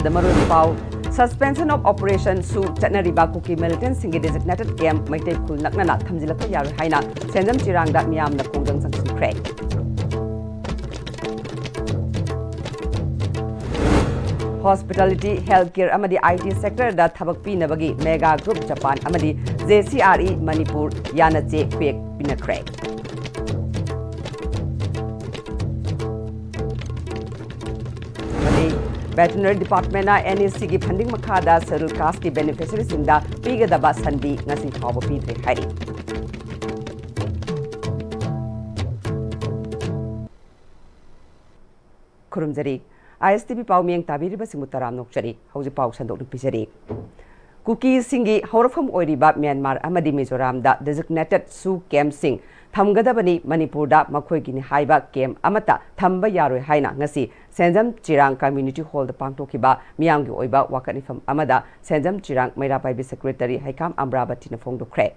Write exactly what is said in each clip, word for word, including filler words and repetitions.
ꯗ ꯃꯔꯨꯑꯣꯏꯕ ꯄꯥꯎ꯫ Suspension of Operation ꯁꯨ ꯆꯠꯅꯔꯤꯕ ꯀꯨꯀꯤ militantꯁꯤꯡꯒꯤ designated camp ꯃꯩꯇꯩ ꯈꯨꯜ ꯅꯛꯅꯅ ꯊꯝꯖꯤꯜꯂꯛꯄ ꯌꯥꯔꯣꯏ ꯍꯥꯏꯅ ꯁꯦꯟꯖꯝ ꯆꯤꯔꯥꯡꯗ ꯃꯤꯌꯥꯝꯅ ꯐꯣꯡꯗꯣꯡ ꯆꯪꯁꯤꯟꯈ꯭ꯔꯦ꯫ Hospitality, healthcare ꯑꯃꯗꯤ I T sectorꯗ ꯊꯕꯛ ꯄꯤꯅꯕꯒꯤ Mega Group Japan ꯑꯃꯗꯤ J C R E Manipur ꯌꯥꯅꯆꯦ ꯈꯨꯌꯦꯛ ꯄꯤꯅꯈ꯭ꯔꯦ꯫ ꯑꯃꯗꯤ Veterinary Departmentꯅ N E Cꯒꯤ funding ꯃꯈꯥꯗ Scheduled Casteꯀꯤ beneficiaryꯁꯤꯡꯗ ꯄꯤꯒꯗꯕ ꯁꯟꯗꯤ ꯉꯁꯤ ꯐꯥꯎꯕ ꯄꯤꯗ꯭ꯔꯤ ꯍꯥꯏꯔꯤ꯫ ꯈꯨꯔꯨꯝꯖꯔꯤ꯫ I S T V ꯄꯥꯎ ꯃꯤꯌꯦꯡ ꯇꯥꯕꯤꯔꯤꯕꯁꯤꯡꯕꯨ ꯇꯔꯥꯝꯅ ꯑꯣꯛꯆꯔꯤ꯫ ꯍꯧꯖꯤꯛ ꯄꯥꯎ ꯁꯟꯗꯣꯛꯅ ꯄꯤꯖꯔꯤ꯫ ꯀꯨꯀꯤꯁꯤꯡꯒꯤ ꯍꯧꯔꯛꯐꯝ ꯑꯣꯏꯔꯤꯕ ꯃ꯭ꯌꯥꯟꯃꯥꯔ ꯑꯃꯗꯤ ꯃꯤꯖꯣꯔꯥꯝꯗ designated ꯁꯨ campꯁꯤꯡ ꯊꯝꯒꯗꯕꯅꯤ, ꯃꯅꯤꯄꯨꯔꯗ ꯃꯈꯣꯏꯒꯤꯅꯤ ꯍꯥꯏꯕ camp ꯑꯃꯠꯇ ꯊꯝꯕ ꯌꯥꯔꯣꯏ ꯍꯥꯏꯅ ꯉꯁꯤ ꯁꯦꯟꯖꯝ ꯆꯤꯔꯥꯡ Community Hallꯗ ꯄꯥꯡꯊꯣꯛꯈꯤꯕ ꯃꯤꯌꯥꯝꯒꯤ ꯑꯣꯏꯕ ꯋꯥꯀꯠ ꯃꯤꯐꯝ ꯑꯃꯗ ꯁꯦꯟꯖꯝ ꯆꯤꯔꯥꯡ ꯃꯩꯔꯥ ꯄꯥꯏꯕꯤ Secretary ꯍꯩꯈꯥꯝ ꯑꯝꯕ꯭ꯔꯥꯕꯇꯤꯅ ꯐꯣꯡꯗꯣꯛꯈ꯭ꯔꯦ꯫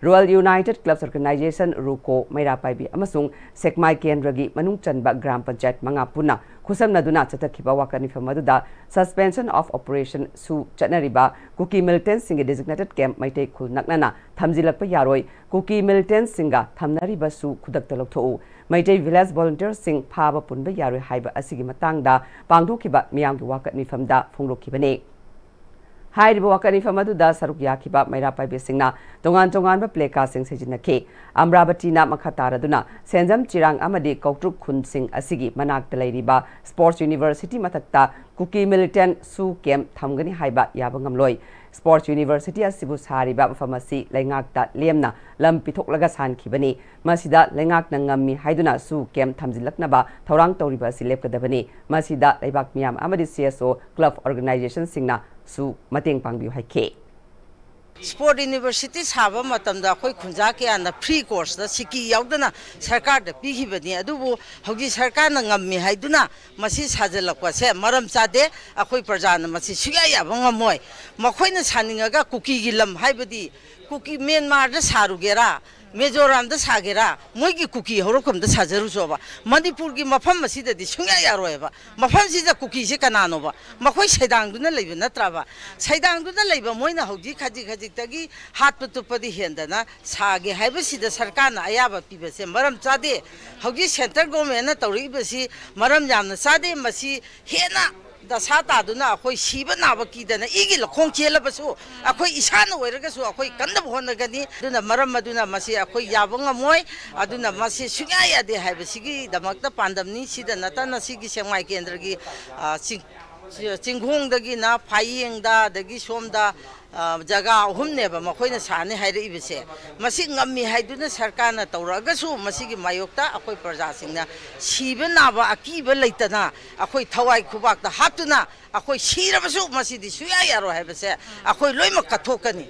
Rural United Clubs Organisation, RUCO, ꯃꯩꯔꯥ ꯄꯥꯏꯕꯤ ꯑꯃꯁꯨꯡ ꯁꯦꯛꯃꯥꯏ ꯀꯦꯟꯗ꯭ꯔꯒꯤ ꯃꯅꯨꯡ ꯆꯟꯕ ꯒ꯭ꯔꯥꯝ ꯄꯟꯆꯥꯌꯠ ꯃꯉꯥ ꯄꯨꯟꯅ ꯈꯨꯠꯁꯝꯅꯗꯨꯅ ꯆꯠꯊꯈꯤꯕ ꯋꯥꯀꯠ ꯃꯤꯐꯝ ꯑꯗꯨꯗ Suspension of Operation ꯁꯨ ꯆꯠꯅꯔꯤꯕ ꯀꯨꯀꯤ militantꯁꯤꯡꯒꯤ designated camp ꯃꯩꯇꯩ ꯈꯨꯜ ꯅꯛꯅꯅ ꯊꯝꯖꯤꯜꯂꯛꯄ ꯌꯥꯔꯣꯏ, ꯀꯨꯀꯤ militantꯁꯤꯡꯒ ꯊꯝꯅꯔꯤꯕꯁꯨ ꯈꯨꯗꯛꯇ ꯂꯧꯊꯣꯛꯎ, ꯃꯩꯇꯩ Village Volunteerꯁꯤꯡ ꯐꯥꯕ ꯄꯨꯟꯕ ꯌꯥꯔꯣꯏ ꯍꯥꯏꯕ ꯑꯁꯤꯒꯤ ꯃꯇꯥꯡꯗ ꯄꯥꯡꯊꯣꯛꯈꯤꯕ ꯃꯤꯌꯥꯝꯒꯤ ꯋꯥꯀꯠ ꯃꯤꯐꯝꯗ ꯐꯣꯡꯗꯣꯛꯈꯤꯕꯅꯤ꯫ ꯍꯥꯏꯔꯤꯕ ꯋꯥꯀꯠ ꯃꯤꯐꯝ ꯑꯗꯨꯗ ꯁꯔꯨꯛ ꯌꯥꯈꯤꯕ ꯃꯩꯔꯥ ꯄꯥꯏꯕꯤꯁꯤꯡꯅ ꯇꯣꯉꯥꯟ ꯇꯣꯉꯥꯟꯕ placardꯁꯤꯡ ꯁꯤꯖꯤꯟꯅꯈꯤ꯫ ꯑꯝꯕ꯭ꯔꯥꯕꯇꯤꯅ ꯃꯈꯥ ꯇꯥꯔꯗꯨꯅ ꯁꯦꯟꯖꯝ ꯆꯤꯔꯥꯡ ꯑꯃꯗꯤ ꯀꯧꯇ꯭ꯔꯨꯛ ꯈꯨꯟꯁꯤꯡ ꯑꯁꯤꯒꯤ ꯃꯅꯥꯛꯇ ꯂꯩꯔꯤꯕ Sports University ꯃꯊꯛꯇ ꯀꯨꯀꯤ militant ꯁꯨ camp ꯊꯝꯒꯅꯤ ꯍꯥꯏꯕ ꯌꯥꯕ ꯉꯝꯂꯣꯏ꯫ Sports University ꯑꯁꯤꯕꯨ ꯁꯥꯔꯤꯕ ꯃꯐꯝ ꯑꯁꯤ ꯂꯩꯉꯥꯛꯇ ꯂꯦꯝꯅ ꯂꯝ ꯄꯤꯊꯣꯛꯂꯒ ꯁꯥꯍꯟꯈꯤꯕꯅꯤ꯫ ꯃꯁꯤꯗ ꯂꯩꯉꯥꯛꯅ ꯉꯝꯃꯤ ꯍꯥꯏꯗꯨꯅ ꯁꯨ camp ꯊꯝꯖꯤꯜꯂꯛꯅꯕ ꯊꯧꯔꯥꯡ ꯇꯧꯔꯤꯕ ꯑꯁꯤ ꯂꯦꯞꯀꯗꯕꯅꯤ꯫ ꯃꯁꯤꯗ ꯂꯩꯕꯥꯛ ꯃꯤꯌꯥꯝ ꯑꯃꯗꯤ C S O, club organizationꯁꯤꯡꯅ ꯁꯨ ꯃꯇꯦꯡ ꯄꯥꯡꯕꯤꯌꯨ ꯍꯥꯏꯈꯤ꯫ Sport University ꯁꯥꯕ ꯃꯇꯝꯗ ꯑꯩꯈꯣꯏ ꯈꯨꯟꯖꯥ ꯀꯌꯥꯅ free courseꯇ ꯁꯤꯀꯤ ꯌꯥꯎꯗꯅ ꯁꯔꯀꯥꯔꯗ ꯄꯤꯈꯤꯕꯅꯤ꯫ ꯑꯗꯨꯕꯨ ꯍꯧꯖꯤꯛ ꯁꯔꯀꯥꯔꯅ ꯉꯝꯃꯤ ꯍꯥꯏꯗꯨꯅ ꯃꯁꯤ ꯁꯥꯖꯤꯜꯂꯛꯄꯁꯦ ꯃꯔꯝ ꯆꯥꯗꯦ꯫ ꯑꯩꯈꯣꯏ ꯄ꯭ꯔꯖꯥꯅ ꯃꯁꯤ ꯁꯨꯡꯌꯥ ꯌꯥꯕ ꯉꯝꯃꯣꯏ꯫ ꯃꯈꯣꯏꯅ ꯁꯥꯅꯤꯡꯉꯒ ꯀꯨꯀꯤꯒꯤ ꯂꯝ ꯍꯥꯏꯕꯗꯤ ꯀꯨꯀꯤ ꯃ꯭ꯌꯥꯟꯃꯥꯔꯗ ꯁꯥꯔꯨꯒꯦꯔꯥ, ꯃꯤꯖꯣꯔꯥꯝꯗ ꯁꯥꯒꯦꯔꯥ, ꯃꯣꯏꯒꯤ ꯀꯨꯀꯤ ꯍꯧꯔꯛꯐꯝꯗ ꯁꯥꯖꯔꯨꯆꯣꯕ꯫ ꯃꯅꯤꯄꯨꯔꯒꯤ ꯃꯐꯝ ꯑꯁꯤꯗꯗꯤ ꯁꯨꯡꯌꯥ ꯌꯥꯔꯣꯏꯕ꯫ ꯃꯐꯝꯁꯤꯗ ꯀꯨꯀꯤꯁꯦ ꯀꯅꯥꯅꯣꯕ? ꯃꯈꯣꯏ ꯁꯩꯗꯥꯡꯗꯨꯅ ꯂꯩꯕ ꯅꯠꯇ꯭ꯔꯕ? ꯁꯩꯗꯥꯡꯗꯨꯅ ꯂꯩꯕ ꯃꯣꯏꯅ ꯍꯧꯖꯤꯛ ꯈꯖꯤꯛ ꯈꯖꯤꯛꯇꯒꯤ ꯍꯥꯠꯄ ꯇꯨꯞꯄꯗꯤ ꯍꯦꯟꯗꯅ ꯁꯥꯒꯦ ꯍꯥꯏꯕꯁꯤꯗ ꯁꯔꯀꯥꯔꯅ ꯑꯌꯥꯕ ꯄꯤꯕꯁꯦ ꯃꯔꯝ ꯆꯥꯗꯦ꯫ ꯍꯧꯖꯤꯛ ꯁꯦꯟꯇ꯭ꯔꯦꯜ ꯒꯣꯔꯃꯦꯟꯅ ꯇꯧꯔꯛꯏꯕꯁꯤ ꯃꯔꯝ ꯌꯥꯝꯅ ꯆꯥꯗꯦ꯫ ꯃꯁꯤ ꯍꯦꯟꯅ ꯗꯁꯥ ꯇꯥꯗꯨꯅ ꯑꯩꯈꯣꯏ ꯁꯤꯕ ꯅꯥꯕ ꯀꯤꯗꯅ ꯏꯒꯤ ꯂꯧꯈꯣꯡ ꯆꯦꯜꯂꯕꯁꯨ ꯑꯩꯈꯣꯏ ꯏꯁꯥꯅ ꯑꯣꯏꯔꯒꯁꯨ ꯑꯩꯈꯣꯏ ꯀꯟꯅꯕ ꯍꯣꯠꯅꯒꯅꯤ꯫ ꯑꯗꯨꯅ ꯃꯔꯝ ꯑꯗꯨꯅ ꯃꯁꯤ ꯑꯩꯈꯣꯏ ꯌꯥꯕ ꯉꯝꯃꯣꯏ꯫ ꯑꯗꯨꯅ ꯃꯁꯤ ꯁꯨꯡꯌꯥ ꯌꯥꯗꯦ ꯍꯥꯏꯕꯁꯤꯒꯤꯗꯃꯛꯇ ꯄꯥꯟꯗꯝꯅꯤ꯫ ꯁꯤꯗ ꯅꯠꯇꯅ ꯁꯤꯒꯤ ꯁꯦꯛꯃꯥꯏ ꯀꯦꯟꯗ꯭ꯔꯒꯤ, ꯑ, ꯆꯤꯡ-, ꯆꯤꯡꯈꯣꯡꯗꯒꯤꯅ ꯐꯥꯌꯦꯡꯗ, ꯑꯗꯒꯤ ꯁꯣꯝꯗ, ꯑ, ꯖꯒꯥ ꯑꯍꯨꯝꯅꯦꯕ ꯃꯈꯣꯏꯅ ꯁꯥꯅꯤ ꯍꯥꯏꯔꯛꯏꯕꯁꯦ꯫ ꯃꯁꯤ ꯉꯝꯃꯤ ꯍꯥꯏꯗꯨꯅ ꯁꯔꯀꯥꯔꯅ ꯇꯧꯔꯛꯑꯒꯁꯨ ꯃꯁꯤꯒꯤ ꯃꯥꯌꯣꯛꯇ ꯑꯩꯈꯣꯏ ꯄ꯭ꯔꯖꯥꯁꯤꯡꯅ ꯁꯤꯕ ꯅꯥꯕ ꯑꯀꯤꯕ ꯂꯩꯇꯅ ꯑꯩꯈꯣꯏ ꯊꯋꯥꯏ ꯈꯨꯕꯥꯛꯇ ꯍꯥꯞꯇꯨꯅ ꯑꯩꯈꯣꯏ ꯁꯤꯔꯕꯁꯨ ꯃꯁꯤꯗꯤ ꯁꯨꯡꯌꯥ ꯌꯥꯔꯣꯏ ꯍꯥꯏꯕꯁꯦ ꯑꯩꯈꯣꯏ ꯂꯣꯏꯅꯃꯛ ꯀꯠꯊꯣꯛꯀꯅꯤ꯫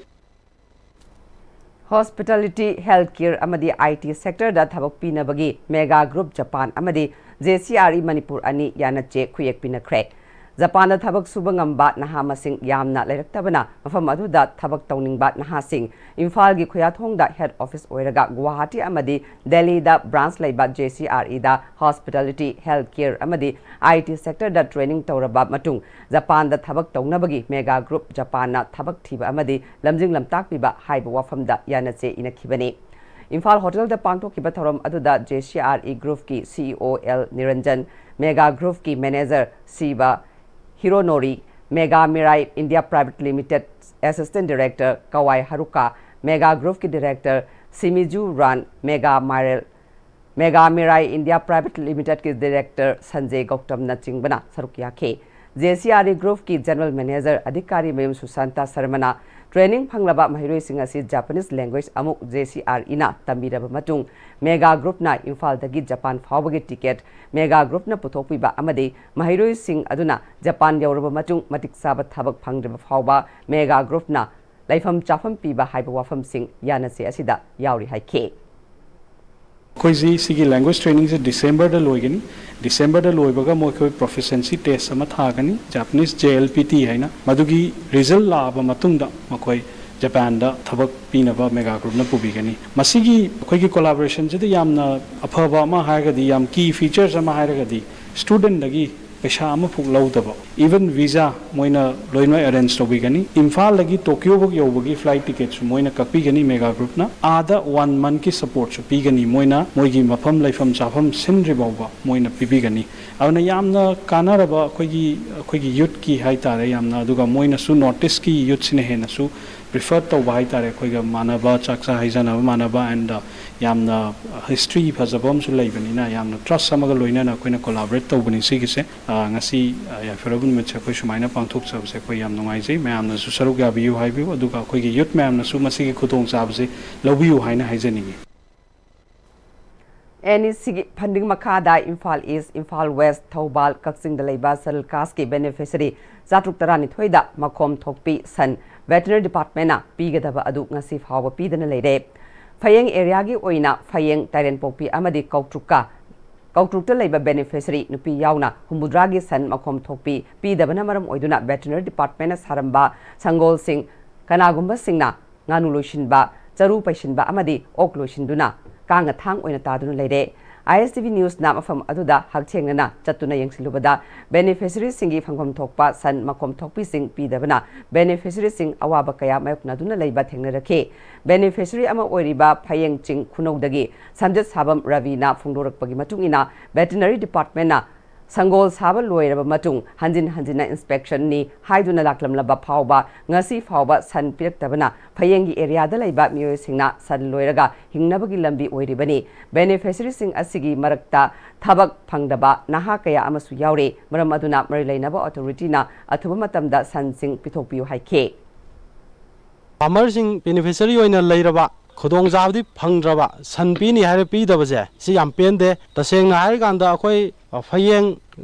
Hospitality, health care ꯑꯃꯗꯤ I T sector ꯗ ꯊꯕꯛ ꯄꯤꯅꯕꯒꯤ Mega Group ꯖꯄꯥꯟ ꯑꯃꯗꯤ J C R E Manipur ꯑꯅꯤ ꯌꯥꯅꯆꯦ ꯈꯨꯌꯦꯛ ꯄꯤꯅꯈ꯭ꯔꯦ꯫ ꯖꯄꯥꯟꯗ ꯊꯕꯛ ꯁꯨꯕ ꯉꯝꯕ ꯅꯍꯥ ꯃꯁꯤꯡ ꯌꯥꯝꯅ ꯂꯩꯔꯛꯇꯕꯅ ꯃꯐꯝ ꯑꯗꯨꯗ ꯊꯕꯛ ꯇꯧꯅꯤꯡꯕ ꯅꯍꯥꯁꯤꯡ ꯏꯝꯐꯥꯜꯒꯤ ꯈꯨꯌꯥꯊꯣꯡꯗ head office ꯑꯣꯏꯔꯒ ꯒꯨꯋꯥꯍꯥꯇꯤ ꯑꯃꯗꯤ ꯗꯦꯜꯂꯤꯗ branch ꯂꯩꯕ J C R E ꯗ hospitality, health care ꯑꯃꯗꯤ I T sector the training ꯇꯧꯔꯕ ꯃꯇꯨꯡ ꯖꯄꯥꯟꯗ ꯊꯕꯛ ꯇꯧꯅꯕꯒꯤ Mega Group ꯖꯄꯥꯟꯅ ꯊꯕꯛ ꯊꯤꯕ ꯑꯃꯗꯤ ꯂꯝꯖꯤꯡ ꯂꯝꯇꯥꯛꯄꯤꯕ ꯍꯥꯏꯕ ꯋꯥꯐꯝꯗ ꯌꯥꯅꯆꯦ ꯏꯅꯈꯤꯕꯅꯤ꯫ ꯏꯝꯐꯥꯜ ꯍꯣꯇꯦꯜꯗ ꯄꯥꯡꯊꯣꯛꯈꯤꯕ ꯊꯧꯔꯝ ꯑꯗꯨꯗ J C R E Group ꯀꯤ C E O L ꯅꯤꯔꯟꯖꯟ, Mega Group ꯀꯤ manager ꯁꯤꯕ ꯍꯤꯔꯣꯅꯣꯔꯤ, Mega Mirai India Private Limited assistant director ꯀꯋꯥꯏ ꯍꯥꯔꯨꯀꯥ, Mega Group ꯀꯤ director ꯁꯤꯃꯤꯖꯨ ꯔꯥꯟ, Mega Mirai, Mega Mirai India Private Limited ꯀꯤ director ꯁꯟꯖꯦ ꯒꯧꯇꯝꯅ ꯆꯤꯡꯕꯅ ꯁꯔꯨꯛ ꯌꯥꯈꯤ꯫ J C R E Group ꯀꯤ general manager ꯑꯙꯤꯀꯥꯔꯤ ꯃꯌꯨꯝ ꯁꯨꯁꯥꯟꯇ ꯁꯔꯃꯅ training ꯐꯪꯂꯕ ꯃꯍꯩꯔꯣꯏꯁꯤꯡ ꯑꯁꯤ Japanese language ꯑꯃꯨꯛ J C R E ꯅ ꯇꯝꯕꯤꯔꯕ ꯃꯇꯨꯡ Mega Group ꯅ ꯏꯝꯐꯥꯜꯗꯒꯤ ꯖꯄꯥꯟ ꯐꯥꯎꯕꯒꯤ ticket Mega Group ꯅ ꯄꯨꯊꯣꯛꯄꯤꯕ ꯑꯃꯗꯤ ꯃꯍꯩꯔꯣꯏꯁꯤꯡ ꯑꯗꯨꯅ ꯖꯄꯥꯟ ꯌꯧꯔꯕ ꯃꯇꯨꯡ ꯃꯇꯤꯛ ꯆꯥꯕ ꯊꯕꯛ ꯐꯪꯗ꯭ꯔꯤꯕ ꯐꯥꯎꯕ Mega Group ꯅ ꯂꯩꯐꯝ ꯆꯥꯐꯝ ꯄꯤꯕ ꯍꯥꯏꯕ ꯋꯥꯐꯝꯁꯤꯡ ꯌꯥꯅꯆꯦ ꯑꯁꯤꯗ ꯌꯥꯎꯔꯤ ꯍꯥꯏꯈꯤ꯫ ꯑꯩꯈꯣꯏꯁꯤ ꯁꯤꯒꯤ language training ꯁꯦ December ꯗ ꯂꯣꯏꯒꯅꯤ꯫ December ꯗ ꯂꯣꯏꯕꯒ ꯃꯈꯣꯏ proficiency test ꯑꯃ ꯊꯥꯒꯅꯤ, Japanese J L P T ꯍꯥꯏꯅ꯫ ꯃꯗꯨꯒꯤ result ꯂꯥꯛꯑꯕ ꯃꯇꯨꯡꯗ ꯃꯈꯣꯏ ꯖꯄꯥꯟꯗ ꯊꯕꯛ ꯄꯤꯅꯕ ꯃꯦꯒꯥ ꯒ꯭ꯔꯨꯞꯅ ꯄꯨꯕꯤꯒꯅꯤ꯫ ꯃꯁꯤꯒꯤ ꯑꯩꯈꯣꯏꯒꯤ ꯀꯣꯂꯥꯕꯣꯔꯦꯁꯟꯁꯤꯗ ꯌꯥꯝꯅ ꯑꯐꯕ ꯑꯃ ꯍꯥꯏꯔꯒꯗꯤ, ꯌꯥꯝ ꯀꯤ ꯐꯤꯆꯔꯁ ꯑꯃ ꯍꯥꯏꯔꯒꯗꯤ, ꯁ꯭ꯇꯨꯗꯦꯟꯗꯒꯤ ꯄꯩꯁꯥ ꯑꯃꯐꯥꯎ ꯂꯧꯗꯕ, ꯏꯚꯟ ꯚꯤꯖꯥ ꯃꯣꯏꯅ ꯂꯣꯏꯅꯃꯛ ꯑꯦꯔꯦꯟꯖ ꯇꯧꯕꯤꯒꯅꯤ꯫ ꯏꯝꯐꯥꯜꯗꯒꯤ ꯇꯣꯀꯤꯌꯣꯐꯥꯎ ꯌꯧꯕꯒꯤ ꯐ꯭ꯂꯥꯏꯠ ꯇꯤꯀꯦꯠꯁꯨ ꯃꯣꯏꯅ ꯀꯛꯄꯤꯒꯅꯤ ꯃꯦꯒꯥ ꯒ꯭ꯔꯨꯞꯅ꯫ ꯑꯥꯗ ꯋꯥꯟ ꯃꯟꯠꯀꯤ ꯁꯄꯣꯔꯠꯁꯨ ꯄꯤꯒꯅꯤ ꯃꯣꯏꯅ, ꯃꯣꯏꯒꯤ ꯃꯐꯝ ꯂꯩꯐꯝ ꯆꯥꯐꯝ ꯁꯤꯟꯗ꯭ꯔꯤ ꯐꯥꯎꯕ ꯃꯣꯏꯅ ꯄꯤꯕꯤꯒꯅꯤ꯫ ꯑꯗꯨꯅ ꯌꯥꯝꯅ ꯀꯥꯟꯅꯔꯕ ꯑꯩꯈꯣꯏꯒꯤ, ꯑꯩꯈꯣꯏꯒꯤ ꯌꯨꯠꯀꯤ ꯍꯥꯏꯇꯥꯔꯦ, ꯌꯥꯝꯅ, ꯑꯗꯨꯒ ꯃꯣꯏꯅꯁꯨ ꯅꯣꯔꯠ ꯏꯁꯀꯤ ꯌꯨꯠꯁꯤꯅ ꯍꯦꯟꯅꯁꯨ ꯄ꯭ꯔꯤꯐꯔ ꯇꯧꯕ ꯍꯥꯏꯇꯥꯔꯦ, ꯑꯩꯈꯣꯏꯒ ꯃꯥꯟꯅꯕ, ꯆꯥꯛꯆꯥ ꯍꯩꯖꯥꯟꯅꯕ ꯃꯥꯟꯅꯕ, ꯑꯦꯟꯗ ꯌꯥꯝꯅ ꯍꯤꯁꯇ꯭ꯔꯤ ꯐꯖꯕ ꯑꯃꯁꯨ ꯂꯩꯕꯅꯤꯅ, ꯌꯥꯝꯅ ꯇ꯭ꯔꯁ ꯑꯃꯒ ꯂꯣꯏꯅꯅ ꯑꯩꯈꯣꯏꯅ ꯀꯣꯂꯥꯕꯣꯔꯦꯠ ꯇꯧꯕꯅꯤ ꯁꯤꯒꯤꯁꯦ꯫ ꯑ, ꯉꯁꯤ, ꯑ, ꯌꯥꯏꯐꯔꯕ ꯅꯨꯃꯤꯠꯁꯦ ꯑꯩꯈꯣꯏ ꯁꯨꯃꯥꯏꯅ ꯄꯥꯡꯊꯣꯛꯆꯕꯁꯦ ꯑꯩꯈꯣꯏ ꯌꯥꯝ ꯅꯨꯡꯉꯥꯏꯖꯩ꯫ ꯃꯌꯥꯝꯅꯁꯨ ꯁꯔꯨꯛ ꯌꯥꯕꯤꯌꯨ ꯍꯥꯏꯕꯤꯌꯨ, ꯑꯗꯨꯒ ꯑꯩꯈꯣꯏꯒꯤ ꯌꯨꯠ ꯃꯌꯥꯝꯅꯁꯨ ꯃꯁꯤꯒꯤ ꯈꯨꯗꯣꯡꯆꯥꯕꯁꯦ ꯂꯧꯕꯤꯌꯨ ꯍꯥꯏꯅ ꯍꯥꯏꯖꯅꯤꯡꯉꯤ꯫ ꯑꯦꯟ ꯏ ꯁꯤꯒꯤ ꯐꯟꯗꯤꯡ ꯃꯈꯥꯗ ꯏꯝꯐꯥꯜ ꯏꯁ, ꯏꯝꯐꯥꯜ ꯋꯦꯁ, ꯊꯧꯕꯥꯜ, ꯀꯛꯆꯤꯡꯗ ꯂꯩꯕ ꯁꯦꯗꯨꯜ ꯀꯥꯁꯀꯤ ꯕꯦꯅꯤꯐꯤꯁꯔꯤ ꯆꯥꯇ꯭ꯔꯨꯛ ꯇꯔꯥꯅꯤꯊꯣꯏꯗ ꯃꯈꯣꯝ ꯊꯣꯛꯄꯤ ꯁꯟ ꯚꯦꯇꯤꯅꯔꯤ ꯗꯤꯄꯥꯔꯠꯃꯦꯟꯅ ꯄꯤꯒꯗꯕ ꯑꯗꯨ ꯉꯁꯤ ꯐꯥꯎꯕ ꯄꯤꯗꯅ ꯂꯩꯔꯦ꯫ ꯐꯌꯦꯡ ꯑꯦꯔꯤꯌꯥꯒꯤ ꯑꯣꯏꯅ ꯐꯌꯦꯡ, ꯇꯥꯏꯔꯦꯟꯄꯣꯛꯄꯤ ꯑꯃꯗꯤ ꯀꯧꯇ꯭ꯔꯨꯛꯀ, ꯀꯧꯇ꯭ꯔꯨꯛꯇ ꯂꯩꯕ ꯕꯦꯅꯤꯐꯤꯁꯔꯤ ꯅꯨꯄꯤ ꯌꯥꯎꯅ ꯍꯨꯝꯐꯨꯇꯔꯥꯒꯤ ꯁꯟ ꯃꯈꯣꯝ ꯊꯣꯛꯄꯤ ꯄꯤꯗꯕꯅ ꯃꯔꯝ ꯑꯣꯏꯗꯨꯅ ꯚꯦꯇꯤꯅꯔꯤ ꯗꯤꯄꯥꯔꯠꯃꯦꯟꯅ ꯁꯥꯔꯝꯕ ꯁꯪꯒꯣꯜꯁꯤꯡ, ꯀꯅꯥꯒꯨꯝꯕꯁꯤꯡꯅ ꯉꯥꯅꯨ ꯂꯣꯏꯁꯤꯟꯕ, ꯆꯔꯨ ꯄꯩꯁꯤꯟꯕ ꯑꯃꯗꯤ ꯑꯣꯛ ꯂꯣꯏꯁꯤꯟꯗꯨꯅ ꯀꯥꯡ ꯑꯊꯥꯡ ꯑꯣꯏꯅ ꯇꯥꯗꯨꯅ ꯂꯩꯔꯦ꯫ ꯑꯥꯏ ꯑꯦꯁ ꯇꯤ ꯚꯤ ꯅ꯭ꯌꯨꯁꯅ ꯃꯐꯝ ꯑꯗꯨꯗ ꯍꯛꯊꯦꯡꯅꯅ ꯆꯠꯇꯨꯅ ꯌꯦꯡꯁꯤꯜꯂꯨꯕꯗ, ꯕꯦꯅꯤꯐꯤꯁꯔꯤꯁꯤꯡꯒꯤ ꯐꯪꯐꯝ ꯊꯣꯛꯄ ꯁꯟ ꯃꯈꯣꯝ ꯊꯣꯛꯄꯤꯁꯤꯡ ꯄꯤꯗꯕꯅ ꯕꯦꯅꯤꯐꯤꯁꯔꯤꯁꯤꯡ ꯑꯋꯥꯕ ꯀꯌꯥ ꯃꯥꯌꯣꯛꯅꯗꯨꯅ ꯂꯩꯕ ꯊꯦꯡꯅꯔꯛꯈꯤ꯫ ꯕꯦꯅꯤꯐꯤꯁꯔꯤ ꯑꯃ ꯑꯣꯏꯔꯤꯕ ꯐꯌꯦꯡ ꯆꯤꯡ ꯈꯨꯅꯧꯗꯒꯤ ꯁꯝꯖꯦꯠꯁꯥꯕꯝ ꯔꯕꯤꯅ ꯐꯣꯡꯗꯣꯔꯛꯄꯒꯤ ꯃꯇꯨꯡ ꯏꯟꯅ, ꯚꯦꯇꯤꯅꯔꯤ ꯗꯤꯄꯥꯔꯠꯃꯦꯟꯅ ꯁꯪꯒꯣꯜ ꯁꯥꯕ ꯂꯣꯏꯔꯕ ꯃꯇꯨꯡ ꯍꯟꯖꯤꯟ ꯍꯟꯖꯤꯟꯅ ꯏꯟꯁꯄꯦꯛꯁꯟꯅꯤ ꯍꯥꯏꯗꯨꯅ ꯂꯥꯛꯂꯝꯂꯕ ꯐꯥꯎꯕ ꯉꯁꯤ ꯐꯥꯎꯕ ꯁꯟ ꯄꯤꯔꯛꯇꯕꯅ ꯐꯌꯦꯡꯒꯤ ꯑꯦꯔꯤꯌꯥꯗ ꯂꯩꯕ ꯃꯤꯑꯣꯏꯁꯤꯡꯅ ꯁꯟ ꯂꯣꯏꯔꯒ ꯍꯤꯡꯅꯕꯒꯤ ꯂꯝꯕꯤ ꯑꯣꯏꯔꯤꯕꯅꯤ꯫ ꯕꯦꯅꯤꯐꯤꯁꯔꯤꯁꯤꯡ ꯑꯁꯤꯒꯤ ꯃꯔꯛꯇ ꯊꯕꯛ ꯐꯪꯗꯕ ꯅꯍꯥ ꯀꯌꯥ ꯑꯃꯁꯨ ꯌꯥꯎꯔꯤ꯫ ꯃꯔꯝ ꯑꯗꯨꯅ ꯃꯔꯤ ꯂꯩꯅꯕ ꯑꯣꯊꯣꯔꯤꯇꯤꯅ ꯑꯊꯨꯕ ꯃꯇꯝꯗ ꯁꯟꯁꯤꯡ ꯄꯤꯊꯣꯛꯄꯤꯌꯨ ꯍꯥꯏꯈꯤ꯫ ꯐꯥꯔꯃꯔꯁꯤꯡ ꯕꯦꯅꯤꯐꯤꯁꯔꯤ ꯑꯣꯏꯅ ꯂꯩꯔꯕ, ꯈꯨꯗꯣꯡꯆꯥꯕꯗꯤ ꯐꯪꯗ꯭ꯔꯕ, ꯁꯟ ꯄꯤꯅꯤ ꯍꯥꯏꯔ ꯄꯤꯗꯕꯁꯦ ꯁꯤ ꯌꯥꯝ ꯄꯦꯟꯗꯦ꯫ ꯇꯁꯦꯡꯅ ꯍꯥꯏꯔꯀꯥꯟꯗ ꯑꯩꯈꯣꯏ ꯐꯌꯦꯡ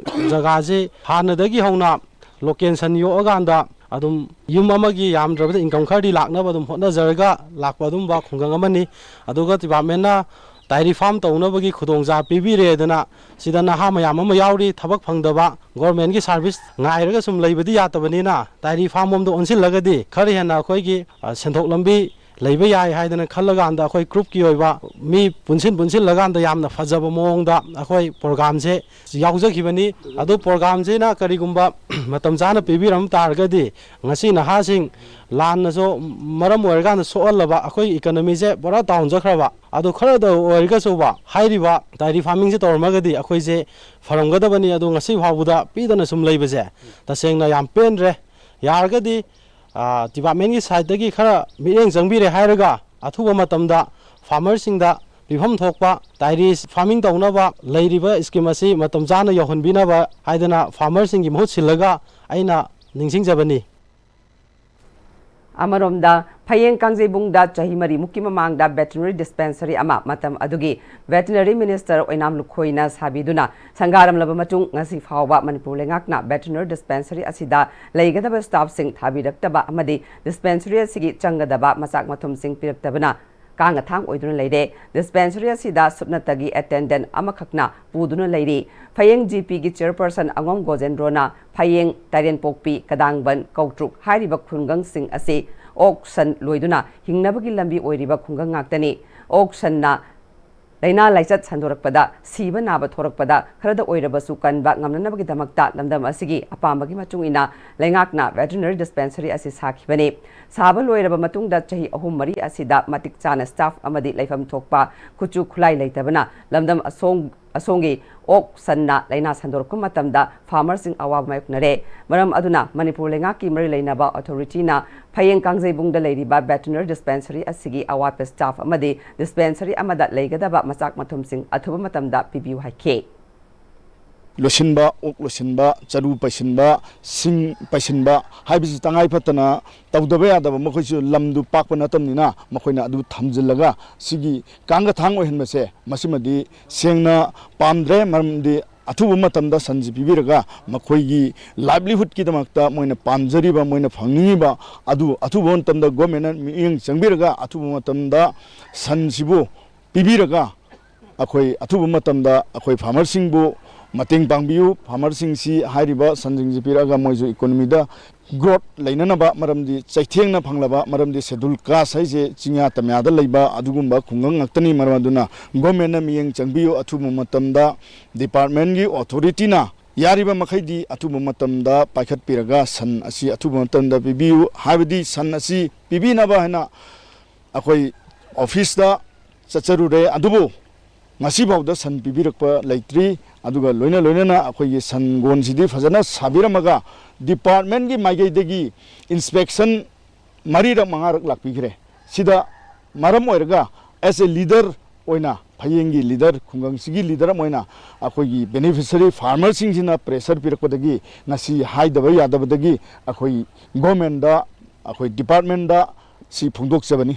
ꯖꯒꯥꯁꯤ ꯍꯥꯟꯅꯗꯒꯤ ꯍꯧꯅ ꯂꯣꯀꯦꯜ ꯁꯟ ꯌꯣꯛꯑꯀꯥꯟꯗ ꯑꯗꯨꯝ ꯌꯨꯝ ꯑꯃꯒꯤ ꯌꯥꯝꯗ꯭ꯔꯕꯗ ꯏꯟꯀꯝ ꯈꯔꯗꯤ ꯂꯥꯛꯅꯕ ꯑꯗꯨꯝ ꯍꯣꯠꯅꯖꯔꯒ ꯂꯥꯛꯄ ꯑꯗꯨꯝꯕ ꯈꯨꯡꯒꯪ ꯑꯃꯅꯤ꯫ ꯑꯗꯨꯒ ꯗꯤꯄꯥꯔꯠꯃꯦꯟꯅ ꯗꯥꯏꯔꯤ ꯐꯥꯔꯝ ꯇꯧꯅꯕꯒꯤ ꯈꯨꯗꯣꯡꯆꯥꯕ ꯄꯤꯕꯤꯔꯦꯗꯅ ꯁꯤꯗ ꯅꯍꯥ ꯃꯌꯥꯝ ꯑꯃ ꯌꯥꯎꯔꯤ, ꯊꯕꯛ ꯐꯪꯗꯕ, ꯒꯣꯔꯃꯦꯟꯒꯤ ꯁꯥꯔꯚꯤꯁ ꯉꯥꯏꯔꯒ ꯁꯨꯝ ꯂꯩꯕꯗꯤ ꯌꯥꯗꯕꯅꯤꯅ ꯗꯥꯏꯔꯤ ꯐꯥꯔꯝ ꯂꯣꯝꯗ ꯑꯣꯟꯁꯤꯜꯂꯒꯗꯤ ꯈꯔ ꯍꯦꯟꯅ ꯑꯩꯈꯣꯏꯒꯤ, ꯑ, ꯁꯦꯟꯊꯣꯛ ꯂꯝꯕꯤ ꯂꯩꯕ ꯌꯥꯏ ꯍꯥꯏꯗꯅ ꯈꯜꯂꯀꯥꯟꯗ ꯑꯩꯈꯣꯏ ꯒ꯭ꯔꯨꯞꯀꯤ ꯑꯣꯏꯕ ꯃꯤ ꯄꯨꯟꯁꯤꯟ ꯄꯨꯟꯁꯤꯜꯂꯀꯥꯟꯗ ꯌꯥꯝꯅ ꯐꯖꯕ ꯃꯑꯣꯡꯗ ꯑꯩꯈꯣꯏ ꯄ꯭ꯔꯣꯒ꯭ꯔꯥꯝꯁꯦ ꯌꯥꯎꯖꯈꯤꯕꯅꯤ꯫ ꯑꯗꯨ ꯄ꯭ꯔꯣꯒ꯭ꯔꯥꯝꯁꯤꯅ ꯀꯔꯤꯒꯨꯝꯕ ꯃꯇꯝ ꯆꯥꯅ ꯄꯤꯕꯤꯔꯝ ꯇꯥꯔꯒꯗꯤ ꯉꯁꯤ ꯅꯍꯥꯁꯤꯡ ꯂꯥꯟꯅꯁꯨ ꯃꯔꯝ ꯑꯣꯏꯔꯀꯥꯟꯗ ꯁꯣꯛꯍꯜꯂꯕ ꯑꯩꯈꯣꯏ ꯏꯀꯣꯅꯣꯃꯤꯁꯦ ꯄꯨꯔꯥ ꯗꯥꯎꯟ ꯆꯠꯈ꯭ꯔꯕ꯫ ꯑꯗꯨ ꯈꯔꯗ ꯑꯣꯏꯔꯒꯁꯨꯕ ꯍꯥꯏꯔꯤꯕ ꯗꯥꯏꯔꯤ ꯐꯥꯔꯃꯤꯡꯁꯦ ꯇꯧꯔꯝꯃꯒꯗꯤ ꯑꯩꯈꯣꯏꯁꯦ ꯐꯔꯝꯒꯗꯕꯅꯤ꯫ ꯑꯗꯨ ꯉꯁꯤ ꯐꯥꯎꯕꯗ ꯄꯤꯗꯅ ꯁꯨꯝ ꯂꯩꯕꯁꯦ ꯇꯁꯦꯡꯅ ꯌꯥꯝ ꯄꯦꯟꯗ꯭ꯔꯦ꯫ ꯌꯥꯔꯒꯗꯤ, ꯑ, ꯗꯤꯄꯥꯔꯠꯃꯦꯟꯒꯤ ꯁꯥꯏꯠꯇꯒꯤ ꯈꯔ ꯃꯤꯠꯌꯦꯡ ꯆꯪꯕꯤꯔꯦ ꯍꯥꯏꯔꯒ ꯑꯊꯨꯕ ꯃꯇꯝꯗ ꯐꯥꯔꯃꯔꯁꯤꯡꯗ ꯄꯤꯐꯝ ꯊꯣꯛꯄ ꯗꯥꯏꯔꯤ ꯐꯥꯔꯃꯤꯡ ꯇꯧꯅꯕ ꯂꯩꯔꯤꯕ ꯁ꯭ꯀꯤꯝ ꯑꯁꯤ ꯃꯇꯝ ꯆꯥꯅ ꯌꯧꯍꯟꯕꯤꯅꯕ ꯍꯥꯏꯗꯅ ꯐꯥꯔꯃꯔꯁꯤꯡꯒꯤ ꯃꯍꯨꯠ ꯁꯤꯜꯂꯒ ꯑꯩꯅ ꯅꯤꯡꯁꯤꯡꯖꯕꯅꯤ꯫ ꯑꯃꯔꯣꯝꯗ, ꯐꯌꯦꯡ ꯀꯥꯡꯖꯩꯕꯨꯡꯗ ꯆꯍꯤ ꯃꯔꯤꯃꯨꯛꯀꯤ ꯃꯃꯥꯡꯗ ꯚꯦꯇꯤꯅꯔꯤ ꯗꯤꯁꯄꯦꯟꯁꯔꯤ ꯑꯃ ꯃꯇꯝ ꯑꯗꯨꯒꯤ ꯚꯦꯇꯤꯅꯔꯤ ꯃꯤꯅꯤꯁꯇꯔ ꯑꯣꯏꯅꯥꯝ ꯂꯨꯈꯣꯏꯅ ꯁꯥꯕꯤꯗꯨꯅ ꯁꯪꯒꯥꯔꯝꯂꯕ ꯃꯇꯨꯡ, ꯉꯁꯤ ꯐꯥꯎꯕ ꯃꯅꯤꯄꯨꯔ ꯂꯩꯉꯥꯛꯅ ꯚꯦꯇꯤꯅꯔꯤ ꯗꯤꯁꯄꯦꯟꯁꯔꯤ ꯑꯁꯤꯗ ꯂꯩꯒꯗꯕ ꯁ꯭ꯇꯥꯐꯁꯤꯡ ꯊꯥꯕꯤꯔꯛꯇꯕ ꯑꯃꯗꯤ ꯗꯤꯁꯄꯦꯟꯁꯔꯤ ꯑꯁꯤꯒꯤ ꯆꯪꯒꯗꯕ ꯃꯆꯥꯛ ꯃꯊꯨꯝꯁꯤꯡ ꯄꯤꯔꯛꯇꯕꯅ ꯀꯥꯡꯒ ꯊꯥꯡ ꯑꯣꯏꯗꯨꯅ ꯂꯩꯔꯦ꯫ ꯗꯤꯁꯄꯦꯟꯁꯔꯤ ꯑꯁꯤꯗ ꯁꯨꯞꯅꯇꯒꯤ ꯑꯦꯇꯦꯟꯗꯦꯟꯠ ꯑꯃꯈꯛꯅ ꯄꯨꯗꯨꯅ ꯂꯩꯔꯤ꯫ ꯐꯌꯦꯡ ꯖꯤ ꯄꯤꯒꯤ ꯆꯤꯌꯔꯄꯔꯁꯟ ꯑꯉꯣꯝ ꯒꯣꯖꯦꯟꯗ꯭ꯔꯣꯅ ꯐꯌꯦꯡ, ꯇꯥꯏꯔꯦꯟꯄꯣꯛꯄꯤ, ꯀꯗꯥꯡꯕꯟ, ꯀꯧꯇ꯭ꯔꯨꯛ ꯍꯥꯏꯔꯤꯕ ꯈꯨꯡꯒꯪꯁꯤꯡ ꯑꯁꯤ ꯑꯣꯛ, ꯁꯟ ꯂꯣꯏꯗꯨꯅ ꯍꯤꯡꯅꯕꯒꯤ ꯂꯝꯕꯤ ꯑꯣꯏꯔꯤꯕ ꯈꯨꯡꯒꯪ ꯉꯥꯛꯇꯅꯤ꯫ ꯑꯣꯛ, ꯁꯟꯅ ꯂꯥꯏꯅꯥ ꯂꯥꯏꯆꯠ ꯁꯟꯗꯣꯔꯛꯄꯗ, ꯁꯤꯕ ꯅꯥꯕ ꯊꯣꯔꯛꯄꯗ ꯈꯔꯗ ꯑꯣꯏꯔꯕꯁꯨ ꯀꯟꯕ ꯉꯝꯅꯅꯕꯒꯤꯗꯃꯛꯇ ꯂꯝꯗꯝ ꯑꯁꯤꯒꯤ ꯑꯄꯥꯝꯕꯒꯤ ꯃꯇꯨꯡ ꯏꯟꯅ ꯂꯩꯉꯥꯛꯅ ꯚꯦꯇꯤꯅꯔꯤ ꯗꯤꯁꯄꯦꯟꯁꯔꯤ ꯑꯁꯤ ꯁꯥꯈꯤꯕꯅꯤ꯫ ꯁꯥꯕ ꯂꯣꯏꯔꯕ ꯃꯇꯨꯡꯗ ꯆꯍꯤ ꯑꯍꯨꯝ ꯃꯔꯤ ꯑꯁꯤꯗ ꯃꯇꯤꯛ ꯆꯥꯅ ꯁ꯭ꯇꯥꯐ ꯑꯃꯗꯤ ꯂꯩꯐꯝ ꯊꯣꯛꯄ ꯈꯨꯠꯁꯨ ꯈꯨꯠꯂꯥꯏ ꯂꯩꯇꯕꯅ ꯂꯝꯗꯝ ꯑꯁꯣꯡ-, ꯑꯁꯣꯝꯒꯤ ꯑꯣꯛ, ꯁꯟꯅ ꯂꯥꯏꯅꯥ ꯁꯟꯗꯣꯔꯛꯄ ꯃꯇꯝꯗ ꯐꯥꯔꯃꯔꯁꯤꯡ ꯑꯋꯥꯕ ꯃꯥꯌꯣꯛꯅꯔꯦ꯫ ꯃꯔꯝ ꯑꯗꯨꯅ ꯃꯅꯤꯄꯨꯔ ꯂꯩꯉꯥꯛꯀꯤ ꯃꯔꯤ ꯂꯩꯅꯕ ꯑꯣꯊꯣꯔꯤꯇꯤꯅ ꯐꯌꯦꯡ ꯀꯥꯡꯖꯩꯕꯨꯡꯗ ꯂꯩꯔꯤꯕ ꯚꯦꯇꯤꯅꯔꯤ ꯗꯤꯁꯄꯦꯟꯁꯔꯤ ꯑꯁꯤꯒꯤ ꯑꯋꯥꯠꯄ ꯁ꯭ꯇꯥꯐ ꯑꯃꯗꯤ ꯗꯤꯁꯄꯦꯟꯁꯔꯤ ꯑꯃꯗ ꯂꯩꯒꯗꯕ ꯃꯆꯥꯛ ꯃꯊꯨꯝꯁꯤꯡ ꯑꯊꯨꯕ ꯃꯇꯝꯗ ꯄꯤꯕꯤꯌꯨ ꯍꯥꯏꯈꯤ꯫ ꯂꯣꯏꯁꯤꯟꯕ, ꯑꯣꯛ ꯂꯣꯏꯁꯤꯟꯕ, ꯆꯔꯨ ꯄꯩꯁꯤꯟꯕ, ꯁꯤꯡ ꯄꯩꯁꯤꯟꯕ ꯍꯥꯏꯕꯁꯤ ꯇꯉꯥꯏ ꯐꯗꯅ ꯇꯧꯗꯕ ꯌꯥꯗꯕ, ꯃꯈꯣꯏꯁꯨ ꯂꯝꯗꯨ ꯄꯥꯛꯄ ꯅꯠꯇꯕꯅꯤꯅ ꯃꯈꯣꯏꯅ ꯑꯗꯨ ꯊꯝꯖꯤꯜꯂꯒ ꯁꯤꯒꯤ ꯀꯥꯡꯒ ꯊꯥꯡ ꯑꯣꯏꯍꯟꯕꯁꯦ, ꯃꯁꯤꯃꯗꯤ ꯁꯦꯡꯅ ꯄꯥꯝꯗ꯭ꯔꯦ꯫ ꯃꯔꯝꯗꯤ ꯑꯊꯨꯕ ꯃꯇꯝꯗ ꯁꯟꯁꯤ ꯄꯤꯕꯤꯔꯒ ꯃꯈꯣꯏꯒꯤ ꯂꯥꯏꯚꯂꯤꯍꯨꯗꯀꯤꯗꯃꯛꯇ ꯃꯣꯏꯅ ꯄꯥꯝꯖꯔꯤꯕ, ꯃꯣꯏꯅ ꯐꯪꯅꯤꯡꯉꯤꯕ ꯑꯗꯨ ꯑꯊꯨꯕ ꯃꯇꯝꯗ ꯒꯣꯔꯃꯦꯟꯅ ꯃꯤꯠꯌꯦꯡ ꯆꯪꯕꯤꯔꯒ ꯑꯊꯨꯕ ꯃꯇꯝꯗ ꯁꯟꯁꯤꯕꯨ ꯄꯤꯕꯤꯔꯒ ꯑꯩꯈꯣꯏ ꯑꯊꯨꯕ ꯃꯇꯝꯗ ꯑꯩꯈꯣꯏ ꯐꯥꯔꯃꯔꯁꯤꯡꯕꯨ ꯃꯇꯦꯡ ꯄꯥꯡꯕꯤꯌꯨ꯫ ꯐꯥꯔꯃꯔꯁꯤꯡꯁꯤ ꯍꯥꯏꯔꯤꯕ ꯁꯟꯁꯤꯡꯁꯤ ꯄꯤꯔꯛꯑꯒ ꯃꯣꯏꯁꯨ ꯏꯀꯣꯅꯣꯃꯤꯗ ꯒ꯭ꯔꯣꯠ ꯂꯩꯅꯅꯕ, ꯃꯔꯝꯗꯤ ꯆꯩꯊꯦꯡꯅ ꯐꯪꯂꯕ, ꯃꯔꯝꯗꯤ ꯁꯦꯗꯨꯜ ꯀꯥꯁ ꯍꯥꯏꯁꯦ ꯆꯤꯡꯌꯥ ꯇꯝꯌꯥꯗ ꯂꯩꯕ ꯑꯗꯨꯒꯨꯝꯕ ꯈꯨꯡꯒꯪ ꯉꯥꯛꯇꯅꯤ꯫ ꯃꯔꯝ ꯑꯗꯨꯅ ꯒꯣꯔꯃꯦꯟꯅ ꯃꯤꯠꯌꯦꯡ ꯆꯪꯕꯤꯌꯨ꯫ ꯑꯊꯨꯕ ꯃꯇꯝꯗ ꯗꯤꯄꯥꯔꯠꯃꯦꯟꯒꯤ ꯑꯣꯊꯣꯔꯤꯇꯤꯅ ꯌꯥꯔꯤꯕ ꯃꯈꯩꯗꯤ ꯑꯊꯨꯕ ꯃꯇꯝꯗ ꯄꯥꯏꯈꯠꯄꯤꯔꯒ ꯁꯟ ꯑꯁꯤ ꯑꯊꯨꯕ ꯃꯇꯝꯗ ꯄꯤꯕꯤꯌꯨ꯫ ꯍꯥꯏꯕꯗꯤ ꯁꯟ ꯑꯁꯤ ꯄꯤꯕꯤꯅꯕ ꯍꯥꯏꯅ ꯑꯩꯈꯣꯏ ꯑꯣꯐꯤꯁꯇ ꯆꯠꯆꯔꯨꯔꯦ, ꯑꯗꯨꯕꯨ ꯉꯁꯤꯐꯥꯎꯗ ꯁꯟ ꯄꯤꯕꯤꯔꯛꯄ ꯂꯩꯇ꯭ꯔꯤ꯫ ꯑꯗꯨꯒ ꯂꯣꯏꯅ ꯂꯣꯏꯅꯅ ꯑꯩꯈꯣꯏꯒꯤ ꯁꯟ ꯒꯣꯟꯁꯤꯗꯤ ꯐꯖꯅ ꯁꯥꯕꯤꯔꯝꯃꯒ ꯗꯤꯄꯥꯔꯠꯃꯦꯟꯒꯤ ꯃꯥꯏꯀꯩꯗꯒꯤ ꯏꯟꯁꯄꯦꯛꯁꯟ ꯃꯔꯤꯔꯛ ꯃꯉꯥꯔꯛ ꯂꯥꯛꯄꯤꯈ꯭ꯔꯦ꯫ ꯁꯤꯗ ꯃꯔꯝ ꯑꯣꯏꯔꯒ as a leader ꯑꯣꯏꯅ, ꯐꯌꯦꯡꯒꯤ ꯂꯤꯗꯔ, ꯈꯨꯡꯒꯪꯁꯤꯒꯤ ꯂꯤꯗꯔ ꯑꯃ ꯑꯣꯏꯅ ꯑꯩꯈꯣꯏꯒꯤ ꯕꯦꯅꯤꯐꯤꯁꯔꯤ ꯐꯥꯔꯃꯔꯁꯤꯡꯁꯤꯅ ꯄ꯭ꯔꯦꯁꯔ ꯄꯤꯔꯛꯄꯗꯒꯤ ꯉꯁꯤ ꯍꯥꯏꯗꯕ ꯌꯥꯗꯕꯗꯒꯤ ꯑꯩꯈꯣꯏ ꯒꯣꯔꯃꯦꯟꯗ, ꯑꯩꯈꯣꯏ ꯗꯤꯄꯥꯔꯠꯃꯦꯟꯗ ꯁꯤ ꯐꯣꯡꯗꯣꯛꯆꯕꯅꯤ꯫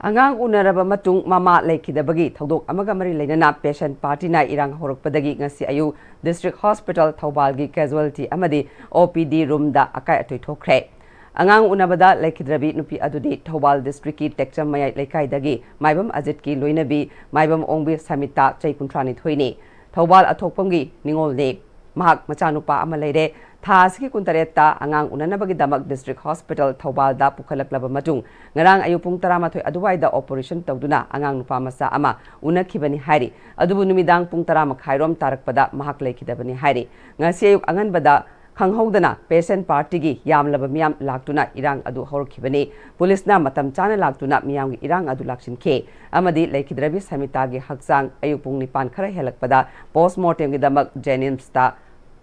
ꯑꯉꯥꯡ ꯎꯅꯔꯕ ꯃꯇꯨꯡ ꯃꯃꯥ ꯂꯩꯈꯤꯗꯕꯒꯤ ꯊꯧꯗꯣꯛ ꯑꯃꯒ ꯃꯔꯤ ꯂꯩꯅꯅ ꯄꯦꯁꯦꯟꯠ ꯄꯥꯔꯇꯤꯅ ꯏꯔꯥꯡ ꯍꯧꯔꯛꯄꯗꯒꯤ ꯉꯁꯤ ꯑꯌꯨꯛ ꯗꯤꯁꯇ꯭ꯔꯤꯛ ꯍꯣꯁꯄꯤꯇꯥꯜ ꯊꯧꯕꯥꯜꯒꯤ ꯀꯦꯖꯨꯋꯦꯜꯇꯤ ꯑꯃꯗꯤ ꯑꯣ ꯄꯤ ꯗꯤ ꯔꯨꯝꯗ ꯑꯀꯥꯏ ꯑꯇꯣꯏ ꯊꯣꯛꯈ꯭ꯔꯦ꯫ ꯑꯉꯥꯡ ꯎꯅꯕꯗ ꯂꯩꯈꯤꯗ꯭ꯔꯕꯤ ꯅꯨꯄꯤ ꯑꯗꯨꯗꯤ ꯊꯧꯕꯥꯜ ꯗꯤꯁꯇ꯭ꯔꯤꯛꯀꯤ ꯇꯦꯛꯆꯝ ꯃꯌꯥꯏ ꯂꯩꯀꯥꯏꯗꯒꯤ ꯃꯥꯏꯕꯝ ꯑꯖꯤꯠꯀꯤ ꯂꯣꯏꯅꯕꯤ ꯃꯥꯏꯕꯝ ꯑꯣꯡꯕꯤ ꯁꯃꯤꯇꯥ, ꯆꯍꯤ ꯀꯨꯟꯊ꯭ꯔꯥ ꯅꯤꯊꯣꯏꯅꯤ꯫ ꯊꯧꯕꯥꯜ ꯑꯊꯣꯛꯄꯝꯒꯤ ꯅꯤꯉꯣꯜꯅꯤ꯫ ꯃꯍꯥꯛ ꯃꯆꯥꯅꯨꯄꯥ ꯑꯃ ꯂꯩꯔꯦ꯫ ꯊꯥ ꯑꯁꯤꯒꯤ ꯀꯨꯟꯇꯔꯦꯠꯇ ꯑꯉꯥꯡ ꯎꯅꯅꯕꯒꯤꯗꯃꯛ ꯗꯤꯁꯇ꯭ꯔꯤꯛ ꯍꯣꯁꯄꯤꯇꯥꯜ ꯊꯧꯕꯥꯜꯗ ꯄꯨꯈꯠꯂꯛꯂꯕ ꯃꯇꯨꯡ, ꯉꯔꯥꯡ ꯑꯌꯨꯛ ꯄꯨꯡ ꯇꯔꯥꯃꯥꯊꯣꯏ ꯑꯗꯨꯋꯥꯏꯗ ꯑꯣꯄꯔꯦꯁꯟ ꯇꯧꯗꯨꯅ ꯑꯉꯥꯡ ꯅꯨꯄꯥ ꯃꯆꯥ ꯑꯃ ꯎꯅꯈꯤꯕꯅꯤ ꯍꯥꯏꯔꯤ꯫ ꯑꯗꯨꯕꯨ ꯅꯨꯃꯤꯗꯥꯡ ꯄꯨꯡ ꯇꯔꯥ ꯃꯈꯥꯏꯔꯣꯝ ꯇꯥꯔꯛꯄꯗ ꯃꯍꯥꯛ ꯂꯩꯈꯤꯗꯕꯅꯤ ꯍꯥꯏꯔꯤ꯫ ꯉꯁꯤ ꯑꯌꯨꯛ ꯑꯉꯟꯕꯗ ꯈꯪꯍꯧꯗꯅ ꯄꯦꯁꯦꯟꯠ ꯄꯥꯔꯇꯤꯒꯤ ꯌꯥꯝꯂꯕ ꯃꯤꯌꯥꯝ ꯂꯥꯛꯇꯨꯅ ꯏꯔꯥꯡ ꯑꯗꯨ ꯍꯧꯔꯛꯈꯤꯕꯅꯤ꯫ ꯄꯨꯂꯤꯁꯅ ꯃꯇꯝ ꯆꯥꯅ ꯂꯥꯛꯇꯨꯅ ꯃꯤꯌꯥꯝꯒꯤ ꯏꯔꯥꯡ ꯑꯗꯨ ꯂꯥꯛꯁꯤꯟꯈꯤ ꯑꯃꯗꯤ ꯂꯩꯈꯤꯗ꯭ꯔꯕꯤ ꯁꯃꯤꯇꯥꯒꯤ ꯍꯛꯆꯥꯡ ꯑꯌꯨꯛ ꯄꯨꯡ ꯅꯤꯄꯥꯟ ꯈꯔ ꯍꯦꯜꯂꯛꯄꯗ ꯄꯣꯁꯃꯣꯔꯇꯦꯝꯒꯤꯗꯃꯛ ꯖꯦꯅꯤꯝꯁꯇ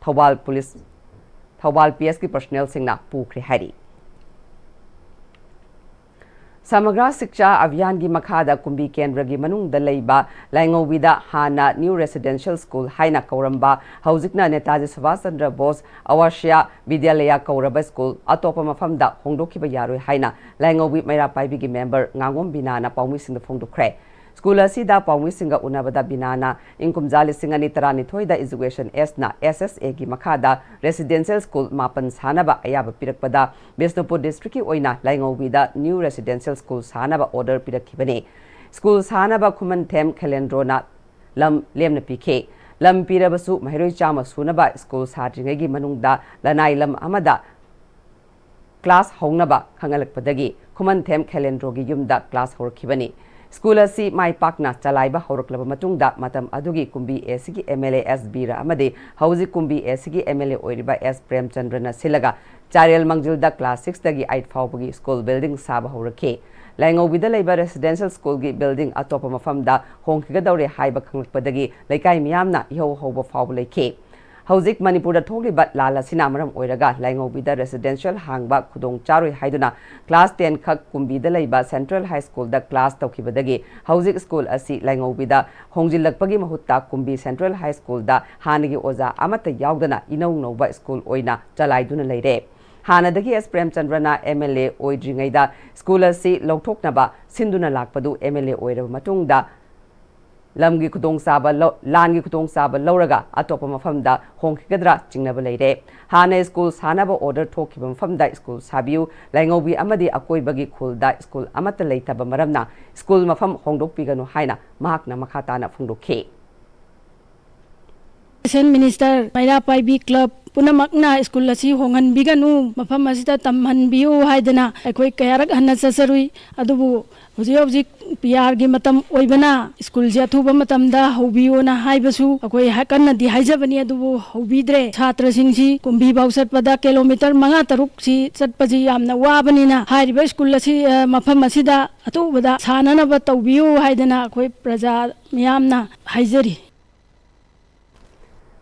ꯊꯧꯕꯥꯜ ꯄꯨꯂꯤꯁ, ꯊꯧꯕꯥꯜ ꯄꯤ ꯑꯦꯁꯀꯤ ꯄꯔꯁꯣꯅꯦꯜꯁꯤꯡꯅ ꯄꯨꯈ꯭ꯔꯦ ꯍꯥꯏꯔꯤ꯫ ꯁꯃꯒ꯭ꯔꯥ ꯁꯤꯛꯁꯥ ꯑꯚꯤꯌꯥꯟꯒꯤ ꯃꯈꯥꯗ ꯀꯨꯝꯕꯤ ꯀꯦꯟꯗ꯭ꯔꯒꯤ ꯃꯅꯨꯡꯗ ꯂꯩꯕ ꯂꯥꯏꯉꯧꯕꯤꯗ ꯍꯥꯟꯅ ꯅ꯭ꯌꯨ ꯔꯦꯁꯤꯗꯦꯟꯁꯤꯌꯦꯜ ꯁ꯭ꯀꯨꯜ ꯍꯥꯏꯅ ꯀꯧꯔꯝꯕ, ꯍꯧꯖꯤꯛꯅ ꯅꯦꯇꯥꯖꯤ ꯁꯨꯚꯥꯁ ꯆꯟꯗ꯭ꯔ ꯕꯣꯁ ꯑꯋꯥꯁꯤꯌꯥ ꯕꯤꯗ꯭ꯌꯥꯂꯌꯥ ꯀꯧꯔꯕ ꯁ꯭ꯀꯨꯜ ꯑꯇꯣꯞꯄ ꯃꯐꯝꯗ ꯍꯣꯡꯗꯣꯛꯈꯤꯕ ꯌꯥꯔꯣꯏ ꯍꯥꯏꯅ ꯂꯥꯏꯉꯧꯕꯤ ꯃꯩꯔꯥ ꯄꯥꯏꯕꯤꯒꯤ ꯃꯦꯝꯕꯔ ꯉꯥꯉꯣꯝ ꯕꯤꯅꯥꯅ ꯄꯥꯎꯃꯤꯁꯤꯡꯗ ꯐꯣꯡꯗꯣꯛꯈ꯭ꯔꯦ꯫ ꯁ꯭ꯀꯨꯜ ꯑꯁꯤꯗ ꯄꯥꯎꯃꯤꯁꯤꯡꯒ ꯎꯅꯕꯗ ꯕꯤꯅꯥꯅ ꯏꯪ ꯀꯨꯝꯖꯥ ꯂꯤꯁꯤꯡ ꯑꯅꯤ ꯇꯔꯥꯅꯤꯊꯣꯏꯗ Education Act ꯅ S S A ꯒꯤ ꯃꯈꯥꯗ residential school ꯃꯥꯄꯟ ꯁꯥꯅꯕ ꯑꯌꯥꯕ ꯄꯤꯔꯛꯄꯗ ꯕꯤꯁꯅꯨꯄꯨꯔ district ꯀꯤ ꯑꯣꯏꯅ ꯂꯥꯏꯉꯧꯕꯤꯗ new residential school ꯁꯥꯅꯕ order ꯄꯤꯔꯛꯈꯤꯕꯅꯤ꯫ ꯁ꯭ꯀꯨꯜ ꯁꯥꯅꯕ ꯈꯨꯃꯟꯊꯦꯝ ꯈꯦꯂꯦꯟꯗ꯭ꯔꯣꯅ ꯂꯝ ꯂꯦꯝꯅ ꯄꯤꯈꯤ꯫ ꯂꯝ ꯄꯤꯔꯕꯁꯨ ꯃꯍꯩꯔꯣꯏ ꯆꯥꯝꯃ ꯁꯨꯅꯕ ꯁ꯭ꯀꯨꯜ ꯁꯥꯗ꯭ꯔꯤꯉꯩꯒꯤ ꯃꯅꯨꯡꯗ ꯂꯅꯥꯏ ꯂꯝ ꯑꯃꯗ class ꯍꯧꯅꯕ ꯈꯪꯍꯜꯂꯛꯄꯗꯒꯤ ꯈꯨꯃꯟꯊꯦꯝ ꯈꯦꯂꯦꯟꯗ꯭ꯔꯣꯒꯤ ꯌꯨꯝꯗ class ꯍꯧꯔꯛꯈꯤꯕꯅꯤ꯫ ꯁ꯭ꯀꯨꯜ ꯑꯁꯤ ꯃꯥꯏ ꯄꯥꯛꯅ ꯆꯂꯥꯏꯕ ꯍꯧꯔꯛꯂꯕ ꯃꯇꯨꯡꯗ ꯃꯇꯝ ꯑꯗꯨꯒꯤ ꯀꯨꯝꯕꯤ A C ꯒꯤ M L A S ꯕꯤꯔ ꯑꯃꯗꯤ ꯍꯧꯖꯤꯛ ꯀꯨꯝꯕꯤ A C ꯒꯤ M L A ꯑꯣꯏꯔꯤꯕ S ꯄ꯭ꯔꯦꯝꯆꯟꯗ꯭ꯔꯅ ꯁꯤꯜꯂꯒ ꯆꯥꯔꯦꯜ ꯃꯥꯡꯖꯤꯜꯗ class six ꯇꯒꯤ eight ꯐꯥꯎꯕꯒꯤ ꯁ꯭ꯀꯨꯜ building ꯁꯥꯕ ꯍꯧꯔꯛꯈꯤ꯫ ꯂꯥꯏꯉꯧꯕꯤꯗ ꯂꯩꯕ residential school ꯒꯤ building ꯑꯇꯣꯞꯄ ꯃꯐꯝꯗ ꯍꯣꯡꯈꯤꯒꯗꯧꯔꯦ ꯍꯥꯏꯕ ꯈꯪꯂꯛꯄꯗꯒꯤ ꯂꯩꯀꯥꯏ ꯃꯤꯌꯥꯝꯅ ꯏꯍꯧ ꯍꯧꯕ ꯐꯥꯎꯕ ꯂꯩꯈꯤ꯫ ꯍꯧꯖꯤꯛ ꯃꯅꯤꯄꯨꯔꯗ ꯊꯣꯛꯂꯤꯕ ꯂꯥꯟ ꯑꯁꯤꯅ ꯃꯔꯝ ꯑꯣꯏꯔꯒ ꯂꯥꯏꯉꯧꯕꯤꯗ residential ꯍꯥꯡꯕ ꯈꯨꯗꯣꯡ ꯆꯥꯔꯣꯏ ꯍꯥꯏꯗꯨꯅ class ten ꯈꯛ ꯀꯨꯝꯕꯤꯗ ꯂꯩꯕ Central High School ꯗ class ꯇꯧꯈꯤꯕꯗꯒꯤ ꯍꯧꯖꯤꯛ ꯁ꯭ꯀꯨꯜ ꯑꯁꯤ ꯂꯥꯏꯉꯧꯕꯤꯗ ꯍꯣꯡꯖꯤꯜꯂꯛꯄꯒꯤ ꯃꯍꯨꯠꯇ ꯀꯨꯝꯕꯤ Central High School ꯗ ꯍꯥꯟꯅꯒꯤ ꯑꯣꯖꯥ ꯑꯃꯠꯇ ꯌꯥꯎꯗꯅ ꯏꯅꯧ ꯅꯧꯕ ꯁ꯭ꯀꯨꯜ ꯑꯣꯏꯅ ꯆꯂꯥꯏꯗꯨꯅ ꯂꯩꯔꯦ꯫ ꯍꯥꯟꯅꯗꯒꯤ S ꯄ꯭ꯔꯦꯝꯆꯟꯗ꯭ꯔꯅ M L A ꯑꯣꯏꯗ꯭ꯔꯤꯉꯩꯗ ꯁ꯭ꯀꯨꯜ ꯑꯁꯤ ꯂꯧꯊꯣꯛꯅꯕ ꯁꯤꯟꯗꯨꯅ ꯂꯥꯛꯄꯗꯨ M L A ꯑꯣꯏꯔꯕ ꯃꯇꯨꯡꯗ ꯂꯝꯒꯤ ꯈꯨꯗꯣꯡꯆꯥꯕ ꯂꯧ-, ꯂꯥꯟꯒꯤ ꯈꯨꯗꯣꯡꯆꯥꯕ ꯂꯧꯔꯒ ꯑꯇꯣꯞꯄ ꯃꯐꯝꯗ ꯍꯣꯡꯈꯤꯒꯗ꯭ꯔꯥ ꯆꯤꯡꯅꯕ ꯂꯩꯔꯦ꯫ ꯍꯥꯟꯅ ꯁ꯭ꯀꯨꯜ ꯁꯥꯅꯕ order ꯊꯣꯛꯈꯤꯕ ꯃꯐꯝꯗ ꯁ꯭ꯀꯨꯜ ꯁꯥꯕꯤꯌꯨ, ꯂꯥꯏꯉꯧꯕꯤ ꯑꯃꯗꯤ ꯑꯀꯣꯏꯕꯒꯤ ꯈꯨꯜꯗ ꯁ꯭ꯀꯨꯜ ꯑꯃꯠꯇ ꯂꯩꯇꯕ ꯃꯔꯝꯅ ꯁ꯭ꯀꯨꯜ ꯃꯐꯝ ꯍꯣꯡꯗꯣꯛꯄꯤꯒꯅꯨ ꯍꯥꯏꯅ ꯃꯍꯥꯛꯅ ꯃꯈꯥ ꯇꯥꯅ ꯐꯣꯡꯗꯣꯛꯈꯤ꯫ Education Minister, ꯃꯩꯔꯥ ꯄꯥꯏꯕꯤ club ꯄꯨꯝꯅꯃꯛꯅ ꯁ꯭ꯀꯨꯜ ꯑꯁꯤ ꯍꯣꯡꯍꯟꯕꯤꯒꯅꯨ, ꯃꯐꯝ ꯑꯁꯤꯗ ꯇꯝꯍꯟꯕꯤꯌꯨ ꯍꯥꯏꯗꯅ ꯑꯩꯈꯣꯏ ꯀꯌꯥꯔꯛ ꯍꯟꯅ ꯆꯠꯆꯔꯨꯏ꯫ ꯑꯗꯨꯕꯨ ꯍꯧꯖꯤꯛ ꯍꯧꯖꯤꯛ P R ꯒꯤ ꯃꯇꯝ ꯑꯣꯏꯕꯅ ꯁ꯭ꯀꯨꯜꯁꯦ ꯑꯊꯨꯕ ꯃꯇꯝꯗ ꯍꯧꯕꯤꯌꯣꯅ ꯍꯥꯏꯕꯁꯨ ꯑꯩꯈꯣꯏ ꯍꯥꯏ-, ꯀꯟꯅꯗꯤ ꯍꯥꯏꯖꯕꯅꯤ, ꯑꯗꯨꯕꯨ ꯍꯧꯕꯤꯗ꯭ꯔꯦ꯫ ꯁꯥꯇ꯭ꯔꯁꯤꯡꯁꯤ ꯀꯨꯝꯕꯤ ꯐꯥꯎ ꯆꯠꯄꯗ kilometre ꯃꯉꯥ ꯇꯔꯨꯛꯁꯤ ꯆꯠꯄꯁꯤ ꯌꯥꯝꯅ ꯋꯥꯕꯅꯤꯅ ꯍꯥꯏꯔꯤꯕ ꯁ꯭ꯀꯨꯜ ꯑꯁꯤ, ꯑ, ꯃꯐꯝ ꯑꯁꯤꯗ ꯑꯊꯨꯕꯗ ꯁꯥꯅꯅꯕ ꯇꯧꯕꯤꯌꯨ ꯍꯥꯏꯗꯅ ꯑꯩꯈꯣꯏ ꯄ꯭ꯔꯖꯥ ꯃꯤꯌꯥꯝꯅ ꯍꯥꯏꯖꯔꯤ꯫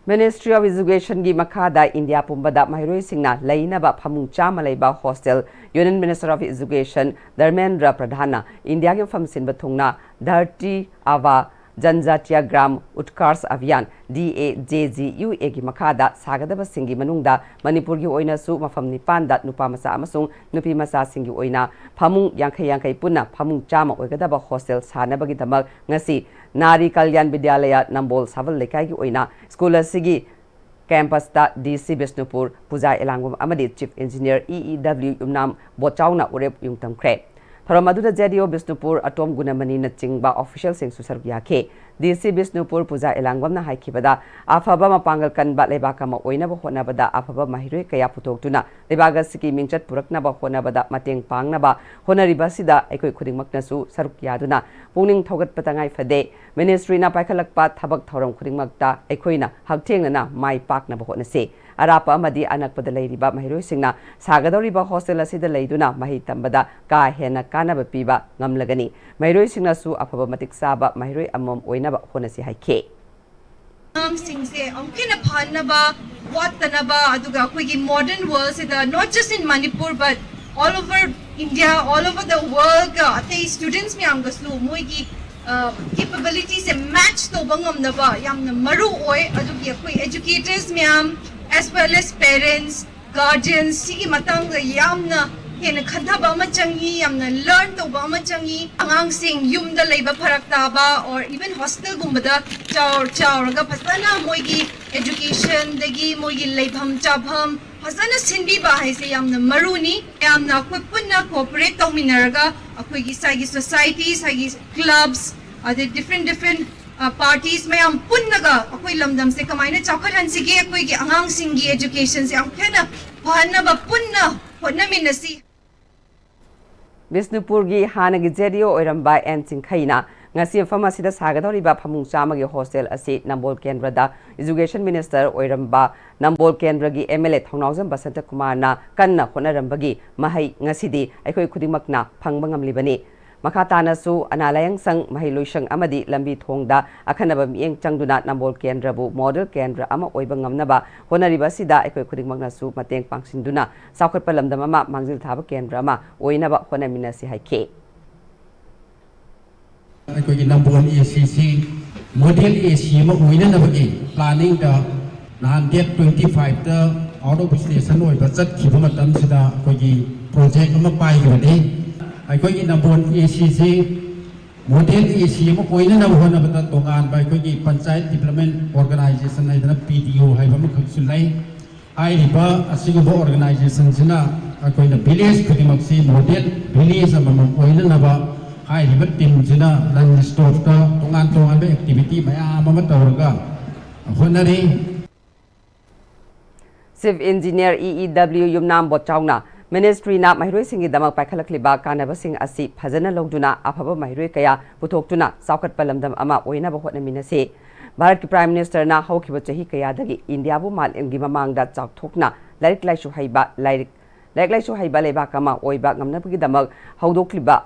Ministry of Education ꯒꯤ ꯃꯈꯥꯗ ꯏꯟꯗꯤꯌꯥ ꯄꯨꯝꯕꯗ ꯃꯍꯩꯔꯣꯏꯁꯤꯡꯅ ꯂꯩꯅꯕ ꯐꯃꯨꯡ ꯆꯥꯝꯃ ꯂꯩꯕ hostel Union Minister of Education Dharmendra ꯄ꯭ꯔꯙꯥꯟꯅ ꯏꯟꯗꯤꯌꯥꯒꯤ ꯃꯐꯝ ꯁꯤꯟꯕ ꯊꯨꯡꯅ Dharti Aaba ꯖꯟꯖꯥꯇꯤꯌꯥ ꯒ꯭ꯔꯥꯝ ꯎꯠꯀꯥꯔꯁ ꯑꯚꯤꯌꯥꯟ, ꯗꯤ ꯑꯦ ꯖꯦ ꯖꯤ ꯌꯨ ꯑꯦꯒꯤ ꯃꯈꯥꯗ ꯁꯥꯒꯗꯕꯁꯤꯡꯒꯤ ꯃꯅꯨꯡꯗ ꯃꯅꯤꯄꯨꯔꯒꯤ ꯑꯣꯏꯅꯁꯨ ꯃꯐꯝ ꯅꯤꯄꯥꯟꯗ ꯅꯨꯄꯥ ꯃꯆꯥ ꯑꯃꯁꯨꯡ ꯅꯨꯄꯤ ꯃꯆꯥꯁꯤꯡꯒꯤ ꯑꯣꯏꯅ ꯐꯃꯨꯡ ꯌꯥꯡꯈꯩ ꯌꯥꯡꯈꯩ ꯄꯨꯟꯅ ꯐꯃꯨꯡ ꯆꯥꯝꯃ ꯑꯣꯏꯒꯗꯕ ꯍꯣꯁꯇꯦꯜ ꯁꯥꯅꯕꯒꯤꯗꯃꯛ ꯉꯁꯤ ꯅꯥꯔꯤ ꯀꯜꯌꯥꯟ ꯕꯤꯗ꯭ꯌꯥꯂꯌꯥ ꯅꯝꯕꯣꯜ ꯁꯥꯕꯜ ꯂꯩꯀꯥꯏꯒꯤ ꯑꯣꯏꯅ ꯁ꯭ꯀꯨꯜ ꯑꯁꯤꯒꯤ ꯀꯦꯝꯄꯁꯇ ꯗꯤ ꯁꯤ ꯕꯤꯁꯅꯨꯄꯨꯔ, ꯄꯨꯖꯥ ꯑꯦꯂꯥꯡꯕꯝ ꯑꯃꯗꯤ chief engineer E E W ꯌꯨꯝꯅꯥꯝ ꯕꯣꯠꯆꯥꯎꯅ ꯎꯔꯦꯞ ꯌꯨꯡꯊꯝꯈ꯭ꯔꯦ꯫ ꯊꯧꯔꯝ ꯑꯗꯨꯗ ꯖꯦ ꯗꯤ ꯑꯣ ꯕꯤꯁꯅꯨꯄꯨꯔ, ꯑꯇꯣꯝ ꯒꯨꯅꯃꯅꯤꯅꯆꯤꯡꯕ ꯑꯣꯐꯤꯁꯤꯌꯦꯜꯁꯤꯡꯁꯨ ꯁꯔꯨꯛ ꯌꯥꯈꯤ꯫ ꯗꯤ ꯁꯤ ꯕꯤꯁꯅꯨꯄꯨꯔ, ꯄꯨꯖꯥ ꯑꯦꯂꯥꯡꯕꯝꯅ ꯍꯥꯏꯈꯤꯕꯗ, ꯑꯐꯕ ꯃꯄꯥꯡꯒꯜ ꯀꯟꯕ ꯂꯩꯕꯥꯛ ꯑꯃ ꯑꯣꯏꯅꯕ ꯍꯣꯠꯅꯕꯗ ꯑꯐꯕ ꯃꯍꯩꯔꯣꯏ ꯀꯌꯥ ꯄꯨꯊꯣꯛꯇꯨꯅ ꯂꯩꯕꯥꯛ ꯑꯁꯤꯒꯤ ꯃꯤꯡꯆꯠ ꯄꯨꯔꯛꯅꯕ ꯍꯣꯠꯅꯕꯗ ꯃꯇꯦꯡ ꯄꯥꯡꯅꯕ ꯍꯣꯠꯅꯔꯤꯕ ꯑꯁꯤꯗ ꯑꯩꯈꯣꯏ ꯈꯨꯗꯤꯡꯃꯛꯅꯁꯨ ꯁꯔꯨꯛ ꯌꯥꯗꯨꯅ ꯄꯨꯛꯅꯤꯡ ꯊꯧꯒꯠꯄ ꯇꯉꯥꯏ ꯐꯗꯦ꯫ ꯃꯤꯅꯤꯁꯇ꯭ꯔꯤꯅ ꯄꯥꯏꯈꯠꯂꯛꯄ ꯊꯕꯛ ꯊꯧꯔꯝ ꯈꯨꯗꯤꯡꯃꯛꯇ ꯑꯩꯈꯣꯏꯅ ꯍꯛꯊꯦꯡꯅꯅ ꯃꯥꯏ ꯄꯥꯛꯅꯕ ꯍꯣꯠꯅꯁꯤ꯫ ꯑꯔꯥꯞꯄ ꯑꯃꯗꯤ ꯑꯅꯛꯄꯗ ꯂꯩꯔꯤꯕ ꯃꯍꯩꯔꯣꯏꯁꯤꯡꯅ ꯁꯥꯒꯗꯧꯔꯤꯕ ꯍꯣꯁꯇꯦꯜ ꯑꯁꯤꯗ ꯂꯩꯗꯨꯅ ꯃꯍꯩ ꯇꯝꯕꯗ ꯀꯥ ꯍꯦꯟꯅ ꯀꯥꯟꯅꯕ ꯄꯤꯕ ꯉꯝꯂꯒꯅꯤ꯫ ꯃꯍꯩꯔꯣꯏꯁꯤꯡꯅꯁꯨ ꯑꯐꯕ ꯃꯇꯤꯛ ꯆꯥꯕ ꯃꯍꯩꯔꯣꯏ ꯑꯃꯃꯝ ꯑꯣꯏꯅꯕ ꯍꯣꯠꯅꯁꯤ ꯍꯥꯏꯈꯤ꯫ ꯑꯉꯥꯡꯁꯤꯡꯁꯦ ꯑꯃꯨꯛꯀ ꯍꯦꯟꯅ ꯐꯍꯟꯅꯕ, ꯋꯥꯠꯇꯅꯕ, ꯑꯗꯨꯒ ꯑꯩꯈꯣꯏꯒꯤ modern world ꯁꯤꯗ, not just in Manipur but all over India, all over the world ꯀ ꯑꯇꯩ students ꯃꯌꯥꯝꯒꯁꯨ ꯃꯣꯏꯒꯤ ꯀꯦꯄꯦꯕꯤꯂꯤꯇꯤꯁꯦ ꯃꯦꯠꯆ ꯇꯧꯕ ꯉꯝꯅꯕ ꯌꯥꯝꯅ ꯃꯔꯨ ꯑꯣꯏ꯫ ꯑꯗꯨꯒꯤ ꯑꯩꯈꯣꯏ educators ꯃꯌꯥꯝ, as well as parents, guardians, ꯁꯤꯒꯤ ꯃꯇꯥꯡꯗ ꯌꯥꯝꯅ ꯍꯦꯟꯅ ꯈꯟꯊꯕ ꯑꯃ ꯆꯪꯉꯤ, ꯌꯥꯝꯅ ꯂꯔꯟ ꯇꯧꯕ ꯑꯃ ꯆꯪꯉꯤ꯫ ꯑꯉꯥꯡꯁꯤꯡ ꯌꯨꯝꯗ ꯂꯩꯕ ꯐꯔꯛ ꯇꯥꯕ, or even ꯍꯣꯁꯇꯦꯜꯒꯨꯝꯕꯗ ꯆꯥꯎ-, ꯆꯥꯎꯔꯒ ꯐꯖꯅ ꯃꯣꯏꯒꯤ education ꯗꯒꯤ ꯃꯣꯏꯒꯤ ꯂꯩꯐꯝ ꯆꯥꯐꯝ ꯐꯖꯅ ꯁꯤꯟꯕꯤꯕ ꯍꯥꯏꯁꯦ ꯌꯥꯝꯅ ꯃꯔꯨꯅꯤ꯫ ꯌꯥꯝꯅ ꯑꯩꯈꯣꯏ ꯄꯨꯟꯅ cooperate ꯇꯧꯃꯤꯟꯅꯔꯒ ꯑꯩꯈꯣꯏꯒꯤ ꯏꯁꯥꯒꯤ society, ꯏꯁꯥꯒꯤ clubs, ꯑꯗꯩ different different, ꯑ, parties ꯃꯌꯥꯝ ꯄꯨꯟꯅꯒ ꯑꯩꯈꯣꯏ ꯂꯝꯗꯝꯁꯦ ꯀꯃꯥꯏꯅ ꯆꯥꯎꯈꯠꯍꯟꯁꯤꯒꯦ, ꯑꯩꯈꯣꯏꯒꯤ ꯑꯉꯥꯡꯁꯤꯡꯒꯤ education ꯁꯦ ꯌꯥꯝ ꯍꯦꯟꯅ ꯐꯍꯟꯅꯕ ꯄꯨꯟꯅ ꯍꯣꯠꯅꯃꯤꯟꯅꯁꯤ꯫ ꯕꯤꯁꯅꯨꯄꯨꯔꯒꯤ ꯍꯥꯟꯅꯒꯤ ꯖꯦ ꯗꯤ ꯑꯣ ꯑꯣꯏꯔꯝꯕ ꯑꯦꯟ ꯆꯤꯡꯈꯩꯅ ꯉꯁꯤ ꯃꯐꯝ ꯑꯁꯤꯗ ꯁꯥꯒꯗꯧꯔꯤꯕ ꯐꯃꯨꯡ ꯆꯥꯝꯃꯒꯤ ꯍꯣꯁꯇꯦꯜ ꯑꯁꯤ ꯅꯝꯕꯣꯜ ꯀꯦꯟꯗ꯭ꯔꯗ ꯏꯖꯨꯀꯦꯁꯟ ꯃꯤꯅꯤꯁꯇꯔ ꯑꯣꯏꯔꯝꯕ ꯅꯝꯕꯣꯜ ꯀꯦꯟꯗ꯭ꯔꯒꯤ ꯑꯦꯝ ꯑꯦꯜ ꯑꯦ ꯊꯧꯅꯥꯎꯖꯝ ꯕꯁꯟꯇ ꯀꯨꯃꯥꯔꯅ ꯀꯟꯅ ꯍꯣꯠꯅꯔꯝꯕꯒꯤ ꯃꯍꯩ ꯉꯁꯤꯗꯤ ꯑꯩꯈꯣꯏ ꯈꯨꯗꯤꯡꯃꯛꯅ ꯐꯪꯕ ꯉꯝꯂꯤꯕꯅꯤ꯫ ꯃꯈꯥ ꯇꯥꯅꯁꯨ ꯑꯅꯥ ꯂꯥꯌꯦꯡꯁꯪ, ꯃꯍꯩ ꯂꯣꯏꯁꯪ ꯑꯃꯗꯤ ꯂꯝꯕꯤ ꯊꯣꯡꯗ ꯑꯈꯟꯅꯕ ꯃꯤꯠꯌꯦꯡ ꯆꯪꯗꯨꯅ ꯅꯝꯕꯣꯜ ꯀꯦꯟꯗ꯭ꯔꯕꯨ ꯃꯣꯗꯦꯜ ꯀꯦꯟꯗ꯭ꯔ ꯑꯃ ꯑꯣꯏꯕ ꯉꯝꯅꯕ ꯍꯣꯠꯅꯔꯤꯕ ꯑꯁꯤꯗ ꯑꯩꯈꯣꯏ ꯈꯨꯗꯤꯡꯃꯛꯅꯁꯨ ꯃꯇꯦꯡ ꯄꯥꯡꯁꯤꯟꯗꯨꯅ ꯆꯥꯎꯈꯠꯄ ꯂꯝꯗꯝ ꯑꯃ ꯃꯥꯡꯖꯤꯜ ꯊꯥꯕ ꯀꯦꯟꯗ꯭ꯔ ꯑꯃ ꯑꯣꯏꯅꯕ ꯍꯣꯠꯅꯃꯤꯟꯅꯁꯤ ꯍꯥꯏꯈꯤ꯫ ꯑꯩꯈꯣꯏꯒꯤ ꯅꯝꯕꯣꯜ ꯑꯦ ꯁꯤꯁꯤ ꯃꯣꯗꯦꯜ ꯑꯦ ꯁꯤ ꯑꯃ ꯑꯣꯏꯅꯅꯕꯒꯤ ꯄ꯭ꯂꯥꯅꯤꯡꯗ ꯅꯍꯥꯟ ꯗꯦꯠ ꯇ꯭ꯋꯦꯟꯇꯤ ꯐꯥꯏꯚꯇ ꯑꯥꯎꯠ ꯑꯣꯐ ꯁ꯭ꯇꯦꯁꯟ ꯑꯣꯏꯕ ꯆꯠꯈꯤꯕ ꯃꯇꯝꯁꯤꯗ ꯑꯩꯈꯣꯏꯒꯤ ꯄ꯭ꯔꯣꯖꯦꯛ ꯑꯃ ꯄꯥꯏꯈꯤꯕꯅꯤ꯫ ꯑꯩꯈꯣꯏꯒꯤ ꯅꯝꯕꯣꯜ ꯑꯦ ꯁꯤꯁꯤ ꯃꯣꯗꯦꯜ ꯑꯦ ꯁꯤ ꯑꯃ ꯑꯣꯏꯅꯅꯕ ꯍꯣꯠꯅꯕꯗ ꯇꯣꯉꯥꯟꯕ ꯑꯩꯈꯣꯏꯒꯤ ꯄꯟꯆꯥꯌꯠ ꯗꯤꯕꯂꯞꯃꯦꯟ ꯑꯣꯔꯒꯅꯥꯏꯖꯦꯁꯟ ꯍꯥꯏꯗꯅ, ꯄꯤ ꯗꯤ ꯑꯣ ꯍꯥꯏꯕ ꯑꯃꯈꯛꯁꯨ ꯂꯩ꯫ ꯍꯥꯏꯔꯤꯕ ꯑꯁꯤꯒꯨꯝꯕ ꯑꯣꯔꯒꯅꯥꯏꯖꯦꯁꯟꯁꯤꯅ ꯑꯩꯈꯣꯏꯅ ꯚꯤꯂꯦꯖ ꯈꯨꯗꯤꯡꯃꯛꯁꯤ ꯃꯣꯗꯦꯜ ꯚꯤꯂꯦꯖ ꯑꯃꯃꯝ ꯑꯣꯏꯅꯅꯕ ꯍꯥꯏꯔꯤꯕ ꯇꯤꯝꯁꯤꯅ ꯂꯟ ꯁ꯭ꯇꯣꯞꯇ ꯇꯣꯉꯥꯟ ꯇꯣꯉꯥꯟꯕ ꯑꯦꯛꯇꯤꯚꯤꯇꯤ ꯃꯌꯥꯝ ꯑꯃ ꯇꯧꯔꯒ ꯍꯣꯠꯅꯔꯤ꯫ Chief Engineer E E W ꯌꯨꯝꯅꯥꯝ ꯕꯣꯠꯆꯥꯎꯅ ministryꯅ ꯃꯍꯩꯔꯣꯏꯁꯤꯡꯒꯤꯗꯃꯛ ꯄꯥꯏꯈꯠꯂꯛꯂꯤꯕ ꯀꯥꯟꯅꯕꯁꯤꯡ ꯑꯁꯤ ꯐꯖꯅ ꯂꯧꯗꯨꯅ ꯑꯐꯕ ꯃꯍꯩꯔꯣꯏ ꯀꯌꯥ ꯄꯨꯊꯣꯛꯇꯨꯅ ꯆꯥꯎꯈꯠꯄ ꯂꯝꯗꯝ ꯑꯃ ꯑꯣꯏꯅꯕ ꯍꯣꯠꯅꯃꯤꯟꯅꯁꯤ꯫ ꯚꯥꯔꯠꯀꯤ Prime Ministerꯅ ꯍꯧꯈꯤꯕ ꯆꯍꯤ ꯀꯌꯥꯗꯒꯤ ꯏꯟꯗꯤꯌꯥꯕꯨ ꯃꯥꯂꯦꯝꯒꯤ ꯃꯃꯥꯡꯗ ꯆꯥꯎꯊꯣꯛꯅ ꯂꯥꯏꯔꯤꯛ ꯂꯥꯏꯁꯨ ꯍꯩꯕ, ꯂꯥꯏꯔꯤꯛ, ꯂꯥꯏꯔꯤꯛ ꯂꯥꯏꯁꯨ ꯍꯩꯕ ꯂꯩꯕꯥꯛ ꯑꯃ ꯑꯣꯏꯕ ꯉꯝꯅꯕꯒꯤꯗꯃꯛ ꯍꯧꯗꯣꯛꯂꯤꯕ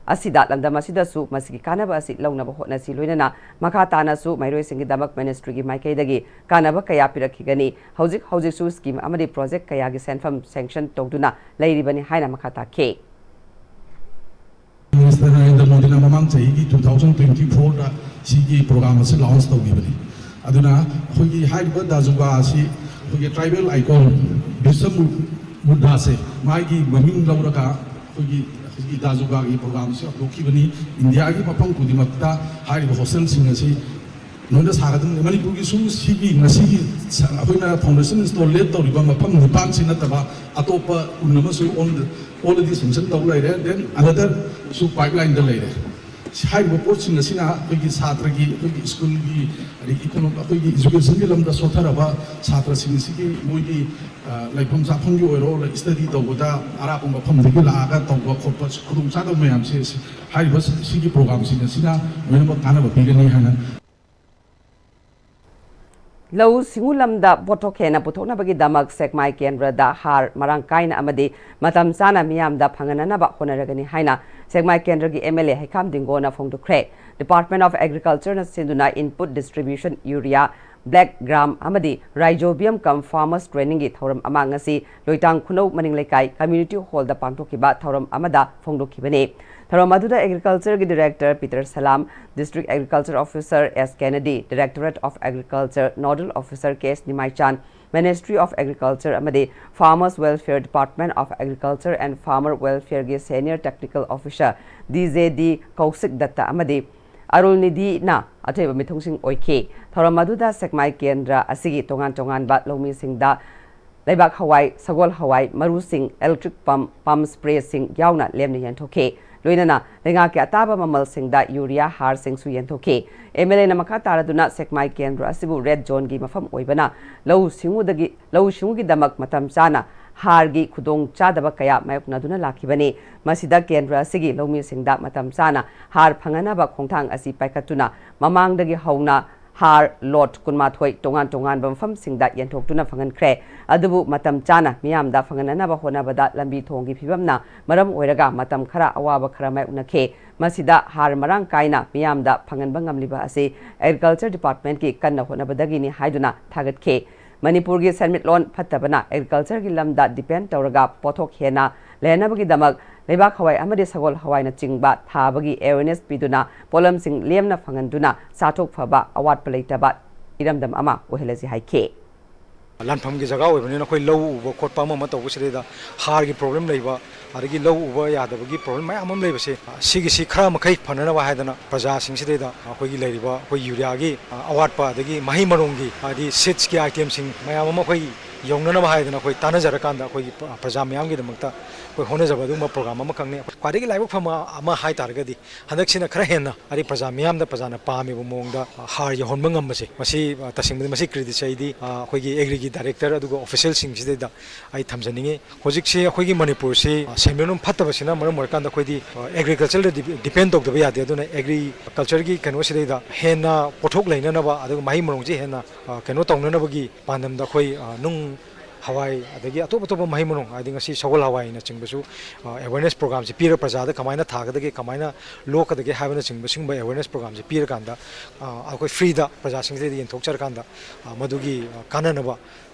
ꯑꯁꯤꯗ ꯂꯝꯗꯝ ꯑꯁꯤꯗꯁꯨ ꯃꯁꯤꯒꯤ ꯀꯥꯟꯅꯕ ꯑꯁꯤ ꯂꯧꯅꯕ ꯍꯣꯠꯅꯁꯤ꯫ ꯂꯣꯏꯅꯅ ꯃꯈꯥ ꯇꯥꯅꯁꯨ ꯃꯍꯩꯔꯣꯏꯁꯤꯡꯒꯤꯗꯃꯛ ministryꯒꯤ ꯃꯥꯏꯀꯩꯗꯒꯤ ꯀꯥꯟꯅꯕ ꯀꯌꯥ ꯄꯤꯔꯛꯈꯤꯒꯅꯤ꯫ ꯍꯧꯖꯤꯛ ꯍꯧꯖꯤꯛꯁꯨ scheme ꯑꯃꯗꯤ project ꯀꯌꯥꯒꯤ ꯁꯦꯟꯐꯝ sanction ꯇꯧꯗꯨꯅ ꯂꯩꯔꯤꯕꯅꯤ ꯍꯥꯏꯅ ꯃꯈꯥ ꯇꯥꯈꯤ꯫ Minister ꯅꯔꯦꯟꯗ꯭ꯔ ꯃꯣꯗꯤꯅ ꯃꯃꯥꯡ ꯆꯍꯤꯒꯤ two thousand twenty fourꯗ ꯁꯤꯒꯤ program ꯑꯁꯤ launch ꯇꯧꯈꯤꯕꯅꯤ꯫ ꯑꯗꯨꯅ ꯑꯩꯈꯣꯏꯒꯤ ꯍꯥꯏꯔꯤꯕ ꯗꯥꯖꯨꯒꯥ ꯑꯁꯤ ꯑꯩꯈꯣꯏꯒꯤ tribal icon ꯕꯤꯔꯁꯥ ꯃꯨ-, ꯃꯨꯟꯗꯥꯁꯦ ꯃꯥꯒꯤ ꯃꯃꯤꯡ ꯂꯧꯔꯒ ꯑꯩꯈꯣꯏꯒꯤ ꯍꯧꯖꯤꯛꯀꯤ ꯗꯥꯖꯨꯒꯥꯒꯤ program ꯑꯁꯤ ꯍꯧꯗꯣꯛꯈꯤꯕꯅꯤ꯫ ꯏꯟꯗꯤꯌꯥꯒꯤ ꯃꯐꯝ ꯈꯨꯗꯤꯡꯃꯛꯇ ꯍꯥꯏꯔꯤꯕ hostelꯁꯤꯡ ꯑꯁꯤ ꯂꯣꯏꯅ ꯁꯥꯒꯗꯕꯅꯤ꯫ ꯃꯅꯤꯄꯨꯔꯒꯤꯁꯨ ꯁꯤꯒꯤ ꯉꯁꯤꯒꯤ ꯁ-, ꯑꯩꯈꯣꯏꯅ foundation stone laid ꯇꯧꯔꯤꯕ ꯃꯐꯝ ꯅꯤꯄꯥꯟꯁꯤ ꯅꯠꯇꯕ ꯑꯇꯣꯞꯄ ꯀꯨꯟ ꯑꯃꯁꯨ on the, already sanction ꯇꯧ ꯂꯩꯔꯦ, then anotherꯁꯨ pipelineꯗ ꯂꯩꯔꯦ꯫ ꯍꯥꯏꯔꯤꯕ ꯄꯣꯠꯁꯤꯡ ꯑꯁꯤꯅ ꯑꯩꯈꯣꯏꯒꯤ ꯁꯥꯇ꯭ꯔꯒꯤ, ꯑꯩꯈꯣꯏꯒꯤ schoolꯒꯤ, ꯑꯗꯒꯤ economic, ꯑꯩꯈꯣꯏꯒꯤ educationꯒꯤ ꯂꯝꯗ ꯁꯣꯠꯊꯔꯕ ꯁꯥꯇ꯭ꯔꯁꯤꯡ ꯑꯁꯤꯒꯤ ꯃꯣꯏꯒꯤ, ꯑ, ꯂꯩꯐꯝ ꯆꯥꯐꯝꯒꯤ ꯑꯣꯏꯔꯣ, study ꯇꯧꯕꯗ ꯑꯔꯥꯞꯄ ꯃꯐꯝꯗꯒꯤ ꯂꯥꯛꯑꯒ ꯇꯧꯕ ꯈꯣꯠꯄ ꯈꯨꯗꯣꯡꯆꯥꯗꯕ ꯃꯌꯥꯝꯁꯦ ꯁꯤ, ꯍꯥꯏꯔꯤꯕ ꯁꯤ-, ꯁꯤꯒꯤ programꯁꯤꯡ ꯑꯁꯤꯅ ꯂꯣꯏꯅꯃꯛ ꯀꯥꯟꯅꯕ ꯄꯤꯒꯅꯤ ꯍꯥꯏꯅ ꯂꯧꯎ ꯁꯤꯡꯎ ꯂꯝꯗ ꯄꯣꯠꯊꯣꯛ ꯍꯦꯟꯅ ꯄꯨꯊꯣꯛꯅꯕꯒꯤꯗꯃꯛ ꯁꯦꯛꯃꯥꯏ ꯀꯦꯟꯗ꯭ꯔꯗ ꯍꯥꯔ ꯃꯔꯥꯡ ꯀꯥꯏꯅ ꯑꯃꯗꯤ ꯃꯇꯝ ꯆꯥꯅ ꯃꯤꯌꯥꯝꯗ ꯐꯪꯍꯟꯅꯅꯕ ꯍꯣꯠꯅꯔꯒꯅꯤ ꯍꯥꯏꯅ ꯁꯦꯛꯃꯥꯏ ꯀꯦꯟꯗ꯭ꯔꯒꯤ M L A ꯍꯩꯈꯥꯝ ꯗꯤꯡꯒꯣꯅ ꯐꯣꯡꯗꯣꯛꯈ꯭ꯔꯦ꯫ Department of Agricultureꯅ ꯁꯤꯟꯗꯨꯅ input distribution, urea, black gram ꯑꯃꯗꯤ rhizobium cum farmers training ꯒꯤ ꯊꯧꯔꯝ ꯑꯃ ꯉꯁꯤ ꯂꯣꯏꯇꯥꯡ ꯈꯨꯅꯧ ꯃꯅꯤꯡ ꯂꯩꯀꯥꯏ community hall ꯗ ꯄꯥꯡꯊꯣꯛꯈꯤꯕ ꯊꯧꯔꯝ ꯑꯃꯗ ꯐꯣꯡꯗꯣꯛꯈꯤꯕꯅꯤ꯫ ꯊꯧꯔꯝ ꯑꯗꯨꯗ Agriculture ꯒꯤ Director Peter Salam, District Agriculture Officer S Kennedy, Directorate of Agriculture Nodal Officer K S Nimaichan, Ministry of Agriculture ꯑꯃꯗꯤ Farmers Welfare, Department of Agriculture and Farmer Welfare ꯒꯤ Senior Technical Officer ꯗꯤ ꯖꯦ ꯗꯤ ꯀꯧꯁꯤꯛ ꯗꯠꯇ ꯑꯃꯗꯤ ꯑꯔꯨꯜ ꯅꯤꯙꯤꯅ ꯑꯊꯣꯏꯕ ꯃꯤꯊꯨꯡꯁꯤꯡ ꯑꯣꯏꯈꯤ꯫ ꯊꯧꯔꯝ ꯑꯗꯨꯗ ꯁꯦꯛꯃꯥꯏ ꯀꯦꯟꯗ꯭ꯔ ꯑꯁꯤꯒꯤ ꯇꯣꯉꯥꯟ ꯇꯣꯉꯥꯟꯕ ꯂꯧꯃꯤꯁꯤꯡꯗ ꯂꯩꯕꯥꯛ ꯍꯋꯥꯏ, ꯁꯒꯣꯜ ꯍꯋꯥꯏ ꯃꯔꯨꯁꯤꯡ, electric pump, pump spray ꯁꯤꯡ ꯌꯥꯎꯅ ꯂꯦꯝꯅ ꯌꯦꯟꯊꯣꯛꯈꯤ꯫ ꯂꯣꯏꯅꯅ ꯂꯩꯉꯥꯛꯀꯤ ꯑꯇꯥꯕ ꯃꯃꯜꯁꯤꯡꯗ ꯌꯨꯔꯤꯌꯥ ꯍꯥꯔꯁꯤꯡꯁꯨ ꯌꯦꯟꯊꯣꯛꯈꯤ꯫ ꯑꯦꯝ ꯑꯦꯜ ꯑꯦꯅ ꯃꯈꯥ ꯇꯥꯔꯗꯨꯅ ꯁꯦꯛꯃꯥꯏ ꯀꯦꯟꯗ꯭ꯔ ꯑꯁꯤꯕꯨ red zone ꯒꯤ ꯃꯐꯝ ꯑꯣꯏꯕꯅ ꯂꯧꯎ ꯁꯤꯡꯎꯗꯒꯤ, ꯂꯧꯎ ꯁꯤꯡꯎꯒꯤꯗꯃꯛ ꯃꯇꯝ ꯆꯥꯅ ꯍꯥꯔꯒꯤ ꯈꯨꯗꯣꯡ ꯆꯥꯗꯕ ꯀꯌꯥ ꯃꯥꯌꯣꯛꯅꯗꯨꯅ ꯂꯥꯛꯈꯤꯕꯅꯤ꯫ ꯃꯁꯤꯗ ꯀꯦꯟꯗ꯭ꯔ ꯑꯁꯤꯒꯤ ꯂꯧꯃꯤꯁꯤꯡꯗ ꯃꯇꯝ ꯆꯥꯅ ꯍꯥꯔ ꯐꯪꯍꯟꯅꯕ ꯈꯣꯡꯊꯥꯡ ꯑꯁꯤ ꯄꯥꯏꯈꯠꯇꯨꯅ ꯃꯃꯥꯡꯗꯒꯤ ꯍꯧꯅ ꯍꯥꯔ ꯂꯣꯠ ꯀꯨꯟꯃꯥꯊꯣꯏ ꯇꯣꯉꯥꯟ ꯇꯣꯉꯥꯟꯕ ꯃꯐꯝꯁꯤꯡꯗ ꯌꯦꯟꯊꯣꯛꯇꯨꯅ ꯐꯪꯍꯟꯈ꯭ꯔꯦ꯫ ꯑꯗꯨꯕꯨ ꯃꯇꯝ ꯆꯥꯅ ꯃꯤꯌꯥꯝꯗ ꯐꯪꯍꯟꯅꯅꯕ ꯍꯣꯠꯅꯕꯗ ꯂꯝꯕꯤ ꯊꯣꯡꯒꯤ ꯐꯤꯕꯝꯅ ꯃꯔꯝ ꯑꯣꯏꯔꯒ ꯃꯇꯝ ꯈꯔ ꯑꯋꯥꯕ ꯈꯔ ꯃꯥꯌꯣꯛꯅꯈꯤ꯫ ꯃꯁꯤꯗ ꯍꯥꯔ ꯃꯔꯥꯡ ꯀꯥꯏꯅ ꯃꯤꯌꯥꯝꯗ ꯐꯪꯍꯟꯕ ꯉꯝꯂꯤꯕ ꯑꯁꯤ Agriculture Department ꯀꯤ ꯀꯟꯅ ꯍꯣꯠꯅꯕꯗꯒꯤꯅꯤ ꯍꯥꯏꯗꯨꯅ ꯊꯥꯒꯠꯈꯤ꯫ ꯃꯅꯤꯄꯨꯔꯒꯤ ꯁꯦꯟꯃꯤꯠꯂꯣꯟ ꯐꯠꯇꯕꯅ agriculture ꯒꯤ ꯂꯝꯗ depend ꯇꯧꯔꯒ ꯄꯣꯠꯊꯣꯛ ꯍꯦꯟꯅ ꯂꯩꯍꯟꯅꯕꯒꯤꯗꯃꯛ ꯂꯩꯕꯥꯛ ꯍꯋꯥꯏ ꯑꯃꯗꯤ ꯁꯒꯣꯜ ꯍꯋꯥꯏꯅꯆꯤꯡꯕ ꯊꯥꯕꯒꯤ awareness ꯄꯤꯗꯨꯅ ꯄꯣꯠꯂꯝꯁꯤꯡ ꯂꯦꯝꯅ ꯐꯪꯍꯟꯗꯨꯅ ꯆꯥꯊꯣꯛ ꯐꯕ ꯑꯋꯥꯠꯄ ꯂꯩꯇꯕ ꯏꯔꯝꯗꯝ ꯑꯃ ꯑꯣꯏꯍꯜꯂꯁꯤ ꯍꯥꯏꯈꯤ꯫ ꯂꯥꯟꯐꯝꯒꯤ ꯖꯒꯥ ꯑꯣꯏꯕꯅꯤꯅ ꯑꯩꯈꯣꯏ ꯂꯧ ꯎꯕ ꯈꯣꯠꯄ ꯑꯃ ꯑꯃ ꯇꯧꯕꯁꯤꯗꯩꯗ ꯍꯥꯔꯒꯤ problem ꯂꯩꯕ, ꯑꯗꯒꯤ ꯂꯧ ꯎꯕ ꯌꯥꯗꯕꯒꯤ problem ꯃꯌꯥꯝ ꯑꯃ ꯂꯩꯕꯁꯦ, ꯁꯤꯒꯤꯁꯤ ꯈꯔ ꯃꯈꯩ ꯐꯅꯅꯕ ꯍꯥꯏꯗꯅ ꯄ꯭ꯔꯖꯥꯁꯤꯡꯁꯤꯗꯩꯗ ꯑꯩꯈꯣꯏꯒꯤ ꯂꯩꯔꯤꯕ ꯑꯩꯈꯣꯏ ꯌꯨꯔꯤꯌꯥꯒꯤ ꯑꯋꯥꯠꯄ, ꯑꯗꯒꯤ ꯃꯍꯩ ꯃꯔꯣꯡꯒꯤ ꯍꯥꯏꯗꯤ seeds ꯀꯤ item ꯁꯤꯡ ꯃꯌꯥꯝ ꯑꯃ ꯑꯩꯈꯣꯏ ꯌꯧꯅꯅꯕ ꯍꯥꯏꯗꯅ ꯑꯩꯈꯣꯏ ꯇꯥꯟꯅꯖꯔꯀꯥꯟꯗ ꯑꯩꯈꯣꯏꯒꯤ ꯄ꯭ꯔꯖꯥ ꯃꯌꯥꯝꯒꯤꯗꯃꯛꯇ ꯑꯩꯈꯣꯏ ꯍꯣꯠꯅꯖꯕ ꯑꯗꯨꯒꯨꯝꯕ program ꯑꯃꯈꯛꯅꯤ꯫ ꯈ꯭ꯋꯥꯏꯗꯒꯤ ꯂꯥꯏꯕꯛ ꯐꯕ ꯑꯃ ꯍꯥꯏ ꯇꯥꯔꯒꯗꯤ ꯍꯟꯗꯛꯁꯤꯅ ꯈꯔ ꯍꯦꯟꯅ ꯑꯗꯩ ꯄ꯭ꯔꯖꯥ ꯃꯤꯌꯥꯝꯗ ꯄ꯭ꯔꯖꯥꯅ ꯄꯥꯝꯃꯤꯕ ꯃꯑꯣꯡꯗ ꯍꯥꯔ ꯌꯧꯍꯟꯕ ꯉꯝꯕꯁꯦ, ꯃꯁꯤ ꯇꯁꯦꯡꯕꯗꯤ ꯃꯁꯤ credit ꯁꯦ ꯑꯩꯗꯤ ꯑꯩꯈꯣꯏꯒꯤ agri ꯒꯤ director ꯑꯗꯨꯒ official ꯁꯤꯡꯁꯤꯗꯩꯗ ꯑꯩ ꯊꯝꯖꯅꯤꯡꯉꯤ꯫ ꯍꯧꯖꯤꯛꯁꯤ ꯑꯩꯈꯣꯏꯒꯤ ꯃꯅꯤꯄꯨꯔꯁꯤ ꯁꯦꯟꯃꯤꯠꯂꯣꯟ ꯐꯠꯇꯕꯁꯤꯅ ꯃꯔꯝ ꯑꯣꯏꯔꯀꯥꯟꯗ ꯑꯩꯈꯣꯏꯗꯤ agriculture ꯗ depend ꯇꯧꯗꯕ ꯌꯥꯗꯦ꯫ ꯑꯗꯨꯅ agriculture ꯒꯤ ꯀꯩꯅꯣꯁꯤꯗꯩꯗ ꯍꯦꯟꯅ ꯄꯣꯠꯊꯣꯛ ꯂꯩꯅꯅꯕ ꯑꯗꯨꯒ ꯃꯍꯩ ꯃꯔꯣꯡꯁꯤ ꯍꯦꯟꯅ ꯀꯩꯅꯣ ꯇꯧꯅꯅꯕꯒꯤ ꯄꯥꯟꯗꯝꯗ ꯑꯩꯈꯣꯏ ꯅꯨꯡ ꯍꯋꯥꯏ, ꯑꯗꯒꯤ ꯑꯇꯣꯞ ꯑꯇꯣꯞꯄ ꯃꯍꯩ ꯃꯔꯣꯡ, ꯍꯥꯏꯗꯤ ꯉꯁꯤ ꯁꯒꯣꯜ ꯍꯋꯥꯏꯅꯆꯤꯡꯕꯁꯨ ꯑꯦꯋꯦꯔꯅꯦꯁ ꯄ꯭ꯔꯣꯒ꯭ꯔꯥꯝꯁꯦ ꯄꯤꯔꯒ, ꯄ꯭ꯔꯖꯥꯗ ꯀꯃꯥꯏꯅ ꯊꯥꯒꯗꯒꯦ, ꯀꯃꯥꯏꯅ ꯂꯣꯛꯀꯗꯒꯦ ꯍꯥꯏꯕꯅꯆꯤꯡꯕꯁꯤꯒꯨꯝꯕ ꯑꯦꯋꯦꯔꯅꯦꯁ ꯄ꯭ꯔꯣꯒ꯭ꯔꯥꯝꯁꯦ ꯄꯤꯔꯀꯥꯟꯗ ꯑꯩꯈꯣꯏ ꯐ꯭ꯔꯤꯗ ꯄ꯭ꯔꯖꯥꯁꯤꯡꯁꯤꯗ ꯌꯦꯟꯊꯣꯛꯆꯔꯀꯥꯟꯗ ꯃꯗꯨꯒꯤ ꯀꯥꯟꯅꯅꯕ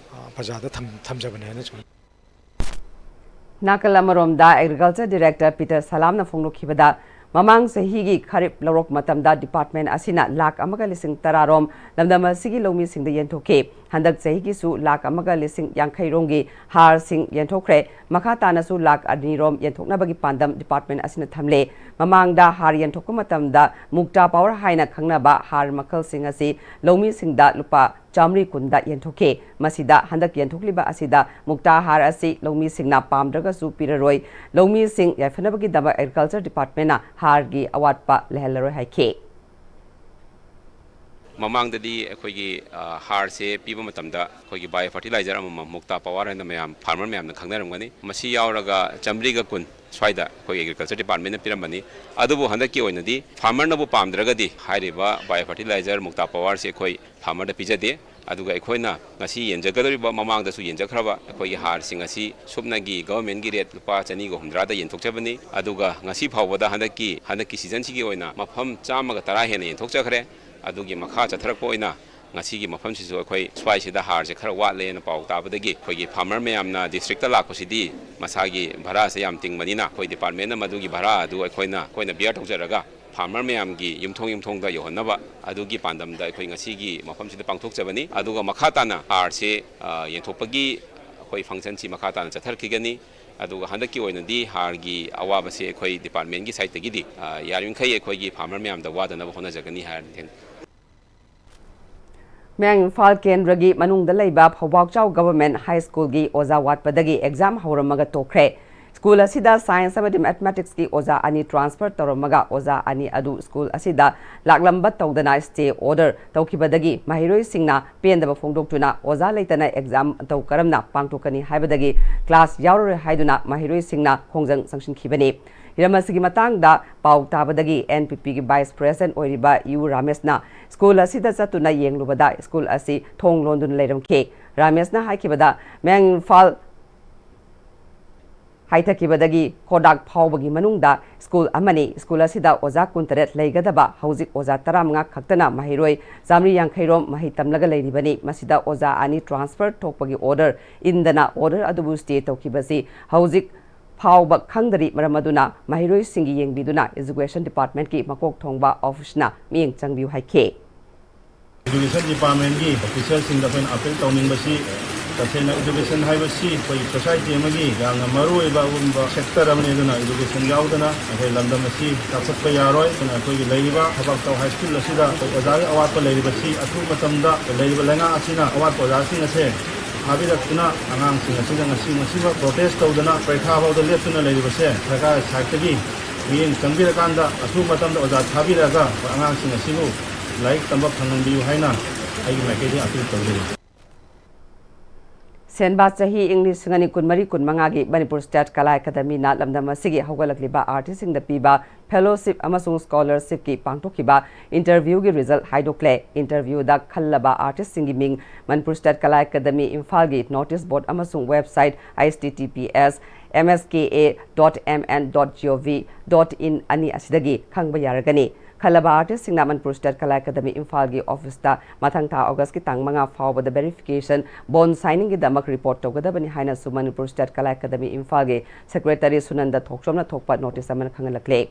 ꯄ꯭ꯔꯖꯥꯗ ꯊꯝꯖꯕꯅꯦ ꯍꯥꯏꯅ ꯁꯨꯃꯥꯏꯅ꯫ ꯅꯥꯀꯜ ꯑꯃꯔꯣꯝꯗ ꯑꯦꯒ꯭ꯔꯤꯀꯜꯆꯔ ꯗꯤꯔꯦꯛꯇꯔ ꯄꯤꯇꯔ ꯁꯂꯥꯝꯅ ꯐꯣꯡꯗꯣꯛꯈꯤꯕꯗ, ꯃꯃꯥꯡ ꯆꯍꯤꯒꯤ ꯈꯔꯤꯞ ꯂꯧꯔꯣꯛ ꯃꯇꯝꯗ ꯗꯤꯄꯥꯔꯠꯃꯦꯟ ꯑꯁꯤꯅ ꯂꯥꯈ ꯑꯃꯒ ꯂꯤꯁꯤꯡ ꯇꯔꯥ ꯔꯣꯝ ꯂꯝꯗꯝ ꯑꯁꯤꯒꯤ ꯂꯧꯃꯤꯁꯤꯡꯗ ꯌꯦꯟꯊꯣꯛꯈꯤ꯫ ꯍꯟꯗꯛ ꯆꯍꯤꯒꯤꯁꯨ ꯂꯥꯈ ꯑꯃꯒ ꯂꯤꯁꯤꯡ ꯌꯥꯡꯈꯩ ꯔꯣꯝꯒꯤ ꯍꯥꯔꯁꯤꯡ ꯌꯦꯟꯊꯣꯛꯈ꯭ꯔꯦ꯫ ꯃꯈꯥ ꯇꯥꯅꯁꯨ ꯂꯥꯈ ꯑꯅꯤ ꯔꯣꯝ ꯌꯦꯟꯊꯣꯛꯅꯕꯒꯤ ꯄꯥꯟꯗꯝ ꯗꯤꯄꯥꯔꯠꯃꯦꯟ ꯑꯁꯤꯅ ꯊꯝꯂꯦ꯫ ꯃꯃꯥꯡꯗ ꯍꯥꯔ ꯌꯦꯟꯊꯣꯛꯄ ꯃꯇꯝꯗ ꯃꯨꯛꯇꯥ ꯄꯥꯋꯔ ꯍꯥꯏꯅ ꯈꯪꯅꯕ ꯍꯥꯔ ꯃꯈꯜꯁꯤꯡ ꯑꯁꯤ ꯂꯧꯃꯤꯁꯤꯡꯗ ꯂꯨꯄꯥ ꯆꯥꯃꯔꯤ ꯀꯨꯟꯗ ꯌꯦꯟꯊꯣꯛꯈꯤ꯫ ꯃꯁꯤꯗ ꯍꯟꯗꯛ ꯌꯦꯟꯊꯣꯛꯂꯤꯕ ꯑꯁꯤꯗ ꯃꯨꯛꯇꯥ ꯍꯥꯔ ꯑꯁꯤ ꯂꯧꯃꯤꯁꯤꯡꯅ ꯄꯥꯝꯗ꯭ꯔꯒꯁꯨ ꯄꯤꯔꯔꯣꯏ꯫ ꯂꯧꯃꯤꯁꯤꯡ ꯌꯥꯏꯐꯅꯕꯒꯤꯗꯃꯛ ꯑꯦꯒ꯭ꯔꯤꯀꯜꯆꯔ ꯗꯤꯄꯥꯔꯠꯃꯦꯟꯅ ꯍꯥꯔꯒꯤ ꯑꯋꯥꯠꯄ ꯂꯩꯍꯜꯂꯔꯣꯏ ꯍꯥꯏꯈꯤ꯫ ꯃꯃꯥꯡꯗꯗꯤ ꯑꯩꯈꯣꯏꯒꯤ ꯍꯥꯔꯁꯦ ꯄꯤꯕ ꯃꯇꯝꯗ ꯑꯩꯈꯣꯏꯒꯤ ꯕꯥꯏꯑꯣ ꯐꯔꯇꯤꯂꯥꯏꯖꯔ ꯑꯃꯃꯝ, ꯃꯨꯛꯇꯥ ꯄꯋꯥꯔ ꯍꯥꯏꯅ ꯃꯌꯥꯝ, ꯐꯥꯔꯃꯔ ꯃꯌꯥꯝꯅ ꯈꯪꯅꯔꯝꯒꯅꯤ, ꯃꯁꯤ ꯌꯥꯎꯔꯒ ꯆꯥꯃꯔꯤꯒ ꯀꯨꯟ ꯁ꯭ꯋꯥꯏꯗ ꯑꯩꯈꯣꯏ ꯑꯦꯒ꯭ꯔꯤꯀꯜꯆꯔ ꯗꯤꯄꯥꯔꯠꯃꯦꯟꯅ ꯄꯤꯔꯝꯕꯅꯤ꯫ ꯑꯗꯨꯕꯨ ꯍꯟꯗꯛꯀꯤ ꯑꯣꯏꯅꯗꯤ ꯐꯥꯔꯃꯔꯅꯕꯨ ꯄꯥꯝꯗ꯭ꯔꯒꯗꯤ ꯍꯥꯏꯔꯤꯕ ꯕꯥꯏꯑꯣ ꯐꯔꯇꯤꯂꯥꯏꯖꯔ ꯃꯨꯛꯇꯥ ꯄꯋꯥꯔꯁꯦ ꯑꯩꯈꯣꯏ ꯐꯥꯔꯃꯔꯗ ꯄꯤꯖꯗꯦ꯫ ꯑꯗꯨꯒ ꯑꯩꯈꯣꯏꯅ ꯉꯁꯤ ꯌꯦꯟꯖꯒꯗꯧꯔꯤꯕ, ꯃꯃꯥꯡꯗꯁꯨ ꯌꯦꯟꯖꯈ꯭ꯔꯕ ꯑꯩꯈꯣꯏꯒꯤ ꯍꯥꯔꯁꯤꯡ ꯑꯁꯤ ꯁꯨꯞꯅꯒꯤ ꯒꯚꯔꯟꯃꯦꯟꯠꯀꯤ ꯔꯦꯠ ꯂꯨꯄꯥ ꯆꯅꯤꯒ ꯍꯨꯝꯗ꯭ꯔꯥꯗ ꯌꯦꯟꯊꯣꯛꯆꯕꯅꯤ꯫ ꯑꯗꯨꯒ ꯉꯁꯤ ꯐꯥꯎꯕꯗ ꯍꯟꯗꯛꯀꯤ, ꯍꯟꯗꯛꯀꯤ ꯁꯤꯖꯟꯁꯤꯒꯤ ꯑꯣꯏꯅ ꯃꯐꯝ ꯆꯥꯝꯃꯒ ꯇꯔꯥ ꯍꯦꯟꯅ ꯌꯦꯟꯊꯣꯛꯆꯈ꯭ꯔꯦ꯫ ꯑꯗꯨꯒꯤ ꯃꯈꯥ ꯆꯠꯊꯔꯛꯄ ꯑꯣꯏꯅ ꯉꯁꯤꯒꯤ ꯃꯐꯝꯁꯤꯁꯨ ꯑꯩꯈꯣꯏ ꯁ꯭ꯋꯥꯏꯁꯤꯗ ꯍꯥꯔꯁꯦ ꯈꯔ ꯋꯥꯠꯂꯦꯅ ꯄꯥꯎ ꯇꯥꯕꯗꯒꯤ ꯑꯩꯈꯣꯏꯒꯤ ꯐꯥꯔꯃꯔ ꯃꯌꯥꯝꯅ ꯗꯤꯁꯇ꯭ꯔꯤꯛꯇ ꯂꯥꯛꯄꯁꯤꯗꯤ ꯃꯁꯥꯒꯤ ꯚꯔꯥꯁꯦ ꯌꯥꯝ ꯇꯤꯡꯕꯅꯤꯅ ꯑꯩꯈꯣꯏ ꯗꯤꯄꯥꯔꯠꯃꯦꯟꯅ ꯃꯗꯨꯒꯤ ꯚꯔꯥ ꯑꯗꯨ ꯑꯩꯈꯣꯏꯅ, ꯑꯩꯈꯣꯏꯅ ꯕꯤꯌꯥꯔ ꯇꯧꯖꯔꯒ ꯐꯥꯔꯃꯔ ꯃꯌꯥꯝꯒꯤ ꯌꯨꯝꯊꯣꯡ ꯌꯨꯝꯊꯣꯡꯗ ꯌꯧꯍꯟꯅꯕ ꯑꯗꯨꯒꯤ ꯄꯥꯟꯗꯝꯗ ꯑꯩꯈꯣꯏ ꯉꯁꯤꯒꯤ ꯃꯐꯝꯁꯤꯗ ꯄꯥꯡꯊꯣꯛꯆꯕꯅꯤ꯫ ꯑꯗꯨꯒ ꯃꯈꯥ ꯇꯥꯅ ꯍꯥꯔꯁꯦ, ꯑ, ꯌꯦꯟꯊꯣꯛꯄꯒꯤ ꯑꯩꯈꯣꯏ ꯐꯪꯁꯟꯁꯤ ꯃꯈꯥ ꯇꯥꯅ ꯆꯠꯊꯔꯛꯈꯤꯒꯅꯤ꯫ ꯑꯗꯨꯒ ꯍꯟꯗꯛꯀꯤ ꯑꯣꯏꯅꯗꯤ ꯍꯥꯔꯒꯤ ꯑꯋꯥꯕꯁꯦ ꯑꯩꯈꯣꯏ ꯗꯤꯄꯥꯔꯠꯃꯦꯟꯒꯤ ꯁꯥꯏꯠꯇꯒꯤꯗꯤ, ꯑ, ꯌꯥꯔꯤꯃꯈꯩ ꯑꯩꯈꯣꯏꯒꯤ ꯐꯥꯔꯃꯔ ꯃꯌꯥꯝꯗ ꯋꯥꯗꯅꯕ ꯍꯣꯠꯅꯖꯒꯅꯤ ꯍꯥꯏꯔ ꯊꯦꯡꯅꯩ꯫ ꯃꯌꯥꯡ ꯏꯝꯐꯥꯜ ꯀꯦꯟꯗ꯭ꯔꯒꯤ ꯃꯅꯨꯡꯗ ꯂꯩꯕ ꯐꯧꯕꯥꯛꯆꯥꯎ ꯒꯚꯔꯟꯃꯦꯟꯠ ꯍꯥꯏ ꯁ꯭ꯀꯨꯜꯒꯤ ꯑꯣꯖꯥ ꯋꯥꯠꯄꯗꯒꯤ ꯑꯦꯛꯖꯥꯝ ꯍꯧꯔꯝꯃꯒ ꯇꯣꯛꯈ꯭ꯔꯦ꯫ ꯁ꯭ꯀꯨꯜ ꯑꯁꯤꯗ ꯁꯥꯏꯟꯁ ꯑꯃꯗꯤ ꯃꯦꯊꯃꯦꯇꯤꯛꯁꯀꯤ ꯑꯣꯖꯥ ꯑꯅꯤ ꯇ꯭ꯔꯥꯟꯁꯐꯔ ꯇꯧꯔꯝꯃꯒ ꯑꯣꯖꯥ ꯑꯅꯤ ꯑꯗꯨ ꯁ꯭ꯀꯨꯜ ꯑꯁꯤꯗ ꯂꯥꯛꯂꯝꯕ ꯇꯧꯗꯅ ꯁ꯭ꯇꯦ ꯑꯣꯔꯗꯔ ꯇꯧꯈꯤꯕꯗꯒꯤ ꯃꯍꯩꯔꯣꯏꯁꯤꯡꯅ ꯄꯦꯟꯗꯕ ꯐꯣꯡꯗꯣꯛꯇꯨꯅ ꯑꯣꯖꯥ ꯂꯩꯇꯅ ꯑꯦꯛꯖꯥꯝ ꯃꯇꯧ ꯀꯔꯝꯅ ꯄꯥꯡꯊꯣꯛꯀꯅꯤ ꯍꯥꯏꯕꯗꯒꯤ ꯀ꯭ꯂꯥꯁ ꯌꯥꯎꯔꯔꯣꯏ ꯍꯥꯏꯗꯨꯅ ꯃꯍꯩꯔꯣꯏꯁꯤꯡꯅ ꯈꯣꯡꯖꯪ ꯆꯪꯁꯤꯟꯈꯤꯕꯅꯤ꯫ ꯍꯤꯔꯝ ꯑꯁꯤꯒꯤ ꯃꯇꯥꯡꯗ ꯄꯥꯎ ꯇꯥꯕꯗꯒꯤ ꯑꯦꯟ ꯄꯤ ꯄꯤꯒꯤ ꯚꯥꯏꯁ ꯄ꯭ꯔꯦꯁꯤꯗꯦꯟꯠ ꯑꯣꯏꯔꯤꯕ ꯌꯨ ꯔꯥꯃꯦꯁꯅ ꯁ꯭ꯀꯨꯜ ꯑꯁꯤꯗ ꯆꯠꯇꯨꯅ ꯌꯦꯡꯂꯨꯕꯗ ꯁ꯭ꯀꯨꯜ ꯑꯁꯤ ꯊꯣꯡ ꯂꯣꯟꯗꯨꯅ ꯂꯩꯔꯝꯈꯤ꯫ ꯔꯥꯃꯦꯁꯅ ꯍꯥꯏꯈꯤꯕꯗ, ꯃꯌꯥꯡ ꯏꯝꯐꯥꯜ ꯍꯥꯏꯊꯈꯤꯕꯗꯒꯤ ꯈꯣꯗꯥꯛ ꯐꯥꯎꯕꯒꯤ ꯃꯅꯨꯡꯗ ꯁ꯭ꯀꯨꯜ ꯑꯃꯅꯤ꯫ ꯁ꯭ꯀꯨꯜ ꯑꯁꯤꯗ ꯑꯣꯖꯥ ꯀꯨꯟꯇꯔꯦꯠ ꯂꯩꯒꯗꯕ ꯍꯧꯖꯤꯛ ꯑꯣꯖꯥ ꯇꯔꯥꯃꯉꯥ ꯈꯛꯇꯅ ꯃꯍꯩꯔꯣꯏ ꯆꯥꯃꯔꯤ ꯌꯥꯡꯈꯩ ꯔꯣꯝ ꯃꯍꯩ ꯇꯝꯂꯒ ꯂꯩꯔꯤꯕꯅꯤ꯫ ꯃꯁꯤꯗ ꯑꯣꯖꯥ ꯑꯅꯤ transfer ꯊꯣꯛꯄꯒꯤ order ꯏꯟꯗꯅ order ꯑꯗꯨꯕꯨ stay ꯇꯧꯈꯤꯕꯁꯤ ꯍꯧꯖꯤꯛ ꯐꯥꯎꯕ ꯈꯪꯗꯔꯤ꯫ ꯃꯔꯝ ꯑꯗꯨꯅ ꯃꯍꯩꯔꯣꯏꯁꯤꯡꯒꯤ ꯌꯦꯡꯕꯤꯗꯨꯅ Education Departmentꯀꯤ ꯃꯀꯣꯛ ꯊꯣꯡꯕ officeꯅ ꯃꯤꯠꯌꯦꯡ ꯆꯪꯕꯤꯌꯨ ꯍꯥꯏꯈꯤ꯫ Education Departmentꯀꯤ officerꯁꯤꯡꯗ ꯑꯩꯈꯣꯏꯅ appeal ꯇꯧꯅꯤꯡꯕꯁꯤ, ꯇꯁꯦꯡꯅ education ꯍꯥꯏꯕꯁꯤ ꯑꯩꯈꯣꯏꯒꯤ society ꯑꯃꯒꯤ ꯌꯥꯝꯅ ꯃꯔꯨꯑꯣꯏꯕ ꯑꯗꯨꯒꯨꯝꯕ sector ꯑꯃꯅꯤ꯫ ꯑꯗꯨꯅ education ꯌꯥꯎꯗꯅ ꯑꯩꯈꯣꯏ ꯂꯝꯗꯝ ꯑꯁꯤ ꯆꯥꯎꯈꯠꯄ ꯌꯥꯔꯣꯏ꯫ ꯑꯗꯨꯅ ꯑꯩꯈꯣꯏꯒꯤ ꯂꯩꯔꯤꯕ ꯊꯕꯛꯇꯧ high school ꯑꯁꯤꯗ ꯑꯩꯈꯣꯏ ꯑꯣꯖꯥꯒꯤ ꯑꯋꯥꯠꯄ ꯂꯩꯔꯤꯕꯁꯤ ꯑꯊꯨꯕ ꯃꯇꯝꯗ ꯂꯩꯔꯤꯕ ꯂꯩꯉꯥꯛ ꯑꯁꯤꯅ ꯑꯋꯥꯠꯄ ꯑꯣꯖꯥꯁꯤꯡ ꯑꯁꯦ ꯊꯥꯕꯤꯔꯛꯇꯨꯅ ꯑꯉꯥꯡꯁꯤꯡ ꯑꯁꯤꯗ ꯉꯁꯤ ꯉꯁꯤꯕ protest ꯇꯧꯗꯅ ꯄꯔꯤꯈꯥ ꯐꯥꯎꯗ ꯂꯦꯞꯇꯨꯅ ꯂꯩꯔꯤꯕꯁꯦ ꯁꯔꯀꯥꯔ sideꯇꯒꯤ ꯃꯤꯠꯌꯦꯡ ꯆꯪꯕꯤꯔꯀꯥꯟꯗ ꯑꯊꯨꯕ ꯃꯇꯝꯗ ꯑꯣꯖꯥ ꯊꯥꯕꯤꯔꯛꯑꯒ ꯑꯉꯥꯡꯁꯤꯡ ꯑꯁꯤꯕꯨ ꯂꯥꯏꯔꯤꯛ ꯇꯝꯕ ꯐꯪꯍꯟꯕꯤꯌꯨ ꯍꯥꯏꯅ ꯑꯩꯒꯤ ꯃꯥꯏꯀꯩꯗꯒꯤ appeal ꯇꯧꯖꯔꯤ꯫ ꯁꯦꯟꯕꯥ ꯆꯍꯤ ꯏꯪ ꯂꯤꯁꯤꯡ ꯑꯅꯤ ꯀꯨꯟꯃꯔꯤ ꯀꯨꯟꯃꯉꯥꯒꯤ ꯃꯅꯤꯄꯨꯔ State Kala Academyꯅ ꯂꯝꯗꯝ ꯑꯁꯤꯒꯤ ꯍꯧꯒꯠꯂꯛꯂꯤꯕ artistꯁꯤꯡꯗ ꯄꯤꯕ fellowship ꯑꯃꯁꯨꯡ scholarshipꯀꯤ ꯄꯥꯡꯊꯣꯛꯈꯤꯕ interviewꯒꯤ result ꯍꯥꯏꯗꯣꯛꯂꯦ꯫ Interviewꯗ ꯈꯜꯂꯕ artistꯁꯤꯡꯒꯤ ꯃꯤꯡ ꯃꯅꯤꯄꯨꯔ State Kala Academy ꯏꯝꯐꯥꯜꯒꯤ notice board ꯑꯃꯁꯨꯡ website H T T P S M S K A dot M N dot G O V dot in ꯑꯅꯤ ꯑꯁꯤꯗꯒꯤ ꯈꯪꯕ ꯌꯥꯔꯒꯅꯤ꯫ ꯈꯜꯂꯕ artistꯁꯤꯡꯅ ꯃꯅꯤꯄꯨꯔ State Kala Academy ꯏꯝꯐꯥꯜꯒꯤ officeꯇ ꯃꯊꯪ ꯊꯥ Augustꯀꯤ ꯇꯥꯡ ꯃꯉꯥ ꯐꯥꯎꯕꯗ verification bond signingꯒꯤꯗꯃꯛ report ꯇꯧꯒꯗꯕꯅꯤ ꯍꯥꯏꯅꯁꯨ ꯃꯅꯤꯄꯨꯔ State Kala Academy ꯏꯝꯐꯥꯜꯒꯤ secretary ꯁꯨꯅꯟꯗ ꯊꯣꯛꯆꯣꯝꯅ ꯊꯣꯛꯄ notice ꯑꯃꯅ ꯈꯪꯍꯜꯂꯛꯂꯦ꯫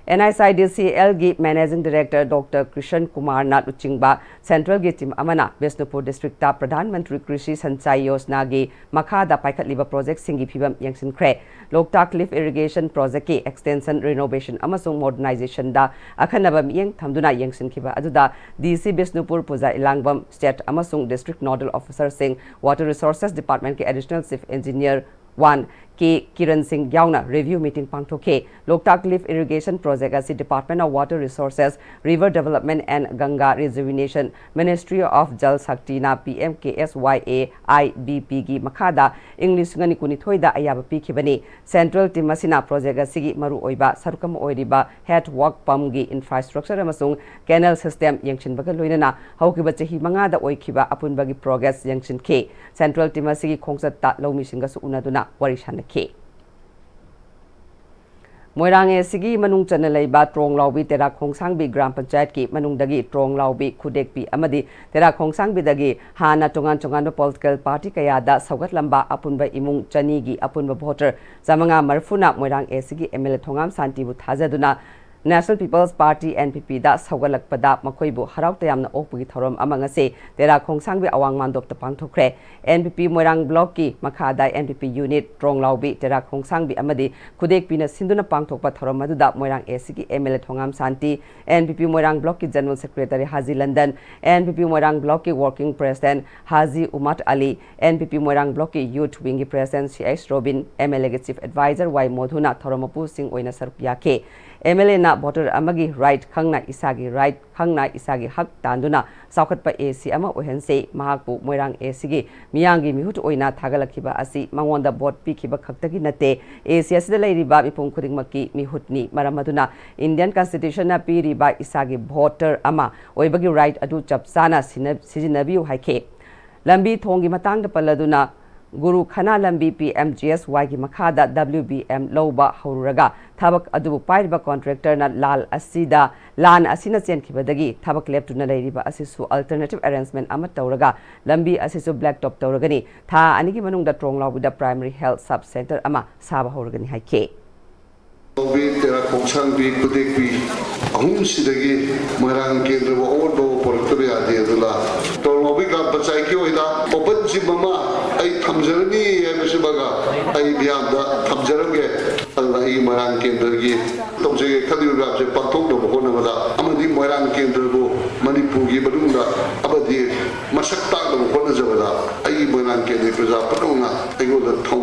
NHIDCLꯒꯤ managing director Doctor ꯀ꯭ꯔꯤꯁꯟ ꯀꯨꯃꯥꯔꯅ ꯂꯨꯆꯤꯡꯕ centralꯒꯤ team ꯑꯃꯅ ꯕꯤꯁꯅꯨꯄꯨꯔ districtꯇ ꯄ꯭ꯔꯙꯥꯟ ꯃꯟꯇ꯭ꯔꯤ ꯀ꯭ꯔꯤꯁꯤ ꯁꯟꯆꯥꯏ ꯌꯣꯖꯅꯥꯒꯤ ꯃꯈꯥꯗ ꯄꯥꯏꯈꯠꯂꯤꯕ projectꯁꯤꯡꯒꯤ ꯐꯤꯕꯝ ꯌꯦꯡꯁꯤꯟꯈ꯭ꯔꯦ꯫ ꯂꯣꯛꯇꯥꯛ lift irrigation projectꯀꯤ extension, renovation ꯑꯃꯁꯨꯡ modernizationꯗ ꯑꯈꯟꯅꯕ ꯃꯤꯠꯌꯦꯡ ꯊꯝꯗꯨꯅ ꯌꯦꯡꯁꯤꯟꯈꯤꯕ ꯑꯗꯨꯗ DC ꯕꯤꯁꯅꯨꯄꯨꯔ ꯄꯨꯖꯥ ꯏꯂꯥꯡꯕꯝ, state ꯑꯃꯁꯨꯡ district nodal officerꯁꯤꯡ, Water Resources Departmentꯀꯤ additional chief engineer one ꯀꯦ ꯀꯤꯔꯟ ꯁꯤꯡ ꯌꯥꯎꯅ review meeting ꯄꯥꯡꯊꯣꯛꯈꯤ꯫ ꯂꯣꯛꯇꯥꯛ lift irrigation project ꯑꯁꯤ Department of Water Resources, River Development and Ganga Rejuvenation, Ministry of Jal Shaktiꯅ P M K S Y A I B P ꯒꯤ ꯃꯈꯥꯗ ꯏꯪ ꯂꯤꯁꯤꯡ ꯑꯅꯤ ꯀꯨꯟꯅꯤꯊꯣꯏꯗ ꯑꯌꯥꯕ ꯄꯤꯈꯤꯕꯅꯤ꯫ Central team ꯑꯁꯤꯅ project ꯑꯁꯤꯒꯤ ꯃꯔꯨꯑꯣꯏꯕ ꯁꯔꯨꯛ ꯑꯃ ꯑꯣꯏꯔꯤꯕ head work pumpꯒꯤ infrastructure ꯑꯃꯁꯨꯡ canal system ꯌꯦꯡꯁꯤꯟꯕꯒ ꯂꯣꯏꯅꯅ ꯍꯧꯈꯤꯕ ꯆꯍꯤ ꯃꯉꯥꯗ ꯑꯣꯏꯈꯤꯕ ꯑꯄꯨꯟꯕꯒꯤ progress ꯌꯦꯡꯁꯤꯟꯈꯤ꯫ Central team ꯑꯁꯤꯒꯤ ꯈꯣꯡꯆꯠꯇ ꯂꯧꯃꯤꯁꯤꯡꯒꯁꯨ ꯎꯅꯗꯨꯅ ꯋꯥꯔꯤ ꯁꯥꯟꯅꯈꯤ꯫ ꯃꯣꯏꯔꯥꯡ A Cꯒꯤ ꯃꯅꯨꯡ ꯆꯟꯅ ꯂꯩꯕ ꯇ꯭ꯔꯣꯡꯂꯥꯎꯕꯤ ꯇꯦꯔꯥ ꯈꯣꯡꯁꯥꯡꯕꯤ ꯒ꯭ꯔꯥꯝ ꯄꯟꯆꯥꯌꯠꯀꯤ ꯃꯅꯨꯡꯗꯒꯤ ꯇ꯭ꯔꯣꯡꯂꯥꯎꯕꯤ, ꯈꯨꯗꯦꯛꯄꯤ ꯑꯃꯗꯤ ꯇꯦꯔꯥ ꯈꯣꯡꯁꯥꯡꯕꯤꯗꯒꯤ ꯍꯥꯟꯅ ꯇꯣꯉꯥꯟ ꯇꯣꯉꯥꯟꯕ political party ꯀꯌꯥꯗ ꯁꯧꯒꯠꯂꯝꯕ ꯑꯄꯨꯟꯕ ꯏꯃꯨꯡ ꯆꯅꯤꯒꯤ ꯑꯄꯨꯟꯕ voter ꯆꯥꯃꯉꯥ ꯃꯔꯤꯐꯨꯅ ꯃꯣꯏꯔꯥꯡ A Cꯒꯤ M L A Thongam ꯁꯥꯟꯇꯤꯕꯨ ꯊꯥꯖꯗꯨꯅ National People's Party, N P Pꯗ ꯁꯧꯒꯠꯂꯛꯄꯗ ꯃꯈꯣꯏꯕꯨ ꯍꯔꯥꯎ ꯇꯌꯥꯝꯅ ꯑꯣꯛꯄꯒꯤ ꯊꯧꯔꯝ ꯑꯃ ꯉꯁꯤ ꯇꯦꯔꯥ ꯈꯣꯡꯁꯥꯡꯕꯤ ꯑꯋꯥꯡ ꯃꯥꯟꯗꯣꯞꯇ ꯄꯥꯡꯊꯣꯛꯈ꯭ꯔꯦ꯫ N P P ꯃꯣꯏꯔꯥꯡ blockꯀꯤ ꯃꯈꯥꯗ N P P unit ꯇ꯭ꯔꯣꯡꯂꯥꯎꯕꯤ, ꯇꯦꯔꯥ ꯈꯣꯡꯁꯥꯡꯕꯤ ꯑꯃꯗꯤ ꯈꯨꯗꯦꯛꯄꯤꯅ ꯁꯤꯟꯗꯨꯅ ꯄꯥꯡꯊꯣꯛꯄ ꯊꯧꯔꯝ ꯑꯗꯨꯗ ꯃꯣꯏꯔꯥꯡ A Cꯒꯤ M L A Thongam Shanti, N P P Moirang blockꯀꯤ general secretary Haji London, N P P Moirang blockꯀꯤ working president Haji Umat Ali, N P P Moirang blockꯀꯤ youth wingꯒꯤ president C H Robin, M L Aꯒꯤ chief advisor Y ꯃꯣꯙꯨꯅ ꯊꯧꯔꯝ ꯃꯄꯨꯁꯤꯡ ꯑꯣꯏꯅ ꯁꯔꯨꯛ ꯌꯥꯈꯤ꯫ M L Aꯅ voter ꯑꯃꯒꯤ right ꯈꯪꯅ ꯏꯁꯥꯒꯤ right ꯈꯪꯅ ꯏꯁꯥꯒꯤ ꯍꯛ ꯇꯥꯟꯗꯨꯅ ꯆꯥꯎꯈꯠꯄ A C ꯑꯃ ꯑꯣꯏꯍꯟꯁꯤ꯫ ꯃꯍꯥꯛꯄꯨ ꯃꯣꯏꯔꯥꯡ A Cꯒꯤ ꯃꯤꯌꯥꯝꯒꯤ ꯃꯤꯍꯨꯠ ꯑꯣꯏꯅ ꯊꯥꯒꯠꯂꯛꯈꯤꯕ ꯑꯁꯤ ꯃꯉꯣꯟꯗ vote ꯄꯤꯈꯤꯕ ꯈꯛꯇꯒꯤ ꯅꯠꯇꯦ, A C ꯑꯁꯤꯗ ꯂꯩꯔꯤꯕ ꯃꯤꯄꯨꯝ ꯈꯨꯗꯤꯡꯃꯛꯀꯤ ꯃꯤꯍꯨꯠꯅꯤ꯫ ꯃꯔꯝ ꯑꯗꯨꯅ Indian Constitutionꯅ ꯄꯤꯔꯤꯕ ꯏꯁꯥꯒꯤ voter ꯑꯃ ꯑꯣꯏꯕꯒꯤ right ꯑꯗꯨ ꯆꯞ ꯆꯥꯅ ꯁꯤꯟꯅ-, ꯁꯤꯖꯤꯟꯅꯕꯤꯌꯨ ꯍꯥꯏꯈꯤ꯫ ꯂꯝꯕꯤ ꯊꯣꯡꯒꯤ ꯃꯇꯥꯡꯗ ꯄꯜꯂꯗꯨꯅ, ꯒꯨꯔꯨ ꯈꯅꯥ ꯂꯝꯕꯤ P M G S Yꯒꯤ ꯃꯈꯥꯗ W B M ꯂꯧꯕ ꯍꯧꯔꯨꯔꯒ ꯊꯕꯛ ꯑꯗꯨꯕꯨ ꯄꯥꯏꯔꯤꯕ contractorꯅ ꯂꯥꯜ ꯑꯁꯤꯗ, ꯂꯥꯟ ꯑꯁꯤꯅ ꯆꯦꯟꯈꯤꯕꯗꯒꯤ ꯊꯕꯛ ꯂꯦꯞꯇꯨꯅ ꯂꯩꯔꯤꯕ ꯑꯁꯤꯁꯨ alternative arrangement ꯑꯃ ꯇꯧꯔꯒ ꯂꯝꯕꯤ ꯑꯁꯤꯁꯨ black top ꯇꯧꯔꯒꯅꯤ꯫ ꯊꯥ ꯑꯅꯤꯒꯤ ꯃꯅꯨꯡꯗ ꯇ꯭ꯔꯣꯡꯂꯥꯎꯕꯤꯗ primary health sub center ꯑꯃ ꯁꯥꯕ ꯍꯧꯔꯒꯅꯤ ꯍꯥꯏꯈꯤ꯫ ꯇ꯭ꯔꯣꯡꯂꯥꯎꯕꯤ, ꯇꯦꯔꯥ ꯈꯣꯡꯁꯥꯡꯕꯤ, ꯈꯨꯗꯦꯛꯄꯤ ꯑꯍꯨꯝꯁꯤꯗꯒꯤ ꯃꯣꯏꯔꯥꯡ ꯀꯦꯟꯗ꯭ꯔꯕꯨ ꯑꯑꯣꯟꯕ ꯑꯃ ꯄꯨꯔꯛꯇꯕ ꯌꯥꯗꯦ꯫ ꯑꯗꯨꯅ ꯇ꯭ꯔꯣꯡꯂꯥꯎꯕꯤ ꯒ꯭ꯔꯥꯝ ꯄꯟꯆꯥꯌꯠꯀꯤ ꯑꯣꯏꯅ open gym ꯑꯃ ꯑꯩ ꯊꯝꯖꯔꯅꯤ ꯍꯥꯏꯕꯁꯤꯃꯒ ꯑꯩ ꯃꯤꯌꯥꯝꯗ ꯊꯝꯖꯔꯝꯒꯦ꯫ ꯑꯗꯨꯅ ꯑꯩ ꯃꯣꯏꯔꯥꯡ ꯀꯦꯟꯗ꯭ꯔꯒꯤ ꯇꯧꯖꯒꯦ ꯈꯜꯂꯤꯕ ꯃꯌꯥꯝꯁꯦ ꯄꯥꯡꯊꯣꯛꯅꯕ ꯍꯣꯠꯅꯕꯗ ꯑꯃꯗꯤ ꯃꯣꯏꯔꯥꯡ ꯀꯦꯟꯗ꯭ꯔꯕꯨ ꯃꯅꯤꯄꯨꯔꯒꯤ ꯃꯅꯨꯡꯗ ꯑꯃꯗꯤ ꯃꯁꯛ ꯇꯥꯛꯅꯕ ꯍꯣꯠꯅꯖꯕꯗ ꯑꯩꯒꯤ ꯃꯣꯏꯔꯥꯡ ꯀꯦꯟꯗ꯭ꯔꯒꯤ ꯄ꯭ꯔꯖꯥ ꯄꯨꯝꯅꯃꯛꯅ ꯑꯩꯉꯣꯟꯗ ꯊꯧ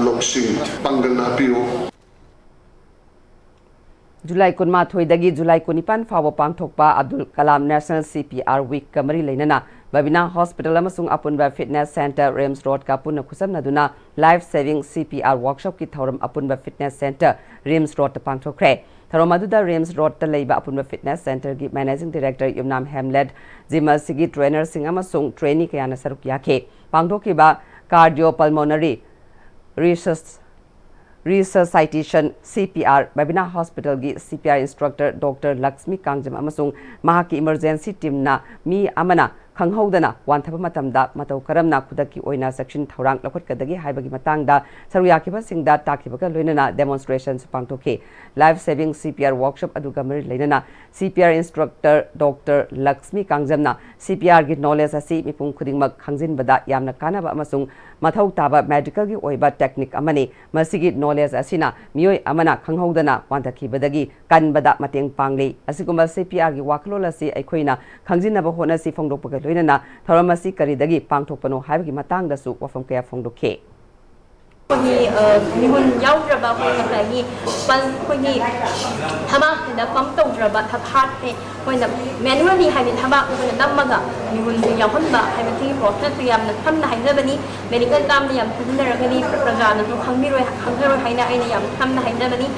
ꯂꯧꯁꯤꯡ ꯄꯥꯡꯒꯜ ꯍꯥꯞꯄꯤꯌꯨ꯫ ꯖꯨꯂꯥꯏ ꯀꯨꯟꯃꯥꯊꯣꯏꯗꯒꯤ ꯖꯨꯂꯥꯏ ꯀꯨꯟꯅꯤꯄꯥꯟ ꯐꯥꯎꯕ ꯄꯥꯡꯊꯣꯛꯄ Abdul Kalam National C P R Weekꯀ ꯃꯔꯤ ꯂꯩꯅꯅ ꯕꯕꯤꯅꯥ ꯍꯣꯁꯄꯤꯇꯥꯜ ꯑꯃꯁꯨꯡ ꯑꯄꯨꯟꯕ ꯐꯤꯠꯅꯦꯁ ꯁꯦꯟꯇꯔ ꯔꯤꯝꯁ ꯔꯣꯗꯀ ꯄꯨꯟꯅ ꯈꯨꯠꯁꯝꯅꯗꯨꯅ Life Saving C P R Workshopꯀꯤ ꯊꯧꯔꯝ ꯑꯄꯨꯟꯕ ꯐꯤꯠꯅꯦꯁ ꯁꯦꯟꯇꯔ ꯔꯤꯝꯁ ꯔꯣꯗꯇ ꯄꯥꯡꯊꯣꯛꯈ꯭ꯔꯦ꯫ ꯊꯧꯔꯝ ꯑꯗꯨꯗ ꯔꯤꯝꯁ ꯔꯣꯗꯇ ꯂꯩꯕ ꯑꯄꯨꯟꯕ ꯐꯤꯠꯅꯦꯁ ꯁꯦꯟꯇꯔꯒꯤ ꯃꯦꯅꯦꯖꯤꯡ ꯗꯤꯔꯦꯛꯇꯔ ꯌꯨꯝꯅꯥꯝ ꯍꯦꯝꯂꯦꯠ, ꯖꯤꯝ ꯑꯁꯤꯒꯤ ꯇ꯭ꯔꯦꯅꯔꯁꯤꯡ ꯑꯃꯁꯨꯡ ꯇ꯭ꯔꯦꯅꯤ ꯀꯌꯥꯅ ꯁꯔꯨꯛ ꯌꯥꯈꯤ꯫ ꯄꯥꯡꯊꯣꯛꯈꯤꯕ ꯀꯥꯔꯗꯤꯑꯣ ꯄꯜꯃꯣꯅꯔꯤ ꯔꯤꯁꯁ ꯔꯤꯁꯁꯥꯏꯇꯦꯁꯟ C P R ꯕꯕꯤꯅꯥ ꯍꯣꯁꯄꯤꯇꯥꯜꯒꯤ C P R instructor doctor Lakshmi Kangjam ꯑꯃꯁꯨꯡ ꯃꯍꯥꯛꯀꯤ ꯏꯃꯔꯖꯦꯟꯁꯤ ꯇꯤꯝꯅ ꯃꯤ ꯑꯃꯅ ꯈꯪꯍꯧꯗꯅ ꯋꯥꯟꯊꯕ ꯃꯇꯝꯗ ꯃꯇꯧ ꯀꯔꯝꯅ ꯈꯨꯗꯛꯀꯤ ꯑꯣꯏꯅ ꯆꯦꯛꯁꯤꯟ ꯊꯧꯔꯥꯡ ꯂꯧꯈꯠꯀꯗꯒꯦ ꯍꯥꯏꯕꯒꯤ ꯃꯇꯥꯡꯗ ꯁꯔꯨꯛ ꯌꯥꯈꯤꯕꯁꯤꯡꯗ ꯇꯥꯛꯈꯤꯕꯒ ꯂꯣꯏꯅꯅ ꯗꯦꯃꯣꯟꯁꯇ꯭ꯔꯦꯁꯟꯁꯨ ꯄꯥꯡꯊꯣꯛꯈꯤ꯫ Life Saving C P R Workshop ꯑꯗꯨꯒ ꯃꯔꯤ ꯂꯩꯅꯅ C P R instructor doctor Laxmi ꯀꯥꯡꯖꯝꯅ C P Rꯒꯤ ꯅꯣꯂꯦꯖ ꯑꯁꯤ ꯃꯤꯄꯨꯝ ꯈꯨꯗꯤꯡꯃꯛ ꯈꯪꯖꯤꯟꯕꯗ ꯌꯥꯝꯅ ꯀꯥꯟꯅꯕ ꯑꯃꯁꯨꯡ ꯃꯊꯧ ꯇꯥꯕ ꯃꯦꯗꯤꯀꯦꯜꯒꯤ ꯑꯣꯏꯕ ꯇꯦꯛꯅꯤꯛ ꯑꯃꯅꯤ꯫ ꯃꯁꯤꯒꯤ ꯅꯣꯂꯦꯖ ꯑꯁꯤꯅ ꯃꯤꯑꯣꯏ ꯑꯃꯅ ꯈꯪꯍꯧꯗꯅ ꯋꯥꯟꯊꯈꯤꯕꯗꯒꯤ ꯀꯟꯕꯗ ꯃꯇꯦꯡ ꯄꯥꯡꯂꯤ꯫ ꯑꯁꯤꯒꯨꯝꯕ C P Rꯒꯤ ꯋꯥꯈꯜꯂꯣꯟ ꯑꯁꯤ ꯑꯩꯈꯣꯏꯅ ꯈꯪꯖꯤꯟꯅꯕ ꯍꯣꯠꯅꯁꯤ ꯐꯣꯡꯗꯣꯛꯄꯒ ꯂꯣꯏꯅꯅ ꯊꯧꯔꯝ ꯑꯁꯤ ꯀꯔꯤꯗꯒꯤ ꯄꯥꯡꯊꯣꯛꯄꯅꯣ ꯍꯥꯏꯕꯒꯤ ꯃꯇꯥꯡꯗꯁꯨ ꯋꯥꯐꯝ ꯀꯌꯥ ꯐꯣꯡꯗꯣꯛꯈꯤ꯫ ꯑꯩꯈꯣꯏꯒꯤ ꯃꯤꯍꯨꯟ ꯌꯥꯎꯗ꯭ꯔꯕ ꯑꯩꯈꯣꯏ ꯉꯁꯥꯏꯒꯤ ꯄꯜ ꯑꯩꯈꯣꯏꯒꯤ ꯊꯕꯥꯛꯁꯤꯗ ꯄꯝ ꯇꯧꯗ꯭ꯔꯕ ꯍꯥꯔꯠꯁꯦ ꯑꯩꯈꯣꯏꯅ ꯃꯦꯅꯨꯋꯦꯜꯂꯤ ꯍꯥꯏꯗꯤ ꯊꯕꯥꯛ ꯑꯩꯈꯣꯏꯅ ꯅꯝꯃꯒ ꯃꯤꯍꯨꯟꯁꯦ ꯌꯥꯎꯍꯟꯕ ꯍꯥꯏꯕꯁꯤꯒꯤ ꯄ꯭ꯔꯣꯁꯦꯁꯁꯦ ꯌꯥꯝꯅ ꯁꯝꯅ ꯍꯥꯏꯖꯕꯅꯤ꯫ ꯃꯦꯗꯤꯀꯦꯜ ꯇꯥꯝꯗ ꯌꯥꯝ ꯁꯤꯖꯤꯟꯅꯔꯒꯗꯤ ꯄ꯭ꯔꯖꯥꯅꯁꯨ ꯈꯪꯕꯤꯔꯣꯏ ꯈꯪꯖꯔꯣꯏ ꯍꯥꯏꯅ ꯑꯩꯅ ꯌꯥꯝ ꯁꯝꯅ ꯍꯥꯏꯖꯕꯅꯤ꯫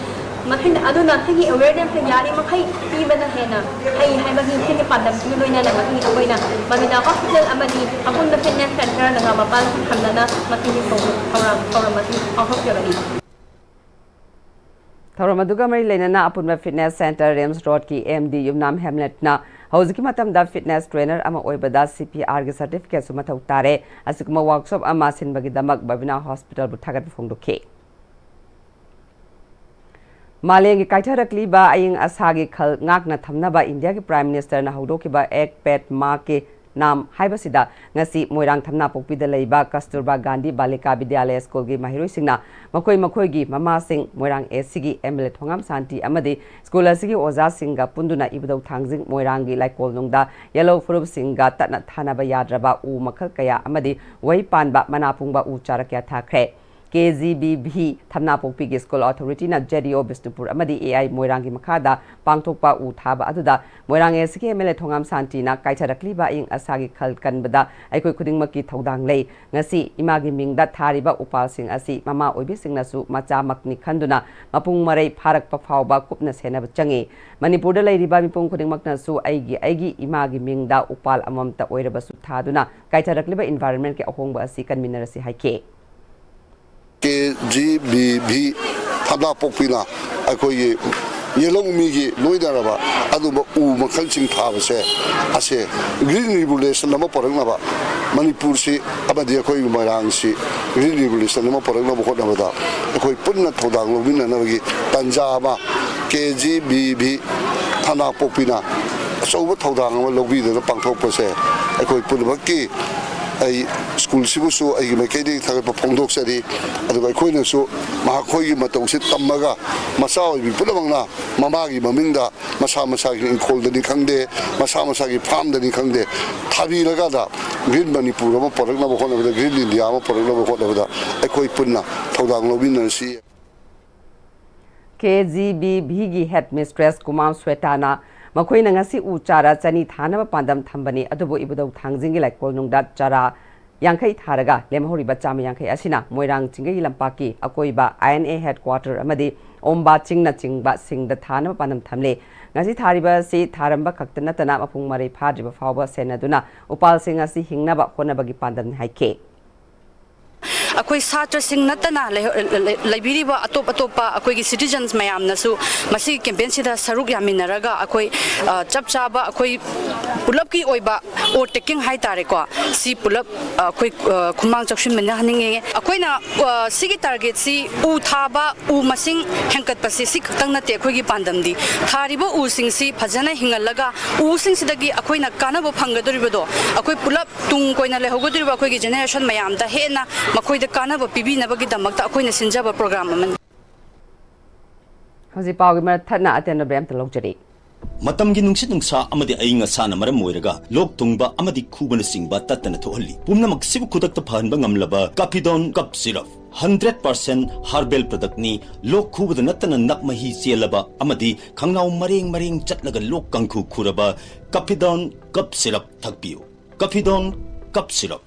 ꯃꯁꯤꯅ ꯑꯗꯨꯅ ꯁꯤꯒꯤ ꯑꯦꯋꯦꯔꯅꯦꯁꯁꯦ ꯌꯥꯔꯤꯃꯈꯩ ꯄꯤꯕꯅ ꯍꯦꯟꯅ ꯐꯩ ꯍꯥꯏꯕꯒꯤ ꯁꯤꯒꯤ ꯄꯥꯟꯗꯝꯁꯤꯒ ꯂꯣꯏꯅꯅ ꯉꯁꯤ ꯑꯩꯈꯣꯏꯅ ꯕꯕꯤꯅꯥ ꯍꯣꯁꯄꯤꯇꯥꯜ ꯑꯃꯗꯤ ꯑꯄꯨꯟꯕ ꯐꯤꯠꯅꯦꯁ ꯁꯦꯟꯇꯔꯅꯒ ꯃꯄꯥꯜ ꯊꯝꯅꯅ ꯃꯁꯤꯒꯤ ꯊꯧꯔꯝ ꯊꯧꯔꯝ ꯑꯁꯤ ꯄꯥꯡꯊꯣꯛꯆꯕꯅꯤ꯫ ꯊꯧꯔꯝ ꯑꯗꯨꯒ ꯃꯔꯤ ꯂꯩꯅꯅ ꯑꯄꯨꯟꯕ ꯐꯤꯠꯅꯦꯁ ꯁꯦꯟꯇꯔ ꯔꯤꯝꯁ ꯔꯣꯗꯀꯤ M D ꯌꯨꯝꯅꯥꯝ ꯍꯦꯝꯂꯦꯠꯅ ꯍꯧꯖꯤꯛꯀꯤ ꯃꯇꯝꯗ ꯐꯤꯠꯅꯦꯁ ꯇ꯭ꯔꯦꯅꯔ ꯑꯃ ꯑꯣꯏꯕꯗ C P Rꯒꯤ ꯁꯔꯇꯤꯐꯤꯀꯦꯠꯁꯨ ꯃꯊꯧ ꯇꯥꯔꯦ꯫ ꯑꯁꯤꯒꯨꯝꯕ ꯋꯥꯔꯛꯁꯣꯞ ꯑꯃ ꯁꯤꯟꯕꯒꯤꯗꯃꯛ ꯕꯕꯤꯅꯥ ꯍꯣꯁꯄꯤꯇꯥꯜꯕꯨ ꯊꯥꯒꯠꯄ ꯐꯣꯡꯗꯣꯛꯈꯤ꯫ ꯃꯥꯂꯦꯝꯒꯤ ꯀꯥꯏꯊꯔꯛꯂꯤꯕ ꯑꯏꯪ ꯑꯁꯥꯒꯤ ꯈꯜ ꯉꯥꯛꯅ ꯊꯝꯅꯕ ꯏꯟꯗꯤꯌꯥꯒꯤ ꯄ꯭ꯔꯥꯏꯝ ꯃꯤꯅꯤꯁꯇꯔꯅ ꯍꯧꯗꯣꯛꯈꯤꯕ ꯑꯦꯛ ꯄꯦꯠ ꯃꯥ ꯀꯦ ꯅꯥꯝ ꯍꯥꯏꯕꯁꯤꯗ ꯉꯁꯤ ꯃꯣꯏꯔꯥꯡ ꯊꯝꯅꯥꯄꯣꯛꯄꯤꯗ ꯂꯩꯕ ꯀꯁꯇꯨꯔꯕꯥ ꯒꯥꯟꯙꯤ ꯕꯥꯂꯤꯀꯥ ꯕꯤꯗ꯭ꯌꯥꯂꯌ ꯁ꯭ꯀꯨꯜꯒꯤ ꯃꯍꯩꯔꯣꯏꯁꯤꯡꯅ ꯃꯈꯣꯏ ꯃꯈꯣꯏꯒꯤ ꯃꯃꯥꯁꯤꯡ, ꯃꯣꯏꯔꯥꯡ A Cꯒꯤ M L A ꯊꯣꯉꯥꯝ ꯁꯥꯟꯇꯤ ꯑꯃꯗꯤ ꯁ꯭ꯀꯨꯜ ꯑꯁꯤꯒꯤ ꯑꯣꯖꯥꯁꯤꯡꯒ ꯄꯨꯟꯗꯨꯅ ꯏꯕꯨꯙꯧ ꯊꯥꯡꯖꯤꯡ ꯃꯣꯏꯔꯥꯡꯒꯤ ꯂꯥꯏꯀꯣꯜꯅꯨꯡꯗ ꯌꯦꯜꯍꯧ ꯐꯨꯔꯨꯞꯁꯤꯡꯒ ꯇꯠꯅ ꯊꯥꯅꯕ ꯌꯥꯗ꯭ꯔꯕ ꯎ ꯃꯈꯜ ꯀꯌꯥ ꯑꯃꯗꯤ ꯎꯍꯩ ꯄꯥꯟꯕ ꯃꯅꯥ ꯄꯨꯡꯕ ꯎ ꯆꯥꯔꯥ ꯀꯌꯥ ꯊꯥꯈ꯭ꯔꯦ꯫ ꯀꯦ ꯖꯤ ꯕꯤ ꯚꯤ ꯊꯝꯅꯥꯄꯣꯛꯄꯤꯒꯤ ꯁ꯭ꯀꯨꯜ ꯑꯣꯊꯣꯔꯤꯇꯤꯅ ꯖꯦ ꯗꯤ ꯑꯣ ꯕꯤꯁꯅꯨꯄꯨꯔ ꯑꯃꯗꯤ ꯑꯦ ꯑꯥꯏ ꯃꯣꯏꯔꯥꯡꯒꯤ ꯃꯈꯥꯗ ꯄꯥꯡꯊꯣꯛꯄ ꯎ ꯊꯥꯕ ꯑꯗꯨꯗ ꯃꯣꯏꯔꯥꯡ ꯑꯦ ꯁꯤꯒꯤ ꯑꯦꯝ ꯑꯦꯜ ꯑꯦ ꯊꯣꯉꯥꯝ ꯁꯥꯟꯇꯤꯅ ꯀꯥꯏꯊꯔꯛꯂꯤꯕ ꯑꯏꯪ ꯑꯁꯥꯒꯤ ꯈꯜ ꯀꯟꯕꯗ ꯑꯩꯈꯣꯏ ꯈꯨꯗꯤꯡꯃꯛꯀꯤ ꯊꯧꯗꯥꯡ ꯂꯩ꯫ ꯉꯁꯤ ꯏꯃꯥꯒꯤ ꯃꯤꯡꯗ ꯊꯥꯔꯤꯕ ꯎꯄꯥꯜꯁꯤꯡ ꯑꯁꯤ ꯃꯃꯥ ꯑꯣꯏꯕꯤꯁꯤꯡꯅꯁꯨ ꯃꯆꯥꯃꯛꯅꯤ ꯈꯟꯗꯨꯅ ꯃꯄꯨꯡ ꯃꯔꯩ ꯐꯥꯔꯛꯄ ꯐꯥꯎꯕ ꯀꯨꯞꯅ ꯁꯦꯟꯅꯕ ꯆꯪꯏ꯫ ꯃꯅꯤꯄꯨꯔꯗ ꯂꯩꯔꯤꯕ ꯃꯤꯄꯨꯝ ꯈꯨꯗꯤꯡꯃꯛꯅꯁꯨ ꯑꯩꯒꯤ ꯑꯩꯒꯤ ꯏꯃꯥꯒꯤ ꯃꯤꯡꯗ ꯎꯄꯥꯜ ꯑꯃꯃꯝꯇ ꯑꯣꯏꯔꯕꯁꯨ ꯊꯥꯗꯨꯅ ꯀꯥꯏꯊꯔꯛꯂꯤꯕ ꯏꯟꯚꯥꯏꯔꯣꯟꯃꯦꯟꯠꯀꯤ ꯑꯍꯣꯡꯕ ꯑꯁꯤ ꯀꯟꯃꯤꯟꯅꯔꯁꯤ ꯍꯥꯏꯈꯤ꯫ ꯀꯦ ꯖꯤ ꯕꯤ ꯚꯤ ꯊꯝꯅꯥꯄꯣꯛꯄꯤꯅ ꯑꯩꯈꯣꯏꯒꯤ ꯌꯦꯜꯍꯧꯃꯤꯒꯤ ꯂꯣꯏꯅꯔꯕ ꯑꯗꯨꯝꯕ ꯎ ꯃꯈꯜꯁꯤꯡ ꯊꯥꯕꯁꯦ, ꯑꯁꯦ Green Revolution ꯑꯃ ꯄꯨꯔꯛꯅꯕ, ꯃꯅꯤꯄꯨꯔꯁꯤ ꯑꯃꯗꯤ ꯑꯩꯈꯣꯏꯒꯤ ꯃꯣꯏꯔꯥꯡꯁꯤ Green Revolution ꯑꯃ ꯄꯨꯔꯛꯅꯕ ꯍꯣꯠꯅꯕꯗ ꯑꯩꯈꯣꯏ ꯄꯨꯟꯅ ꯊꯧꯗꯥꯡ ꯂꯧꯃꯤꯟꯅꯅꯕꯒꯤ ꯇꯥꯟꯖꯥ ꯑꯃ ꯀꯦ ꯖꯤ ꯕꯤ ꯚꯤ ꯊꯝꯅꯥꯄꯣꯛꯄꯤꯅ ꯑꯆꯧꯕ ꯊꯧꯗꯥꯡ ꯑꯃ ꯂꯧꯕꯤꯗꯨꯅ ꯄꯥꯡꯊꯣꯛꯄꯁꯦ ꯑꯩꯈꯣꯏ ꯄꯨꯝꯅꯃꯛꯀꯤ, ꯑꯩ ꯁ꯭ꯀꯨꯜꯁꯤꯕꯨꯁꯨ ꯑꯩꯒꯤ ꯃꯥꯏꯀꯩꯗꯒꯤ ꯊꯥꯒꯠꯄ ꯐꯣꯡꯗꯣꯛꯆꯔꯤ꯫ ꯑꯗꯨꯒ ꯑꯩꯈꯣꯏꯅꯁꯨ ꯃꯈꯣꯏꯒꯤ ꯃꯇꯧꯁꯦ ꯇꯝꯃꯒ ꯃꯆꯥ ꯑꯣꯏꯕꯤ ꯄꯨꯝꯅꯃꯛꯅ ꯃꯃꯥꯒꯤ ꯃꯃꯤꯡꯗ ꯃꯁꯥ ꯃꯁꯥꯒꯤ ꯏꯪꯈꯣꯜꯗꯅꯤ ꯈꯪꯗꯦ, ꯃꯁꯥ ꯃꯁꯥꯒꯤ ꯐꯥꯔꯝꯗꯅꯤ ꯈꯪꯗꯦ, ꯊꯥꯕꯤꯔꯀꯥꯟꯗ Green ꯃꯅꯤꯄꯨꯔ ꯑꯃ ꯄꯨꯔꯛꯅꯕ ꯍꯣꯠꯅꯕꯗ, Green India ꯑꯃ ꯄꯨꯔꯛꯅꯕ ꯍꯣꯠꯅꯕꯗ ꯑꯩꯈꯣꯏ ꯄꯨꯟꯅ ꯊꯧꯗꯥꯡ ꯂꯧꯃꯤꯟꯅꯔꯁꯤ꯫ ꯀꯦ ꯖꯤ ꯕꯤ ꯚꯤꯒꯤ ꯍꯦꯗ ꯃꯤꯁꯇ꯭ꯔꯦꯁ ꯀꯨꯃꯥꯝ ꯁ꯭ꯋꯦꯇꯥꯅ ꯃꯈꯣꯏꯅ ꯉꯁꯤ ꯎ ꯆꯥꯔꯥ ꯆꯅꯤ ꯊꯥꯅꯕ ꯄꯥꯟꯗꯝ ꯊꯝꯕꯅꯤ, ꯑꯗꯨꯕꯨ ꯏꯕꯨꯙꯧ ꯊꯥꯡꯖꯤꯡꯒꯤ ꯂꯩꯀꯣꯜꯅꯨꯡꯗ ꯆꯥꯔꯥ ꯌꯥꯡꯈꯩ ꯊꯥꯔꯒ ꯂꯦꯝꯍꯧꯔꯤꯕ ꯆꯥꯝꯃ ꯌꯥꯡꯈꯩ ꯑꯁꯤꯅ ꯃꯣꯏꯔꯥꯡ ꯆꯤꯡꯒꯩ ꯂꯝꯄꯥꯛꯀꯤ ꯑꯀꯣꯏꯕ ꯑꯥꯏ ꯑꯦꯟ ꯑꯦ ꯍꯦꯗ ꯀ꯭ꯋꯥꯇꯔ ꯑꯃꯗꯤ ꯑꯣꯝꯕꯥ ꯆꯤꯡꯅꯆꯤꯡꯕ ꯁꯤꯡꯗ ꯊꯥꯅꯕ ꯄꯥꯟꯗꯝ ꯊꯝꯂꯦ꯫ ꯉꯁꯤ ꯊꯥꯔꯤꯕ ꯑꯁꯤ ꯊꯥꯔꯝꯕ ꯈꯛꯇ ꯅꯠꯇꯅ ꯃꯄꯨꯡ ꯃꯔꯩ ꯐꯥꯗ꯭ꯔꯤꯕ ꯐꯥꯎꯕ ꯁꯦꯟꯅꯗꯨꯅ ꯎꯄꯥꯜꯁꯤꯡ ꯑꯁꯤ ꯍꯤꯡꯅꯕ ꯍꯣꯠꯅꯕꯒꯤ ꯄꯥꯟꯗꯝꯅꯤ ꯍꯥꯏꯈꯤ꯫ ꯑꯩꯈꯣꯏ ꯁꯥꯇ꯭ꯔꯁꯤꯡ ꯅꯠꯇꯅ ꯂꯩ-, ꯂꯩ-, ꯂꯩꯕꯤꯔꯤꯕ ꯑꯇꯣꯞ ꯑꯇꯣꯞꯄ ꯑꯩꯈꯣꯏꯒꯤ citizens ꯃꯌꯥꯝꯅꯁꯨ ꯃꯁꯤꯒꯤ campaign ꯁꯤꯗ ꯁꯔꯨꯛ ꯌꯥꯃꯤꯟꯅꯔꯒ ꯑꯩꯈꯣꯏ, ꯑ, ꯆꯞ ꯆꯥꯕ ꯑꯩꯈꯣꯏ ꯄꯨꯂꯞꯀꯤ ꯑꯣꯏꯕ ꯑꯣꯠ ꯇꯦꯀꯤꯡ ꯍꯥꯏꯇꯥꯔꯦꯀꯣ, ꯁꯤ ꯄꯨꯂꯞ, ꯑ, ꯑꯩꯈꯣꯏ, ꯑ, ꯈꯨꯃꯥꯡ ꯆꯥꯎꯁꯤꯟꯃꯤꯟꯅꯍꯟꯅꯤꯡꯉꯦ꯫ ꯑꯩꯈꯣꯏꯅ, ꯑ, ꯁꯤꯒꯤ target ꯁꯤ ꯎ ꯊꯥꯕ, ꯎ ꯃꯁꯤꯡ ꯍꯦꯟꯒꯠꯄꯁꯤ ꯁꯤ ꯈꯛꯇꯪ ꯅꯠꯇꯦ ꯑꯩꯈꯣꯏꯒꯤ ꯄꯥꯟꯗꯝꯗꯤ꯫ ꯊꯥꯔꯤꯕ ꯎꯁꯤꯡꯁꯤ ꯐꯖꯅ ꯍꯤꯡꯍꯜꯂꯒ ꯎꯁꯤꯡꯁꯤꯗꯒꯤ ꯑꯩꯈꯣꯏꯅ ꯀꯥꯟꯅꯕ ꯐꯪꯒꯗꯧꯔꯤꯕꯗꯣ ꯑꯩꯈꯣꯏ ꯄꯨꯂꯞ ꯇꯨꯡ ꯀꯣꯏꯅ ꯂꯩꯍꯧꯒꯗꯧꯔꯤꯕ ꯑꯩꯈꯣꯏꯒꯤ generation ꯃꯌꯥꯝꯗ ꯍꯦꯟꯅ ꯃꯈꯣꯏꯗ ꯀꯥꯟꯅꯕ ꯄꯤꯕꯤꯅꯕꯒꯤꯗꯃꯛꯇ ꯑꯩꯈꯣꯏꯅ ꯁꯤꯟꯖꯕ program ꯑꯃꯅꯤ꯫ ꯍꯧꯖꯤꯛ ꯄꯥꯎꯒꯤ ꯃꯔꯛ ꯊꯠꯅ ꯑꯇꯦꯟꯕ break ꯑꯃꯇ ꯂꯧꯖꯔꯤ꯫ ꯃꯇꯝꯒꯤ ꯅꯨꯡꯁꯤꯠ ꯅꯨꯡꯁꯥ ꯑꯃꯗꯤ ꯑꯏꯪ ꯑꯁꯥꯅ ꯃꯔꯝ ꯑꯣꯏꯔꯒ ꯂꯣꯛ ꯊꯨꯡꯕ ꯑꯃꯗꯤ ꯈꯨꯕꯅꯆꯤꯡꯕ ꯇꯠꯇꯅ ꯊꯣꯛꯍꯜꯂꯤ꯫ ꯄꯨꯝꯅꯃꯛꯁꯤꯕꯨ ꯈꯨꯗꯛꯇ ꯐꯍꯟꯕ ꯉꯝꯂꯕ Capidone Cough Syrup꯫ Hundred percent herbal ꯄ꯭ꯔꯗꯛꯅꯤ꯫ ꯂꯣꯛ ꯈꯨꯕꯗ ꯅꯠꯇꯅ ꯅꯞ ꯃꯍꯤ ꯆꯦꯜꯂꯕ ꯑꯃꯗꯤ ꯈꯪꯅꯥꯎ ꯃꯔꯦꯡ ꯃꯔꯦꯡ ꯆꯠꯂꯒ ꯂꯣꯛ ꯀꯥꯡꯈꯨ ꯈꯨꯔꯕ ꯀꯐꯤꯗꯣꯟ ꯀꯞ ꯁꯤꯔꯞ ꯊꯛꯄꯤꯌꯨ꯫ Capidone cough syrup.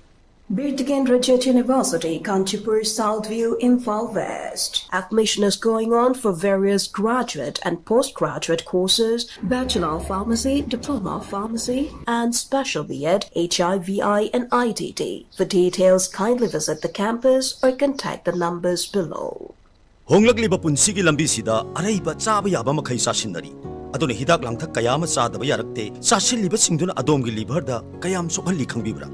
Birtikendra Jet University, Kanchipur, South View, Imphal West. Admission is going on for various graduate and postgraduate courses, Bachelor of Pharmacy, Diploma of Pharmacy, and Special B Ed, H I V I, and I T T. For details, kindly visit the campus or contact the numbers below. ꯍꯣꯡꯂꯛꯂꯤꯕ ꯄꯨꯟꯁꯤꯒꯤ ꯂꯝꯕꯤꯁꯤꯗ ꯑꯔꯩꯕ ꯆꯥꯕ ꯌꯥꯕ ꯃꯈꯩ ꯆꯥꯁꯤꯟꯅꯔꯤ꯫ ꯑꯗꯨꯅ ꯍꯤꯗꯥꯛ ꯂꯥꯡꯊꯛ ꯀꯌꯥ ꯑꯃ ꯆꯥꯗꯕ ꯌꯥꯔꯛꯇꯦ꯫ ꯆꯥꯁꯤꯜꯂꯤꯕꯁꯤꯡꯗꯨꯅ ꯑꯗꯣꯝꯒꯤ ꯂꯤꯚꯔꯗ ꯀꯌꯥꯝ ꯁꯣꯛꯍꯜꯂꯤ ꯈꯪꯕꯤꯕ꯭ꯔꯥ?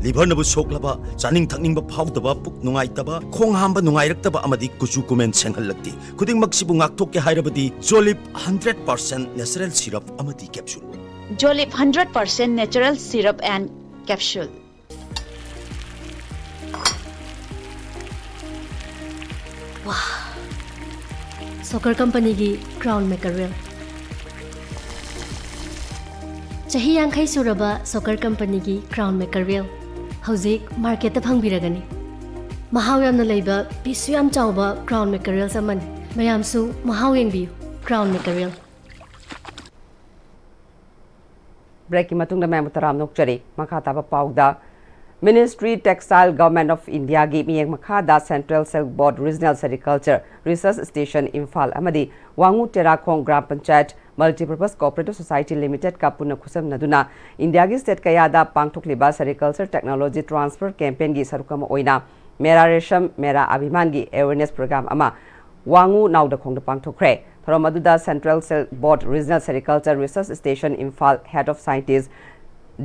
ꯂꯤꯚꯔꯅꯕꯨ ꯁꯣꯛꯂꯕ, ꯆꯥꯅꯤꯡ ꯊꯛꯅꯤꯡꯕ ꯐꯥꯎꯗꯕ, ꯄꯨꯛ ꯅꯨꯡꯉꯥꯏꯇꯕ, ꯈꯣꯡ ꯍꯥꯝꯕ ꯅꯨꯡꯉꯥꯏꯔꯛꯇꯕ ꯑꯃꯗꯤ ꯀꯨꯆꯨ ꯀꯨꯃꯦꯟ ꯁꯦꯡꯍꯜꯂꯛꯇꯦ꯫ ꯈꯨꯗꯤꯡꯃꯛꯁꯤꯕꯨ ꯉꯥꯛꯊꯣꯛꯀꯦ ꯍꯥꯏꯔꯕꯗꯤ ꯖꯣꯂꯤꯞ ꯍꯟꯗ꯭ꯔꯦꯠ ꯄꯥꯔꯁꯦꯟ ꯅꯦꯆꯔꯦꯜ ꯁꯤꯔꯞ ꯑꯃꯗꯤ capsule. Jolip hundred percent natural syrup and capsule. Soccer ꯀꯝꯄꯅꯤꯒꯤ ꯀ꯭ꯔꯥꯎꯟ ꯃꯦꯀꯔꯦꯜ꯫ ꯆꯍꯤ ꯌꯥꯡꯈꯩ ꯁꯨꯔꯕ ꯁꯣꯀꯔ ꯀꯝꯄꯅꯤꯒꯤ ꯀ꯭ꯔꯥꯎꯟ ꯃꯦꯀꯔꯦꯜ ꯍꯧꯖꯤꯛ ꯃꯥꯔꯀꯦꯠꯇ ꯐꯪꯕꯤꯔꯒꯅꯤ꯫ ꯃꯍꯥꯎ ꯌꯥꯝꯅ ꯂꯩꯕ, ꯄꯤꯁꯁꯨ ꯌꯥꯝ ꯆꯥꯎꯕ ꯀ꯭ꯔꯥꯎꯟ ꯃꯦꯀꯔꯦꯜꯁ ꯑꯃꯅꯤ꯫ ꯃꯌꯥꯝꯁꯨ ꯃꯍꯥꯎ ꯌꯦꯡꯕꯤꯌꯨ꯫ ꯀ꯭ꯔꯥꯎꯟ ꯃꯦꯀꯔꯦꯜ꯫ ꯕ꯭ꯔꯦꯛꯀꯤ ꯃꯇꯨꯡꯗ ꯃꯌꯥꯝꯕꯨ ꯇꯔꯥꯝꯅ ꯑꯣꯛꯆꯔꯤ꯫ ꯃꯈꯥ ꯇꯥꯕ ꯄꯥꯎꯗ, Ministry Textile, Government of Indiaꯒꯤ ꯃꯤꯠꯌꯦꯡ ꯃꯈꯥꯗ Central Silk Board Regional Sericulture Research Station Imphal ꯑꯃꯗꯤ Wangoo Terakhong gram panchayat Multipurpose Cooperative Society Limitedꯀ ꯄꯨꯟꯅ ꯈꯨꯠꯁꯝꯅꯗꯨꯅ ꯏꯟꯗꯤꯌꯥꯒꯤ state ꯀꯌꯥꯗ ꯄꯥꯡꯊꯣꯛꯂꯤꯕ Sericulture Technology Transfer Campaignꯒꯤ ꯁꯔꯨꯛ ꯑꯃ ꯑꯣꯏꯅ Mera Resham Mera Abhimanꯒꯤ awareness program ꯑꯃ ꯋꯥꯉꯨ ꯅꯥꯎꯗꯈꯣꯡꯗ ꯄꯥꯡꯊꯣꯛꯈ꯭ꯔꯦ꯫ ꯊꯧꯔꯝ ꯑꯗꯨꯗ Central Silk Board Regional Sericulture Research Station Imphal Head of Scientist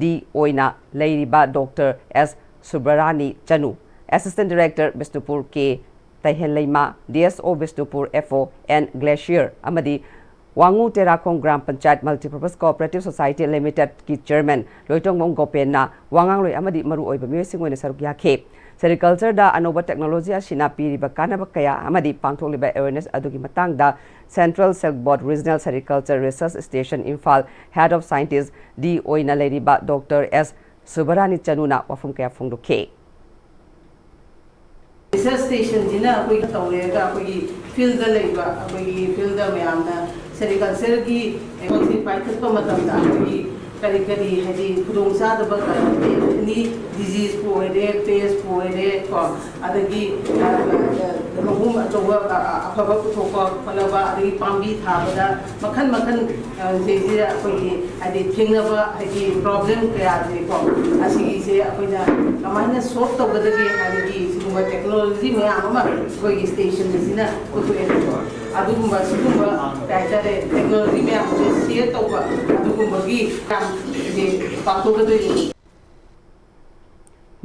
D ꯑꯣꯏꯅ ꯂꯩꯔꯤꯕ Doctor S ꯁꯨꯕ꯭ꯔꯥꯅꯤ ꯆꯅꯨ, Assistant Director ꯕꯤꯁꯅꯨꯄꯨꯔ ꯀꯦ ꯇꯩꯍꯦꯟꯂꯩꯃ, D S O Bishnupur F O N Glacier ꯑꯃꯗꯤ Wangoo Terakhong gram panchayat Multipurpose Cooperative Society Limitedꯀꯤ Chairman ꯂꯣꯏꯇꯣꯡꯕꯝ ꯒꯣꯄꯦꯟꯅ ꯋꯥꯉꯥꯡꯂꯣꯏ ꯑꯃꯗꯤ ꯃꯔꯨꯑꯣꯏꯕ ꯃꯤꯑꯣꯏꯁꯤꯡ ꯑꯣꯏꯅ ꯁꯔꯨꯛ ꯌꯥꯈꯤ꯫ Sericultureꯗ ꯑꯅꯧꯕ technology ꯑꯁꯤꯅ ꯄꯤꯔꯤꯕ ꯀꯥꯟꯅꯕ ꯀꯌꯥ ꯑꯃꯗꯤ ꯄꯥꯡꯊꯣꯛꯂꯤꯕ awareness ꯑꯗꯨꯒꯤ ꯃꯇꯥꯡꯗ Central Silk Board Regional Sericulture Research Station Imphal Head of Scientist D ꯑꯣꯏꯅ ꯂꯩꯔꯤꯕ Doctor S ꯁꯨꯕꯔꯥꯅꯤ ꯆꯅꯨꯅ ꯋꯥꯐꯝ ꯀꯌꯥ ꯐꯣꯡꯗꯣꯛꯈꯤ꯫ ꯔꯤꯁꯔꯁ ꯁ꯭ꯇꯦꯁꯟꯁꯤꯅ ꯑꯩꯈꯣꯏꯒꯤ ꯇꯧꯔꯦꯒ ꯑꯩꯈꯣꯏꯒꯤ ꯐꯤꯜꯗ ꯂꯩꯕ ꯑꯩꯈꯣꯏꯒꯤ ꯐꯤꯜꯗ ꯃꯌꯥꯝꯅ ꯁꯦꯔꯤꯀꯜꯆꯔꯒꯤ ꯑꯦꯛꯁꯄꯣꯖꯤꯁꯟ ꯄꯥꯏꯈꯠꯄ ꯃꯇꯝꯗ ꯑꯩꯈꯣꯏꯒꯤ ꯀꯔꯤ ꯀꯔꯤ ꯍꯥꯏꯗꯤ ꯈꯨꯗꯣꯡꯆꯥꯗꯕ ꯀꯔꯤ ꯑꯦꯅꯤ ꯗꯤꯖꯤꯖꯄꯨ ꯑꯣꯏꯔꯦ, ꯄꯦꯁꯄꯨ ꯑꯣꯏꯔꯦ ꯀꯣ, ꯑꯗꯒꯤ ꯃꯍꯨꯝ ꯑꯆꯧꯕ ꯑꯐꯕ ꯄꯨꯊꯣꯛꯄ ꯈꯣꯠꯅꯕ, ꯑꯗꯒꯤ ꯄꯥꯝꯕꯤ ꯊꯥꯕꯗ ꯃꯈꯜ ꯃꯈꯜ ꯁꯤꯗꯩꯁꯤꯗ ꯑꯩꯈꯣꯏꯒꯤ ꯍꯥꯏꯗꯤ ꯊꯦꯡꯅꯕ ꯍꯥꯏꯗꯤ ꯄ꯭ꯔꯣꯕ꯭ꯂꯦꯝ ꯀꯌꯥꯁꯦꯀꯣ, ꯑꯁꯤꯒꯤꯁꯦ ꯑꯩꯈꯣꯏꯅ ꯀꯃꯥꯏꯅ ꯁꯣꯜꯕ ꯇꯧꯒꯗꯒꯦ ꯍꯥꯏꯕꯒꯤ ꯁꯤꯒꯨꯝꯕ ꯇꯦꯛꯅꯣꯂꯣꯖꯤ ꯃꯌꯥꯝ ꯑꯃ ꯑꯩꯈꯣꯏꯒꯤ ꯁ꯭ꯇꯦꯁꯟ ꯑꯁꯤꯅ ꯄꯨꯊꯣꯛꯑꯦꯕꯀꯣ꯫ ꯑꯗꯨꯒꯨꯝꯕ ꯁꯤꯒꯨꯝꯕ ꯀꯩ ꯍꯥꯏꯇꯥꯔꯦ, ꯇꯦꯛꯅꯣꯂꯣꯖꯤ ꯃꯌꯥꯝꯁꯦ ꯁꯤꯌꯔ ꯇꯧꯕ ꯑꯗꯨꯒꯨꯝꯕꯒꯤ ꯌꯥꯝ ꯍꯥꯏꯗꯤ ꯄꯥꯡꯊꯣꯛꯀꯗꯣꯏꯅꯤ꯫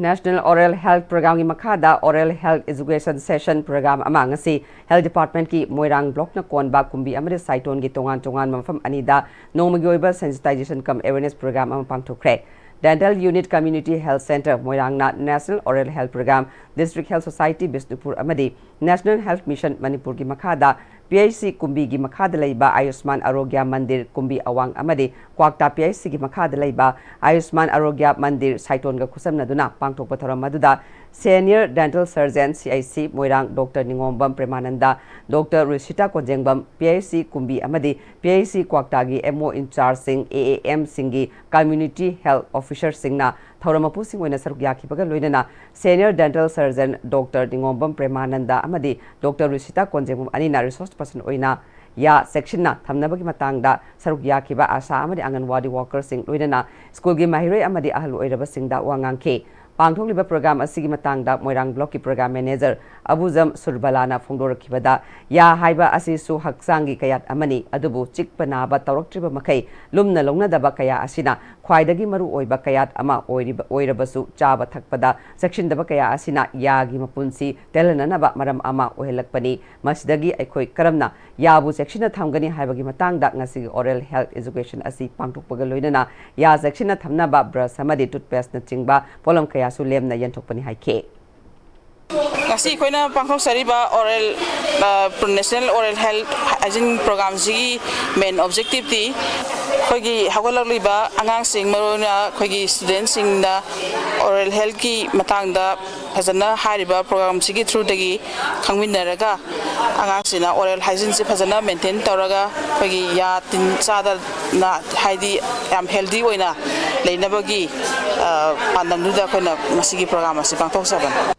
National Oral Health Programꯒꯤ ꯃꯈꯥꯗ Oral Health Education Session Program ꯑꯃ ꯉꯁꯤ Health Departmentꯀꯤ ꯃꯣꯏꯔꯥꯡ ꯕ꯭ꯂꯣꯛꯅ ꯀꯣꯟꯕ ꯀꯨꯝꯕꯤ ꯑꯃꯗꯤ ꯁꯥꯏꯇꯣꯟꯒꯤ ꯇꯣꯉꯥꯟ ꯇꯣꯉꯥꯟꯕ ꯃꯐꯝ ꯑꯅꯤꯗ ꯅꯣꯡꯃꯒꯤ ꯑꯣꯏꯕ sensitization cum awareness program ꯑꯃ ꯄꯥꯡꯊꯣꯛꯈ꯭ꯔꯦ꯫ Dental Unit Community Health Centre ꯃꯣꯏꯔꯥꯡꯅ National Oral Health Programme, District Health Society Bishnupur ꯑꯃꯗꯤ National Health Mission ꯃꯅꯤꯄꯨꯔꯒꯤ ꯃꯈꯥꯗ ꯄꯤ ꯑꯩꯆ ꯁꯤ ꯀꯨꯝꯕꯤꯒꯤ ꯃꯈꯥꯗ ꯂꯩꯕ ꯑꯌꯨꯁꯃꯥꯟ ꯑꯥꯔꯣꯒ꯭ꯌ ꯃꯟꯗꯤꯔ ꯀꯨꯝꯕꯤ ꯑꯋꯥꯡ ꯑꯃꯗꯤ ꯀ꯭ꯋꯥꯛꯇꯥ ꯄꯤ ꯑꯩꯆ ꯁꯤꯒꯤ ꯃꯈꯥꯗ ꯂꯩꯕ ꯑꯌꯨꯁꯃꯥꯟ ꯑꯥꯔꯣꯒ꯭ꯌ ꯃꯟꯗꯤꯔ ꯁꯥꯏꯇꯣꯟꯒ ꯈꯨꯠꯁꯝꯅꯗꯨꯅ ꯄꯥꯡꯊꯣꯛꯄ ꯊꯧꯔꯝ ꯑꯗꯨꯗ Senior Dental Surgeon C I C Moirang doctor Ningombam Premananda, doctor Rusita Konjengbam, P H C ꯀꯨꯝꯕꯤ ꯑꯃꯗꯤ ꯄꯤ ꯑꯩꯆ ꯁꯤ ꯀ꯭ꯋꯥꯛꯇꯥꯒꯤ ꯑꯦꯝ ꯑꯣ ꯏꯟꯆꯥꯔꯖꯁꯤꯡ, ꯑꯦ ꯑꯦ ꯑꯦꯝꯁꯤꯡꯒꯤ Community Health Officerꯁꯤꯡꯅ ꯊꯧꯔꯝ ꯃꯄꯨꯁꯤꯡ ꯑꯣꯏꯅ ꯁꯔꯨꯛ ꯌꯥꯈꯤꯕꯒ ꯂꯣꯏꯅꯅ Senior Dental Surgeon doctor Ningombam ꯄ꯭ꯔꯦꯃꯥꯅꯟꯗ ꯑꯃꯗꯤ ꯗꯣꯛꯇꯔ ꯔꯨꯁꯤꯇꯥ ꯀꯣꯟꯖꯦꯡꯕꯝ ꯑꯅꯤꯅ resource person ꯑꯣꯏꯅ ꯌꯥ ꯆꯦꯛꯁꯤꯟꯅ ꯊꯝꯅꯕꯒꯤ ꯃꯇꯥꯡꯗ ꯁꯔꯨꯛ ꯌꯥꯈꯤꯕ ꯑꯥꯁꯥ ꯑꯃꯗꯤ ꯑꯪꯒꯟꯋꯥꯗꯤ workerꯁꯤꯡ ꯂꯣꯏꯅꯅ ꯁ꯭ꯀꯨꯜꯒꯤ ꯃꯍꯩꯔꯣꯏ ꯑꯃꯗꯤ ꯑꯍꯜ ꯑꯣꯏꯔꯕꯁꯤꯡꯗ ꯋꯥ ꯉꯥꯡꯈꯤ꯫ ꯄꯥꯡꯊꯣꯛꯂꯤꯕ program ꯑꯁꯤꯒꯤ ꯃꯇꯥꯡꯗ ꯃꯣꯏꯔꯥꯡ ꯕ꯭ꯂꯣꯛꯀꯤ program manager ꯑꯕꯨꯖꯝ ꯁꯨꯔꯕꯂꯥꯅ ꯐꯣꯡꯗꯣꯔꯛꯈꯤꯕꯗ, ꯌꯥ ꯍꯥꯏꯕ ꯑꯁꯤꯁꯨ ꯍꯛꯆꯥꯡꯒꯤ ꯀꯌꯥꯠ ꯑꯃꯅꯤ, ꯑꯗꯨꯕꯨ ꯆꯤꯛꯄ ꯅꯥꯕ ꯇꯧꯔꯛꯇ꯭ꯔꯤꯕ ꯃꯈꯩ ꯂꯨꯝꯅ ꯂꯧꯅꯗꯕ ꯀꯌꯥ ꯑꯁꯤꯅ ꯈ꯭ꯋꯥꯏꯗꯒꯤ ꯃꯔꯨ ꯑꯣꯏꯕ ꯀꯌꯥꯠ ꯑꯃ ꯑꯣꯏꯔꯤꯕ, ꯑꯣꯏꯔꯕꯁꯨ ꯆꯥꯕ ꯊꯛꯄꯗ ꯆꯦꯛꯁꯤꯟꯗꯕ ꯀꯌꯥ ꯑꯁꯤꯅ ꯌꯥꯒꯤ ꯃꯄꯨꯟꯁꯤ ꯇꯦꯜꯍꯟꯅꯅꯕ ꯃꯔꯝ ꯑꯃ ꯑꯣꯏꯍꯜꯂꯛꯄꯅꯤ꯫ ꯃꯁꯤꯗꯒꯤ ꯑꯩꯈꯣꯏ ꯀꯔꯝꯅ ꯌꯥꯕꯨ ꯆꯦꯛꯁꯤꯟꯅ ꯊꯝꯒꯅꯤ ꯍꯥꯏꯕꯒꯤ ꯃꯇꯥꯡꯗ ꯉꯁꯤꯒꯤ oral health education ꯑꯁꯤ ꯄꯥꯡꯊꯣꯛꯄꯒ ꯂꯣꯏꯅꯅ ꯌꯥ ꯆꯦꯛꯁꯤꯟꯅ ꯊꯝꯅꯕ brush ꯑꯃꯗꯤ toothpasteꯅꯆꯤꯡꯕ ꯄꯣꯠꯂꯝ ꯀꯌꯥꯁꯨ ꯂꯦꯝꯅ ꯌꯦꯟꯊꯣꯛꯄꯅꯤ ꯍꯥꯏꯈꯤ꯫ ꯉꯁꯤ ꯑꯩꯈꯣꯏꯅ ꯄꯥꯡꯊꯣꯛꯆꯔꯤꯕ oral, ꯑ, National Oral Health Hygiene Programꯁꯤꯒꯤ main objectiveꯇꯤ ꯑꯩꯈꯣꯏꯒꯤ ꯍꯧꯒꯠꯂꯛꯂꯤꯕ ꯑꯉꯥꯡꯁꯤꯡ, ꯃꯔꯨꯑꯣꯏꯅ ꯑꯩꯈꯣꯏꯒꯤ ꯁ꯭ꯇꯨꯗꯦꯟꯁꯤꯡꯗ ꯑꯣꯔꯦꯜ ꯍꯦꯜꯠꯀꯤ ꯃꯇꯥꯡꯗ ꯐꯖꯅ ꯍꯥꯏꯔꯤꯕ ꯄ꯭ꯔꯣꯒ꯭ꯔꯥꯝꯁꯤꯒꯤ ꯊ꯭ꯔꯨꯗꯒꯤ ꯈꯪꯃꯤꯟꯅꯔꯒ, ꯑꯉꯥꯡꯁꯤꯡꯅ ꯑꯣꯔꯦꯜ ꯍꯥꯏꯖꯤꯟꯁꯦ ꯐꯖꯅ ꯃꯦꯟꯇꯦꯟ ꯇꯧꯔꯒ, ꯑꯩꯈꯣꯏꯒꯤ ꯌꯥ ꯇꯤꯟ ꯆꯥꯗꯅ, ꯍꯥꯏꯗꯤ ꯌꯥꯝ ꯍꯦꯜꯗꯤ ꯑꯣꯏꯅ ꯂꯩꯅꯕꯒꯤ, ꯑ, ꯄꯥꯟꯗꯝꯗꯨꯗ ꯑꯩꯈꯣꯏꯅ ꯉꯁꯤꯒꯤ ꯄ꯭ꯔꯣꯒ꯭ꯔꯥꯝ ꯑꯁꯤ ꯄꯥꯡꯊꯣꯛꯆꯕꯅꯤ꯫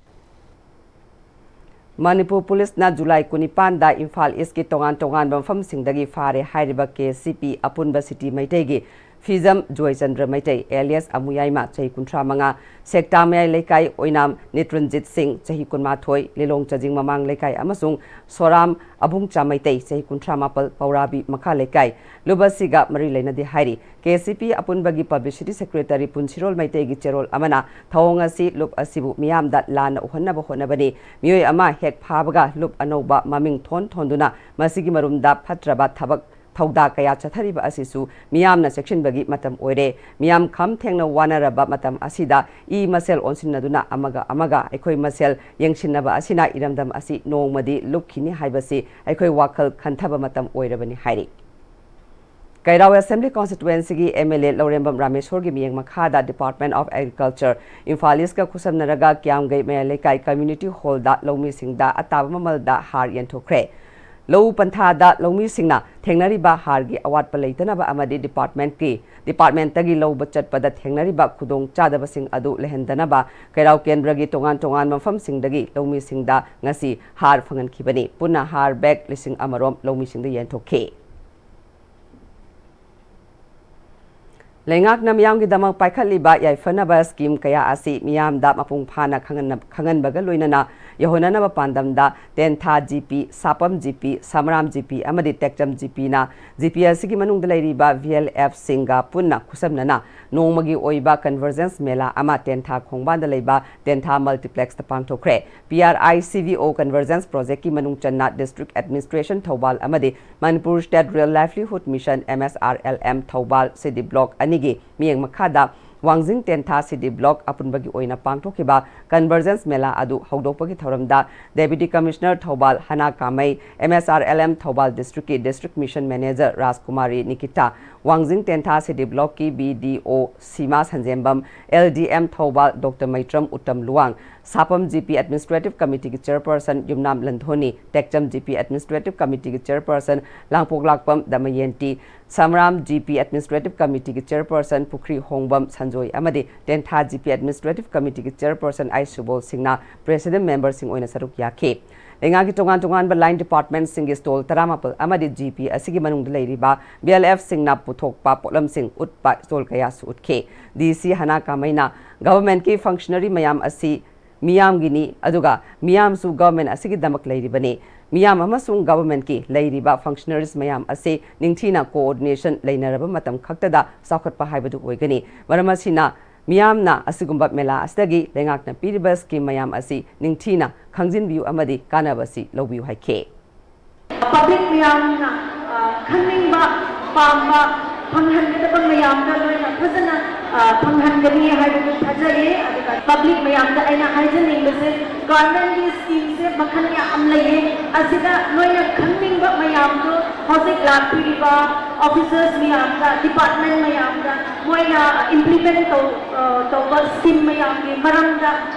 ꯃꯅꯤꯄꯨꯔ ꯄꯨꯂꯤꯁꯅ ꯖꯨꯂꯥꯏ ꯀꯨꯟꯅꯤꯄꯥꯟꯗ ꯏꯝꯐꯥꯜ ꯏꯁꯀꯤ ꯇꯣꯉꯥꯟ ꯇꯣꯉꯥꯟꯕ ꯃꯐꯝꯁꯤꯡꯗꯒꯤ ꯐꯥꯔꯦ ꯍꯥꯏꯔꯤꯕ ꯀꯦ ꯁꯤ ꯄꯤ ꯑꯄꯨꯟꯕ ꯁꯤꯇꯤ ꯃꯩꯇꯩꯒꯤ ꯐꯤꯖꯝ ꯖꯣꯏꯆꯟꯗ꯭ꯔ ꯃꯩꯇꯩ alias ꯑꯃꯨꯌꯥꯏꯃ, ꯆꯍꯤ ꯀꯨꯟꯊ꯭ꯔꯥ ꯃꯉꯥ, ꯁꯦꯛꯇꯥ ꯃꯌꯥꯏ ꯂꯩꯀꯥꯏ ꯑꯣꯏꯅꯥꯝ ꯅꯤꯇ꯭ꯔꯟꯖꯤꯠ ꯁꯤꯡ, ꯆꯍꯤ ꯀꯨꯟꯃꯥꯊꯣꯏ, ꯂꯤꯂꯣꯡ ꯆꯥꯖꯤꯡ ꯃꯃꯥꯡ ꯂꯩꯀꯥꯏ ꯑꯃꯁꯨꯡ ꯁꯣꯔꯥꯝ ꯑꯕꯨꯡꯆꯥ ꯃꯩꯇꯩ, ꯆꯍꯤ ꯀꯨꯟꯊ꯭ꯔꯥ ꯃꯥꯄꯜ, ꯄꯧꯔꯥꯕꯤ ꯃꯈꯥ ꯂꯩꯀꯥꯏ, ꯂꯨꯞ ꯑꯁꯤꯒ ꯃꯔꯤ ꯂꯩꯅꯗꯦ ꯍꯥꯏꯔꯤ꯫ ꯀꯦ ꯁꯤ ꯄꯤ ꯑꯄꯨꯟꯕꯒꯤ ꯄꯕ꯭ꯂꯤꯁꯤꯇꯤ ꯁꯦꯀ꯭ꯔꯦꯇꯔꯤ ꯄꯨꯟꯁꯤꯔꯣꯜ ꯃꯩꯇꯩꯒꯤ ꯆꯦꯔꯣꯜ ꯑꯃꯅ ꯊꯧꯑꯣꯡ ꯑꯁꯤ ꯂꯨꯞ ꯑꯁꯤꯕꯨ ꯃꯤꯌꯥꯝꯗ ꯂꯥꯟꯅ ꯎꯍꯟꯅꯕ ꯍꯣꯠꯅꯕꯅꯤ꯫ ꯃꯤꯑꯣꯏ ꯑꯃ ꯍꯦꯛ ꯐꯥꯕꯒ ꯂꯨꯞ ꯑꯅꯧꯕ ꯃꯃꯤꯡ ꯊꯣꯟ ꯊꯣꯟꯗꯨꯅ ꯃꯁꯤꯒꯤ ꯃꯔꯨꯝꯗ ꯐꯠꯇ꯭ꯔꯕ ꯊꯕꯛ ꯊꯧꯗꯥ ꯀꯌꯥ ꯆꯠꯊꯔꯤꯕ ꯑꯁꯤꯁꯨ ꯃꯤꯌꯥꯝꯅ ꯆꯦꯛꯁꯤꯟꯕꯒꯤ ꯃꯇꯝ ꯑꯣꯏꯔꯦ꯫ ꯃꯤꯌꯥꯝ ꯈꯝ ꯊꯦꯡꯅ ꯋꯥꯅꯔꯕ ꯃꯇꯝ ꯑꯁꯤꯗ ꯏ ꯃꯁꯦꯜ ꯑꯣꯟꯁꯤꯟꯅꯗꯨꯅ ꯑꯃꯒ ꯑꯃꯒ ꯑꯩꯈꯣꯏ ꯃꯁꯦꯜ ꯌꯦꯡꯁꯤꯟꯅꯕ ꯑꯁꯤꯅ ꯏꯔꯝꯗꯝ ꯑꯁꯤ ꯅꯣꯡꯃꯗꯤ ꯂꯨꯞꯈꯤꯅꯤ ꯍꯥꯏꯕꯁꯤ ꯑꯩꯈꯣꯏ ꯋꯥꯈꯜ ꯈꯟꯊꯕ ꯃꯇꯝ ꯑꯣꯏꯔꯕꯅꯤ ꯍꯥꯏꯔꯤ꯫ ꯀꯩꯔꯥꯎ ꯑꯦꯁꯦꯝꯕ꯭ꯂꯤ ꯀꯣꯟꯁꯇꯤꯇ꯭ꯋꯦꯟꯁꯤꯒꯤ ꯑꯦꯝ ꯑꯦꯜ ꯑꯦ ꯂꯧꯔꯦꯝꯕꯝ ꯔꯥꯃꯦꯁꯣꯔꯒꯤ ꯃꯤꯠꯌꯦꯡ ꯃꯈꯥꯗ Department of Agriculture, ꯏꯝꯐꯥꯜ ꯏꯁꯀ ꯈꯨꯠꯁꯝꯅꯔꯒ ꯀ꯭ꯌꯥꯝꯒꯩ ꯃꯌꯥꯏ ꯂꯩꯀꯥꯏ ꯀꯝꯃ꯭ꯌꯨꯅꯤꯇꯤ ꯍꯣꯜꯗ ꯂꯧꯃꯤꯁꯤꯡꯗ ꯑꯇꯥꯕ ꯃꯃꯜꯗ ꯍꯥꯔ ꯌꯦꯟꯊꯣꯛꯈ꯭ꯔꯦ꯫ ꯂꯧꯎ ꯄꯟꯊꯥꯗ ꯂꯧꯃꯤꯁꯤꯡꯅ ꯊꯦꯡꯅꯔꯤꯕ ꯍꯥꯔꯒꯤ ꯑꯋꯥꯠꯄ ꯂꯩꯇꯅꯕ ꯑꯃꯗꯤ ꯗꯤꯄꯥꯔꯠꯃꯦꯟꯠꯀꯤ, ꯗꯤꯄꯥꯔꯠꯃꯦꯟꯠꯇꯒꯤ ꯂꯧꯕ ꯆꯠꯄꯗ ꯊꯦꯡꯅꯔꯤꯕ ꯈꯨꯗꯣꯡ ꯆꯥꯗꯕꯁꯤꯡ ꯑꯗꯨ ꯂꯩꯍꯟꯗꯅꯕ ꯀꯩꯔꯥꯎ ꯀꯦꯟꯗ꯭ꯔꯒꯤ ꯇꯣꯉꯥꯟ ꯇꯣꯉꯥꯟꯕ ꯃꯐꯝꯁꯤꯡꯗꯒꯤ ꯂꯧꯃꯤꯁꯤꯡꯗ ꯉꯁꯤ ꯍꯥꯔ ꯐꯪꯍꯟꯈꯤꯕꯅꯤ꯫ ꯄꯨꯟꯅ ꯍꯥꯔ ꯕꯦꯒ ꯂꯤꯁꯤꯡ ꯑꯃꯔꯣꯝ ꯂꯧꯃꯤꯁꯤꯡꯗ ꯌꯦꯟꯊꯣꯛꯈꯤ꯫ ꯂꯩꯉꯥꯛꯅ ꯃꯤꯌꯥꯝꯒꯤꯗꯃꯛ ꯄꯥꯏꯈꯠꯂꯤꯕ ꯌꯥꯏꯐꯅꯕ ꯁ꯭ꯀꯤꯝ ꯀꯌꯥ ꯑꯁꯤ ꯃꯤꯌꯥꯝꯗ ꯃꯄꯨꯡ ꯐꯥꯅ ꯈꯪꯍꯟꯅ-, ꯈꯪꯍꯟꯕꯒ ꯂꯣꯏꯅꯅ ꯌꯧꯍꯟꯅꯅꯕ ꯄꯥꯟꯗꯝꯗ Tentha G P, Sapam G P, Samaram G P ꯑꯃꯗꯤ ꯇꯦꯛꯆꯝ ꯖꯤ ꯄꯤꯅ ꯖꯤ ꯄꯤ ꯑꯁꯤꯒꯤ ꯃꯅꯨꯡꯗ ꯂꯩꯔꯤꯕ ꯚꯤ ꯑꯦꯜ ꯑꯦꯐꯁꯤꯡꯒ ꯄꯨꯟꯅ ꯈꯨꯠꯁꯝꯅꯅ ꯅꯣꯡꯃꯒꯤ ꯑꯣꯏꯕ ꯀꯟꯚꯔꯖꯦꯟꯁ ꯃꯦꯂꯥ ꯑꯃ ꯇꯦꯟꯊꯥ ꯈꯣꯡꯕꯥꯟꯗ ꯂꯩꯕ ꯇꯦꯟꯊꯥ ꯃꯜꯇꯤꯄ꯭ꯂꯦꯛꯁꯇ ꯄꯥꯡꯊꯣꯛꯈ꯭ꯔꯦ꯫ P R I C V O convergence ꯄ꯭ꯔꯣꯖꯦꯛꯀꯤ ꯃꯅꯨꯡ ꯆꯟꯅ ꯗꯤꯁꯇ꯭ꯔꯤꯛ ꯑꯦꯗꯃꯤꯅꯤꯁꯇ꯭ꯔꯦꯁꯟ ꯊꯧꯕꯥꯜ ꯑꯃꯗꯤ Manipur state rural livelihood mission, M S R L M, Thoubal CD block ꯑꯅꯤꯒꯤ ꯃꯤꯠꯌꯦꯡ ꯃꯈꯥꯗ ꯋꯥꯡꯖꯤꯡ ꯇꯦꯟꯊꯥ ꯁꯤꯗꯤ ꯕ꯭ꯂꯣꯛ ꯑꯄꯨꯟꯕꯒꯤ ꯑꯣꯏꯅ ꯄꯥꯡꯊꯣꯛꯈꯤꯕ ꯀꯟꯚꯔꯖꯦꯟꯁ ꯃꯦꯂꯥ ꯑꯗꯨ ꯍꯧꯗꯣꯛꯄꯒꯤ ꯊꯧꯔꯝꯗ Deputy Commissioner Thoubal ꯍꯅꯥ ꯀꯥꯃꯩ, M S R L M Thoubal ꯗꯤꯁꯇ꯭ꯔꯤꯛꯀꯤ district mission manager Rajkumari Nikita, Wangjing Tentha C ꯕ꯭ꯂꯣꯛꯀꯤ B D O Sima Sanjembam, L D M Thoubal doctor Meitram Utam Luwang, Sapam G P Administrative Committeeꯒꯤ Chairperson Yumnam Lanthoni, Tekcham G P Administrative Committeeꯒꯤ Chairperson Langpoklakpam Damayanti, Samaram G P Administrative Committeeꯒꯤ Chairperson ꯄꯨꯈ꯭ꯔꯤ ꯍꯣꯡꯕꯝ ꯁꯟꯖꯣꯏ ꯑꯃꯗꯤ ꯇꯦꯟꯊꯥ G P Administrative Committeeꯒꯤ Chairperson ꯑꯥꯏ ꯁꯨꯕꯣꯜ ꯁꯤꯡꯅ President memberꯁꯤꯡ ꯑꯣꯏꯅ ꯁꯔꯨꯛ ꯌꯥꯈꯤ꯫ ꯂꯩꯉꯥꯛꯀꯤ ꯇꯣꯉꯥꯟ ꯇꯣꯉꯥꯟꯕ line departmentꯁꯤꯡꯒꯤ stall ꯇꯔꯥꯃꯥꯄꯜ ꯑꯃꯗꯤ G P ꯑꯁꯤꯒꯤ ꯃꯅꯨꯡꯗ ꯂꯩꯔꯤꯕ B L Fꯁꯤꯡꯅ ꯄꯨꯊꯣꯛꯄ ꯄꯣꯠꯂꯝꯁꯤꯡ ꯎꯠꯄ stall ꯀꯌꯥꯁꯨ ꯎꯠꯈꯤ꯫ D C ꯍꯅꯥ ꯀꯥꯃꯩꯅ governmentꯀꯤ functionary ꯃꯌꯥꯝ ꯑꯁꯤ ꯃꯤꯌꯥꯝꯒꯤꯅꯤ, ꯑꯗꯨꯒ ꯃꯤꯌꯥꯝꯁꯨ government ꯑꯁꯤꯒꯤꯗꯃꯛ ꯂꯩꯔꯤꯕꯅꯤ꯫ ꯃꯤꯌꯥꯝ ꯑꯃꯁꯨꯡ governmentꯀꯤ ꯂꯩꯔꯤꯕ functionaries ꯃꯌꯥꯝ ꯑꯁꯤ ꯅꯤꯡꯊꯤꯅ coordination ꯂꯩꯅꯔꯕ ꯃꯇꯝ ꯈꯛꯇꯗ ꯆꯥꯎꯈꯠꯄ ꯍꯥꯏꯕꯗꯨ ꯑꯣꯏꯒꯅꯤ꯫ ꯃꯔꯝ ꯑꯁꯤꯅ, ꯃꯤꯌꯥꯝꯅ ꯑꯁꯤꯒꯨꯝꯕ ꯃꯦꯂꯥ ꯑꯁꯤꯗꯒꯤ ꯂꯩꯉꯥꯛꯅ ꯄꯤꯔꯤꯕ scheme ꯃꯌꯥꯝ ꯑꯁꯤ ꯅꯤꯡꯊꯤꯅ ꯈꯪꯖꯤꯟꯕꯤꯌꯨ ꯑꯃꯗꯤ ꯀꯥꯟꯅꯕ ꯑꯁꯤ ꯂꯧꯕꯤꯌꯨ ꯍꯥꯏꯈꯤ꯫ Public ꯃꯌꯥꯝꯅ, ꯑ, ꯈꯪꯅꯤꯡꯕ, ꯄꯥꯝꯕ, ꯐꯪꯍꯟꯒꯗꯕ ꯃꯌꯥꯝꯗ ꯅꯣꯏꯅ ꯐꯖꯅ, ꯑ, ꯐꯪꯍꯟꯒꯅꯤ ꯍꯥꯏꯕꯗꯨ ꯊꯥꯖꯩꯌꯦ꯫ ꯑꯗꯨꯒ public ꯃꯌꯥꯝꯗ ꯑꯩꯅ ꯍꯥꯏꯖꯅꯤꯡꯕꯁꯦ, governmentꯀꯤ schemeꯁꯦ ꯃꯈꯜ ꯌꯥꯝ ꯂꯩꯌꯦ꯫ ꯑꯁꯤꯗ ꯅꯣꯏꯅ ꯈꯪꯅꯤꯡꯕ ꯃꯌꯥꯝꯗꯨ ꯍꯧꯖꯤꯛ ꯂꯥꯛꯄꯤꯔꯤꯕ officers ꯃꯌꯥꯝꯗ, department ꯃꯌꯥꯝꯗ ꯃꯣꯏꯅ implement ꯇꯧ-, ꯑ, ꯇꯧꯕ scheme ꯃꯌꯥꯝꯒꯤ ꯃꯔꯝꯗ,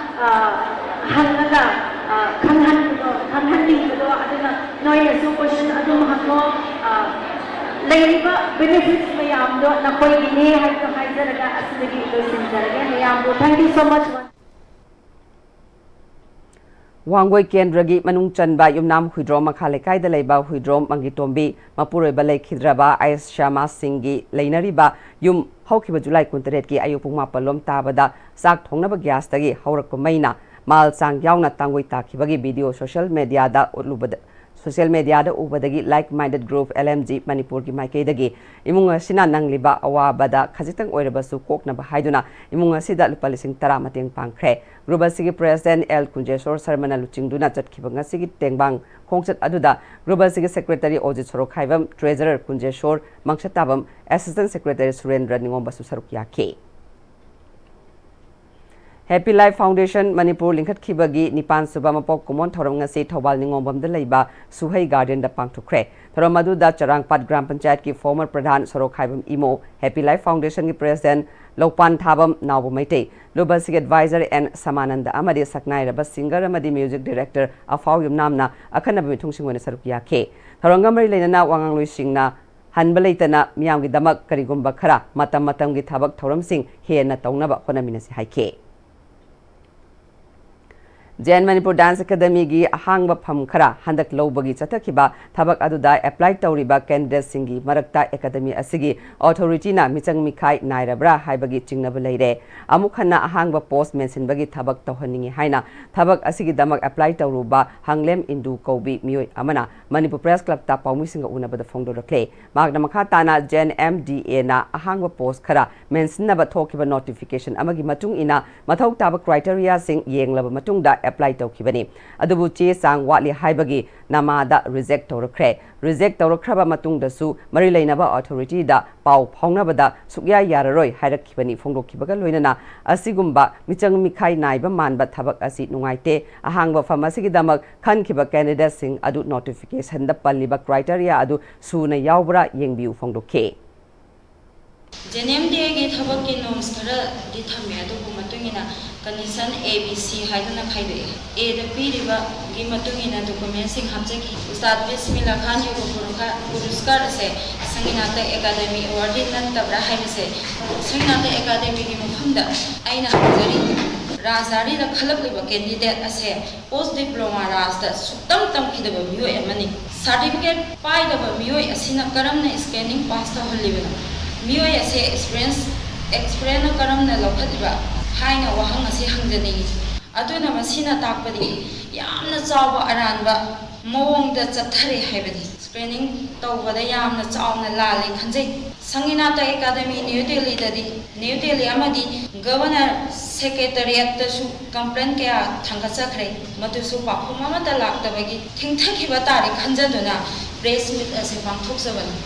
ꯑ, ꯍꯪꯉꯒ, ꯑ, ꯈꯪꯍꯟꯕꯗꯣ, ꯈꯪꯍꯟꯅꯤꯡꯕꯗꯣ, ꯑꯗꯨꯅ ꯅꯣꯏꯅꯁꯨ question ꯑꯗꯨꯝ ꯍꯪꯉꯣ꯫ ꯑ, ꯂꯩꯔꯤꯕ benefits ꯃꯌꯥꯝꯗꯣ ꯅꯈꯣꯏꯒꯤꯅꯦ ꯍꯥꯏꯕꯗꯣ ꯍꯥꯏꯖꯔꯒ ꯑꯁꯤꯗꯒꯤ ꯂꯣꯏꯁꯤꯟꯖꯔꯒꯦ꯫ ꯃꯌꯥꯝꯕꯨ thank you so much꯫ Wangoi ꯀꯦꯟꯗ꯭ꯔꯒꯤ ꯃꯅꯨꯡ ꯆꯟꯕ ꯌꯨꯝꯅꯥꯝ ꯍꯨꯏꯗ꯭ꯔꯣꯝ ꯃꯈꯥ ꯂꯩꯀꯥꯏꯗ ꯂꯩꯕ ꯍꯨꯏꯗ꯭ꯔꯣꯝ ꯃꯪꯒꯤꯇꯣꯝꯕꯤ ꯃꯄꯨꯔꯣꯏꯕ ꯂꯩꯈꯤꯗ꯭ꯔꯕ ꯑꯥꯏꯁ ꯁ꯭ꯌꯥꯃꯥ ꯁꯤꯡꯒꯤ ꯂꯩꯅꯔꯤꯕ ꯌꯨꯝ ꯍꯧꯈꯤꯕ ꯖꯨꯂꯥꯏ ꯀꯨꯟꯇꯔꯦꯠꯀꯤ ꯑꯌꯨꯛ ꯄꯨꯡ ꯃꯥꯄꯜ ꯂꯣꯝ ꯇꯥꯕꯗ ꯆꯥꯛ ꯊꯣꯡꯅꯕ ꯒ꯭ꯌꯥꯁꯇꯒꯤ ꯍꯧꯔꯛꯄ ꯃꯩꯅ ꯃꯥꯜ ꯆꯥꯡ ꯌꯥꯎꯅ ꯇꯥꯡꯒꯣꯏ ꯇꯥꯈꯤꯕꯒꯤ video social mediaꯗ ꯎꯠꯂꯨꯕꯗ, social mediaꯗ ꯎꯕꯗꯒꯤ like minded group L M G ꯃꯅꯤꯄꯨꯔꯒꯤ ꯃꯥꯏꯀꯩꯗꯒꯤ ꯏꯃꯨꯡ ꯑꯁꯤꯅ ꯅꯪꯂꯤꯕ ꯑꯋꯥꯕꯗ ꯈꯖꯤꯛꯇꯪ ꯑꯣꯏꯔꯕꯁꯨ ꯀꯣꯛꯅꯕ ꯍꯥꯏꯗꯨꯅ ꯏꯃꯨꯡ ꯑꯁꯤꯗ ꯂꯨꯄꯥ ꯂꯤꯁꯤꯡ ꯇꯔꯥ ꯃꯇꯦꯡ ꯄꯥꯡꯈ꯭ꯔꯦ꯫ Group ꯑꯁꯤꯒꯤ President L ꯀꯨꯟꯖꯦꯁꯣꯔ ꯁꯔꯃꯅ ꯂꯨꯆꯤꯡꯗꯨꯅ ꯆꯠꯈꯤꯕ ꯉꯁꯤꯒꯤ ꯇꯦꯡꯕꯥꯡ ꯈꯣꯡꯆꯠ ꯑꯗꯨꯗ group ꯑꯁꯤꯒꯤ Secretary ꯑꯣꯖꯤꯠ ꯁꯣꯔꯣꯛꯈꯥꯏꯕꯝ, Treasurer ꯀꯨꯟꯖꯦꯁꯣꯔ, ꯃꯪꯁꯠꯇꯥꯕꯝ, Assistant Secretary ꯁꯨꯔꯦꯟꯗ꯭ꯔ ꯅꯤꯉꯣꯝꯕꯁꯨ ꯁꯔꯨꯛ ꯌꯥꯈꯤ꯫ Happy Life Foundation Manipur ꯂꯤꯡꯈꯠꯈꯤꯕꯒꯤ ꯅꯤꯄꯥꯟ ꯁꯨꯕ ꯃꯄꯣꯛ ꯀꯨꯝꯑꯣꯟ ꯊꯧꯔꯝ ꯉꯁꯤ ꯊꯧꯕꯥꯜ ꯅꯤꯉꯣꯝꯕꯝꯗ ꯂꯩꯕ ꯁꯨꯍꯩ ꯒꯥꯔꯗꯦꯟꯗ ꯄꯥꯡꯊꯣꯛꯈ꯭ꯔꯦ꯫ ꯊꯧꯔꯝ ꯑꯗꯨꯗ ꯆꯔꯥꯡꯄꯥꯠ ꯒ꯭ꯔꯥꯝ ꯄꯟꯆꯥꯌꯠꯀꯤ former Pradhan Sorokkhaibam Imo, Happy Life Foundationꯒꯤ president ꯂꯧꯄꯥꯟ ꯊꯥꯕꯝ ꯅꯥꯎꯕ ꯃꯩꯇꯩ, ꯂꯨꯕꯁꯤꯒꯤ advisor ꯑꯦꯟ ꯁꯃꯥꯅꯟꯗ ꯑꯃꯗꯤ ꯁꯛꯅꯥꯏꯔꯕ singer ꯑꯃꯗꯤ music director ꯑꯐꯥꯎ ꯌꯨꯝꯅꯥꯝꯅ ꯑꯈꯟꯅꯕ ꯃꯤꯊꯨꯡꯁꯤꯡ ꯑꯣꯏꯅ ꯁꯔꯨꯛ ꯌꯥꯈꯤ꯫ ꯊꯧꯔꯝꯒ ꯃꯔꯤ ꯂꯩꯅꯅ ꯋꯥꯉꯥꯡꯂꯣꯏꯁꯤꯡꯅ ꯍꯟꯕ ꯂꯩꯇꯅ ꯃꯤꯌꯥꯝꯒꯤꯗꯃꯛ ꯀꯔꯤꯒꯨꯝꯕ ꯈꯔ ꯃꯇꯝ ꯃꯇꯝꯒꯤ ꯊꯕꯛ ꯊꯧꯔꯝꯁꯤꯡ ꯍꯦꯟꯅ ꯇꯧꯅꯕ ꯍꯣꯠꯅꯃꯤꯟꯅꯁꯤ ꯍꯥꯏꯈꯤ꯫ ꯖꯦꯟ ꯃꯅꯤꯄꯨꯔ Dance Academyꯒꯤ ꯑꯍꯥꯡꯕ ꯐꯝ ꯈꯔ ꯍꯟꯗꯛ ꯂꯧꯕꯒꯤ ꯆꯠꯊꯈꯤꯕ ꯊꯕꯛ ꯑꯗꯨꯗ apply ꯇꯧꯔꯤꯕ candidateꯁꯤꯡꯒꯤ ꯃꯔꯛꯇ academy ꯑꯁꯤꯒꯤ authorityꯅ ꯃꯤꯆꯪ ꯃꯤꯈꯥꯏ ꯅꯥꯏꯔꯕ꯭ꯔꯥ ꯍꯥꯏꯕꯒꯤ ꯆꯤꯡꯅꯕ ꯂꯩꯔꯦ꯫ ꯑꯃꯨꯛ ꯍꯟꯅ ꯑꯍꯥꯡꯕ post ꯃꯦꯟꯁꯤꯟꯕꯒꯤ ꯊꯕꯛ ꯇꯧꯍꯟꯅꯤꯡꯏ ꯍꯥꯏꯅ ꯊꯕꯛ ꯑꯁꯤꯒꯤꯗꯃꯛ apply ꯇꯧꯔꯨꯕ ꯍꯪꯂꯦꯝ ꯏꯟꯗꯨ ꯀꯧꯕꯤ ꯃꯤꯑꯣꯏ ꯑꯃꯅ ꯃꯅꯤꯄꯨꯔ Press Clubꯇ ꯄꯥꯎꯃꯤꯁꯤꯡꯒ ꯎꯅꯕꯗ ꯐꯣꯡꯗꯣꯔꯛꯂꯦ꯫ ꯃꯍꯥꯛꯅ ꯃꯈꯥ ꯇꯥꯅ ꯖꯦꯟ ꯑꯦꯝ ꯗꯤ ꯑꯦꯅ ꯑꯍꯥꯡꯕ post ꯈꯔ ꯃꯦꯟꯁꯤꯟꯅꯕ ꯊꯣꯛꯈꯤꯕ notification ꯑꯃꯒꯤ ꯃꯇꯨꯡ ꯏꯟꯅ ꯃꯊꯧ ꯇꯥꯕ criteriaꯁꯤꯡ ꯌꯦꯡꯂꯕ ꯃꯇꯨꯡꯗ apply ꯇꯧꯈꯤꯕꯅꯤ꯫ ꯑꯗꯨꯕꯨ ꯆꯦ ꯆꯥꯡ ꯋꯥꯠꯂꯤ ꯍꯥꯏꯕꯒꯤ ꯅꯃꯥꯗ reject ꯇꯧꯔꯛꯈ꯭ꯔꯦ꯫ Reject ꯇꯧꯔꯛꯈ꯭ꯔꯕ ꯃꯇꯨꯡꯗꯁꯨ ꯃꯔꯤ ꯂꯩꯅꯕ authorityꯗ ꯄꯥꯎ ꯐꯥꯎꯅꯕꯗ ꯁꯨꯛꯌꯥ ꯌꯥꯔꯔꯣꯏ ꯍꯥꯏꯔꯛꯈꯤꯕꯅꯤ꯫ ꯐꯣꯡꯗꯣꯛꯈꯤꯕꯒ ꯂꯣꯏꯅꯅ ꯑꯁꯤꯒꯨꯝꯕ ꯃꯤꯆꯪ ꯃꯤꯈꯥꯏ ꯅꯥꯏꯕ ꯃꯥꯟꯕ ꯊꯕꯛ ꯑꯁꯤ ꯅꯨꯡꯉꯥꯏꯇꯦ꯫ ꯑꯍꯥꯡꯕ ꯐꯝ ꯑꯁꯤꯒꯤꯗꯃꯛ ꯈꯟꯈꯤꯕ candidateꯁꯤꯡ ꯑꯗꯨ notificationꯗ ꯄꯜꯂꯤꯕ criteria ꯑꯗꯨ ꯁꯨꯅ ꯌꯥꯎꯕ꯭ꯔꯥ ꯌꯦꯡꯕꯤꯌꯨ ꯐꯣꯡꯗꯣꯛꯈꯤ꯫ ꯖꯦꯟ ꯑꯦꯝ ꯗꯤ ꯑꯦꯒꯤ ꯊꯕꯛꯀꯤ norms ꯈꯔꯗꯤ ꯊꯝꯃꯤ, ꯑꯗꯨꯕꯨ ꯃꯇꯨꯡ ꯏꯟꯅ condition A B C ꯍꯥꯏꯗꯨꯅ ꯈꯥꯏꯗꯣꯛꯏ꯫ Aꯗ ꯄꯤꯔꯤꯕꯒꯤ ꯃꯇꯨꯡ ꯏꯟꯅ documentꯁꯤꯡ ꯍꯥꯞꯆꯈꯤ꯫ ꯎꯁꯇꯥꯗ ꯕꯤꯁꯃꯤꯜꯂꯥ ꯈꯥꯟ ꯌꯣꯒ ꯄꯨꯔꯈ-, ꯄꯨꯔꯁꯀꯥꯔ ꯑꯁꯦ ꯁꯪꯒꯤꯅꯥꯇ ꯑꯦꯀꯥꯗꯦꯃꯤ awardee ꯅꯠꯇꯕ꯭ꯔꯥ ꯍꯥꯏꯕꯁꯦ ꯁꯪꯒꯤꯅꯥꯇ ꯑꯦꯀꯥꯗꯦꯃꯤꯒꯤ ꯃꯐꯝꯗ ꯑꯩꯅ ꯍꯪꯖꯔꯤ꯫ ꯔꯥꯖꯙꯥꯅꯤꯗ ꯈꯜꯂꯛꯂꯤꯕ candidate ꯑꯁꯦ post diploma ꯔꯥꯖꯇ ꯁꯨꯛꯇꯝ ꯇꯝꯈꯤꯗꯕ ꯃꯤꯑꯣꯏ ꯑꯃꯅꯤ꯫ Certificate ꯄꯥꯏꯗꯕ ꯃꯤꯑꯣꯏ ꯑꯁꯤꯅ ꯀꯔꯝꯅ screening pass ꯇꯧꯍꯜꯂꯤꯕꯅꯣ? ꯃꯤꯑꯣꯏ ꯑꯁꯦ experience, experienceꯅ ꯀꯔꯝꯅ ꯂꯧꯈꯠꯂꯤꯕ ꯍꯥꯏꯅ ꯋꯥꯍꯪ ꯑꯁꯤ ꯍꯪꯖꯅꯤꯡꯏ꯫ ꯑꯗꯨꯅ ꯃꯁꯤꯅ ꯇꯥꯛꯄꯗꯤ ꯌꯥꯝꯅ ꯆꯥꯎꯕ ꯑꯔꯥꯟꯕ ꯃꯑꯣꯡꯗ ꯆꯠꯊꯔꯦ ꯍꯥꯏꯕꯅꯤ꯫ Screening ꯇꯧꯕꯗ ꯌꯥꯝꯅ ꯆꯥꯎꯅ ꯂꯥꯜꯂꯦ ꯈꯟꯖꯩ꯫ ꯁꯪꯒꯤꯅꯥꯇ ꯑꯦꯀꯥꯗꯦꯃꯤ ꯅ꯭ꯌꯨ ꯗꯦꯜꯂꯤꯗꯗꯤ, ꯅ꯭ꯌꯨ ꯗꯦꯜꯂꯤ ꯑꯃꯗꯤ Governor Secretariatꯇꯁꯨ complaint ꯀꯌꯥ ꯊꯥꯡꯒꯠꯆꯈ꯭ꯔꯦ꯫ ꯃꯗꯨꯁꯨ ꯄꯥꯎꯈꯨꯝ ꯑꯃꯠꯇ ꯂꯥꯛꯇꯕꯒꯤ ꯊꯦꯡꯊꯈꯤꯕ ꯇꯥꯔꯦ ꯈꯟꯖꯗꯨꯅ press meet ꯑꯁꯤ ꯄꯥꯡꯊꯣꯛꯆꯕꯅꯤ꯫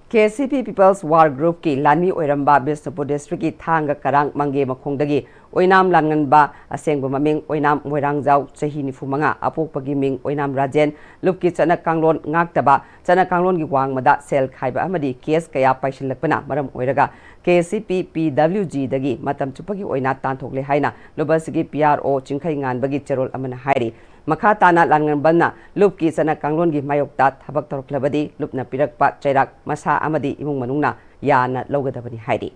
KCP People's War Groupꯀꯤ ꯂꯥꯟꯃꯤ ꯑꯣꯏꯔꯝꯕ ꯕꯤꯁꯅꯨꯄꯨꯔ districtꯀꯤ ꯊꯥꯡꯒ ꯀꯔꯥꯡ ꯃꯪꯒꯦ ꯃꯈꯣꯡꯗꯒꯤ ꯑꯣꯏꯅꯥꯝ ꯂꯥꯟꯉꯟꯕ, ꯑꯁꯦꯡꯕ ꯃꯃꯤꯡ ꯑꯣꯏꯅꯥꯝ ꯃꯣꯏꯔꯥꯡꯖꯥꯎ, ꯆꯍꯤ ꯅꯤꯐꯨ ꯃꯉꯥ, ꯑꯄꯣꯛꯄꯒꯤ ꯃꯤꯡ ꯑꯣꯏꯅꯥꯝ ꯔꯥꯖꯦꯟ, ꯂꯨꯞꯀꯤ ꯆꯠꯅ ꯀꯥꯡꯂꯣꯟ ꯉꯥꯛꯇꯕ, ꯆꯠꯅ ꯀꯥꯡꯂꯣꯟꯒꯤ ꯋꯥꯡꯃꯗ ꯁꯦꯜ ꯈꯥꯏꯕ ꯑꯃꯗꯤ case ꯀꯌꯥ ꯄꯥꯏꯁꯤꯜꯂꯛꯄꯅ ꯃꯔꯝ ꯑꯣꯏꯔꯒ KCP PWGꯗꯒꯤ ꯃꯇꯝ ꯆꯨꯞꯄꯒꯤ ꯑꯣꯏꯅ ꯇꯥꯟꯊꯣꯛꯂꯦ ꯍꯥꯏꯅ ꯂꯨꯞ ꯑꯁꯤꯒꯤ PRO ꯆꯤꯡꯈꯩ ꯉꯥꯟꯕꯒꯤ ꯆꯦꯔꯣꯜ ꯑꯃꯅ ꯍꯥꯏꯔꯤ꯫ ꯃꯈꯥ ꯇꯥꯅ ꯂꯥꯟꯉꯟꯕꯅ ꯂꯨꯞꯀꯤ ꯆꯠꯅ ꯀꯥꯡꯂꯣꯟꯒꯤ ꯃꯥꯌꯣꯛꯇ ꯊꯕꯛ ꯇꯧꯔꯛꯂꯕꯗꯤ ꯂꯨꯞꯅ ꯄꯤꯔꯛꯄ ꯆꯩꯔꯥꯛ ꯃꯁꯥ ꯑꯃꯗꯤ ꯏꯃꯨꯡ ꯃꯅꯨꯡꯅ ꯌꯥꯅ ꯂꯧꯒꯗꯕꯅꯤ ꯍꯥꯏꯔꯤ꯫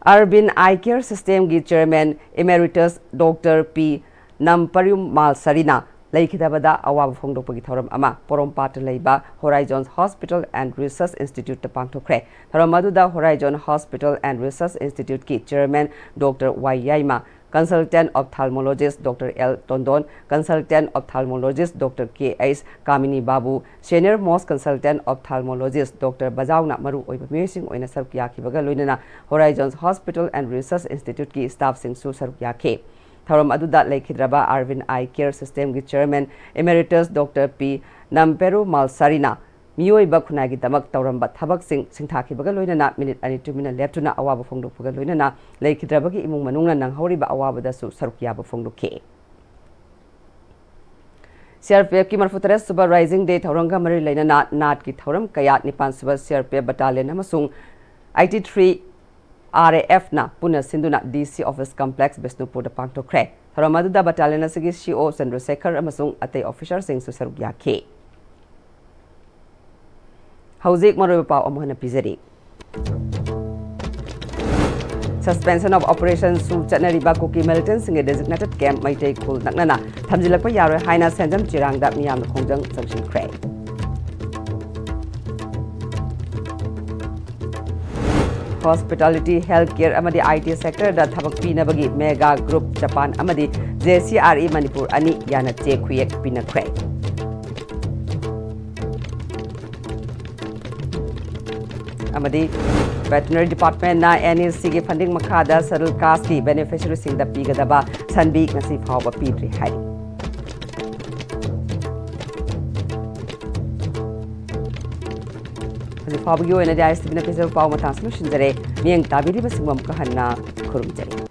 Arvind Eye Care Systemꯒꯤ Chairman Emeritus Doctor P ꯅꯝꯄꯔꯤꯌꯨꯝ ꯃꯥꯜꯁꯔꯤꯅ ꯂꯩꯈꯤꯗꯕꯗ ꯑꯋꯥꯕ ꯐꯣꯡꯗꯣꯛꯄꯒꯤ ꯊꯧꯔꯝ ꯑꯃ ꯄꯣꯔꯣꯝꯄꯥꯠꯇ ꯂꯩꯕ Horizon Hospital and Research Instituteꯇ ꯄꯥꯡꯊꯣꯛꯈ꯭ꯔꯦ꯫ ꯊꯧꯔꯝ ꯑꯗꯨꯗ Horizon Hospital and Research Instituteꯀꯤ Chairman Doctor Y Yaima, Consultant Ophthalmologist Doctor L ꯇꯣꯟꯗꯣꯟ, Consultant Ophthalmologist Doctor K H Kamini Babu, Senior Most Consultant Ophthalmologist Doctor ꯕꯖꯥꯎꯅ ꯃꯔꯨ ꯑꯣꯏꯕ ꯃꯤꯑꯣꯏꯁꯤꯡ ꯑꯣꯏꯅ ꯁꯔꯨꯛ ꯌꯥꯈꯤꯕꯒ ꯂꯣꯏꯅꯅ Horizon Hospital and Research Instituteꯀꯤ staffꯁꯤꯡꯁꯨ ꯁꯔꯨꯛ ꯌꯥꯈꯤ꯫ ꯊꯧꯔꯝ ꯑꯗꯨꯗ ꯂꯩꯈꯤꯗ꯭ꯔꯕ Arvind Eye Care Systemꯒꯤ Chairman Emeritus Doctor P ꯅꯝꯄꯦꯔꯨ ꯃꯥꯜꯁꯥꯔꯤꯅ ꯃꯤꯑꯣꯏꯕ ꯈꯨꯟꯅꯥꯏꯒꯤꯗꯃꯛ ꯇꯧꯔꯝꯕ ꯊꯕꯛꯁꯤꯡ ꯁꯤꯡꯊꯥꯈꯤꯕꯒ ꯂꯣꯏꯅꯅ ꯃꯤꯅꯤꯠ ꯑꯅꯤ ꯇꯨꯃꯤꯟꯅ ꯂꯦꯞꯇꯨꯅ ꯑꯋꯥꯕ ꯐꯣꯡꯗꯣꯛꯄꯒ ꯂꯣꯏꯅꯅ ꯂꯩꯈꯤꯗ꯭ꯔꯕꯒꯤ ꯏꯃꯨꯡ ꯃꯅꯨꯡꯅ ꯅꯪꯍꯧꯔꯤꯕ ꯑꯋꯥꯕꯗꯁꯨ ꯁꯔꯨꯛ ꯌꯥꯕ ꯐꯣꯡꯗꯣꯛꯈꯤ꯫ CRPFꯀꯤ ꯃꯔꯤꯐꯨ ꯇꯔꯦꯠ ꯁꯨꯕ Rising Day ꯊꯧꯔꯝꯒ ꯃꯔꯤ ꯂꯩꯅꯅ ꯅꯥꯠꯀꯤ ꯊꯧꯔꯝ ꯀꯌꯥ, ꯅꯤꯄꯥꯟ ꯁꯨꯕ CRPF Battalion ꯑꯃꯁꯨꯡ eighty three RAFꯅ ꯄꯨꯟꯅ ꯁꯤꯟꯗꯨꯅ DC Office Complex ꯕꯤꯁꯅꯨꯄꯨꯔꯗ ꯄꯥꯡꯊꯣꯛꯈ꯭ꯔꯦ꯫ ꯊꯧꯔꯝ ꯑꯗꯨꯗ battalion ꯑꯁꯤꯒꯤ CO ꯆꯟꯗ꯭ꯔꯁꯦꯈꯔ ꯑꯃꯁꯨꯡ ꯑꯇꯩ officerꯁꯤꯡꯁꯨ ꯁꯔꯨꯛ ꯌꯥꯈꯤ꯫ ꯍꯧꯖꯤꯛ ꯃꯔꯨꯑꯣꯏꯕ ꯄꯥꯎ ꯑꯃꯨꯛ ꯍꯟꯅ ꯄꯤꯖꯔꯤ꯫ Suspension of Operationꯁꯨ ꯆꯠꯅꯔꯤꯕ ꯀꯨꯀꯤ militantꯁꯤꯡꯒꯤ designated camp ꯃꯩꯇꯩ ꯈꯨꯜ ꯅꯛꯅꯅ ꯊꯝꯖꯤꯜꯂꯛꯄ ꯌꯥꯔꯣꯏ ꯍꯥꯏꯅ ꯁꯦꯟꯖꯝ ꯆꯤꯔꯥꯡꯗ ꯃꯤꯌꯥꯝꯅ ꯈꯣꯡꯖꯪ ꯆꯪꯁꯤꯟꯈ꯭ꯔꯦ꯫ Hospitality, health care ꯑꯃꯗꯤ IT sectorꯗ ꯊꯕꯛ ꯄꯤꯅꯕꯒꯤ Mega Group Japan ꯑꯃꯗꯤ JCRE ꯃꯅꯤꯄꯨꯔ ꯑꯅꯤ ꯌꯥꯅ ꯆꯦ ꯈꯨꯌꯦꯛ ꯄꯤꯅꯈ꯭ꯔꯦ꯫ ꯑꯃꯗꯤ Veterinary Departmentꯅ NECꯒꯤ funding ꯃꯈꯥꯗ Scheduled Casteꯀꯤ beneficiaryꯁꯤꯡꯗ ꯄꯤꯒꯗꯕ ꯁꯟꯕꯤ ꯉꯁꯤ ꯐꯥꯎꯕ ꯄꯤꯗ꯭ꯔꯤ ꯍꯥꯏꯔꯤ꯫ ꯍꯧꯖꯤꯛ ꯐꯥꯎꯕꯒꯤ ꯑꯣꯏꯅꯗꯤ ꯑꯥꯏ ꯑꯦꯁ ꯇꯤ ꯚꯤꯅ ꯄꯤꯖꯕ ꯄꯥꯎ ꯃꯇꯥꯡꯁꯤ ꯂꯣꯏꯁꯤꯟꯖꯔꯦ꯫ ꯃꯤꯠꯌꯦꯡ ꯇꯥꯕꯤꯔꯤꯕꯁꯤꯡꯕꯨ ꯑꯃꯨꯛꯀ ꯍꯟꯅ ꯈꯨꯔꯨꯝꯖꯔꯤ꯫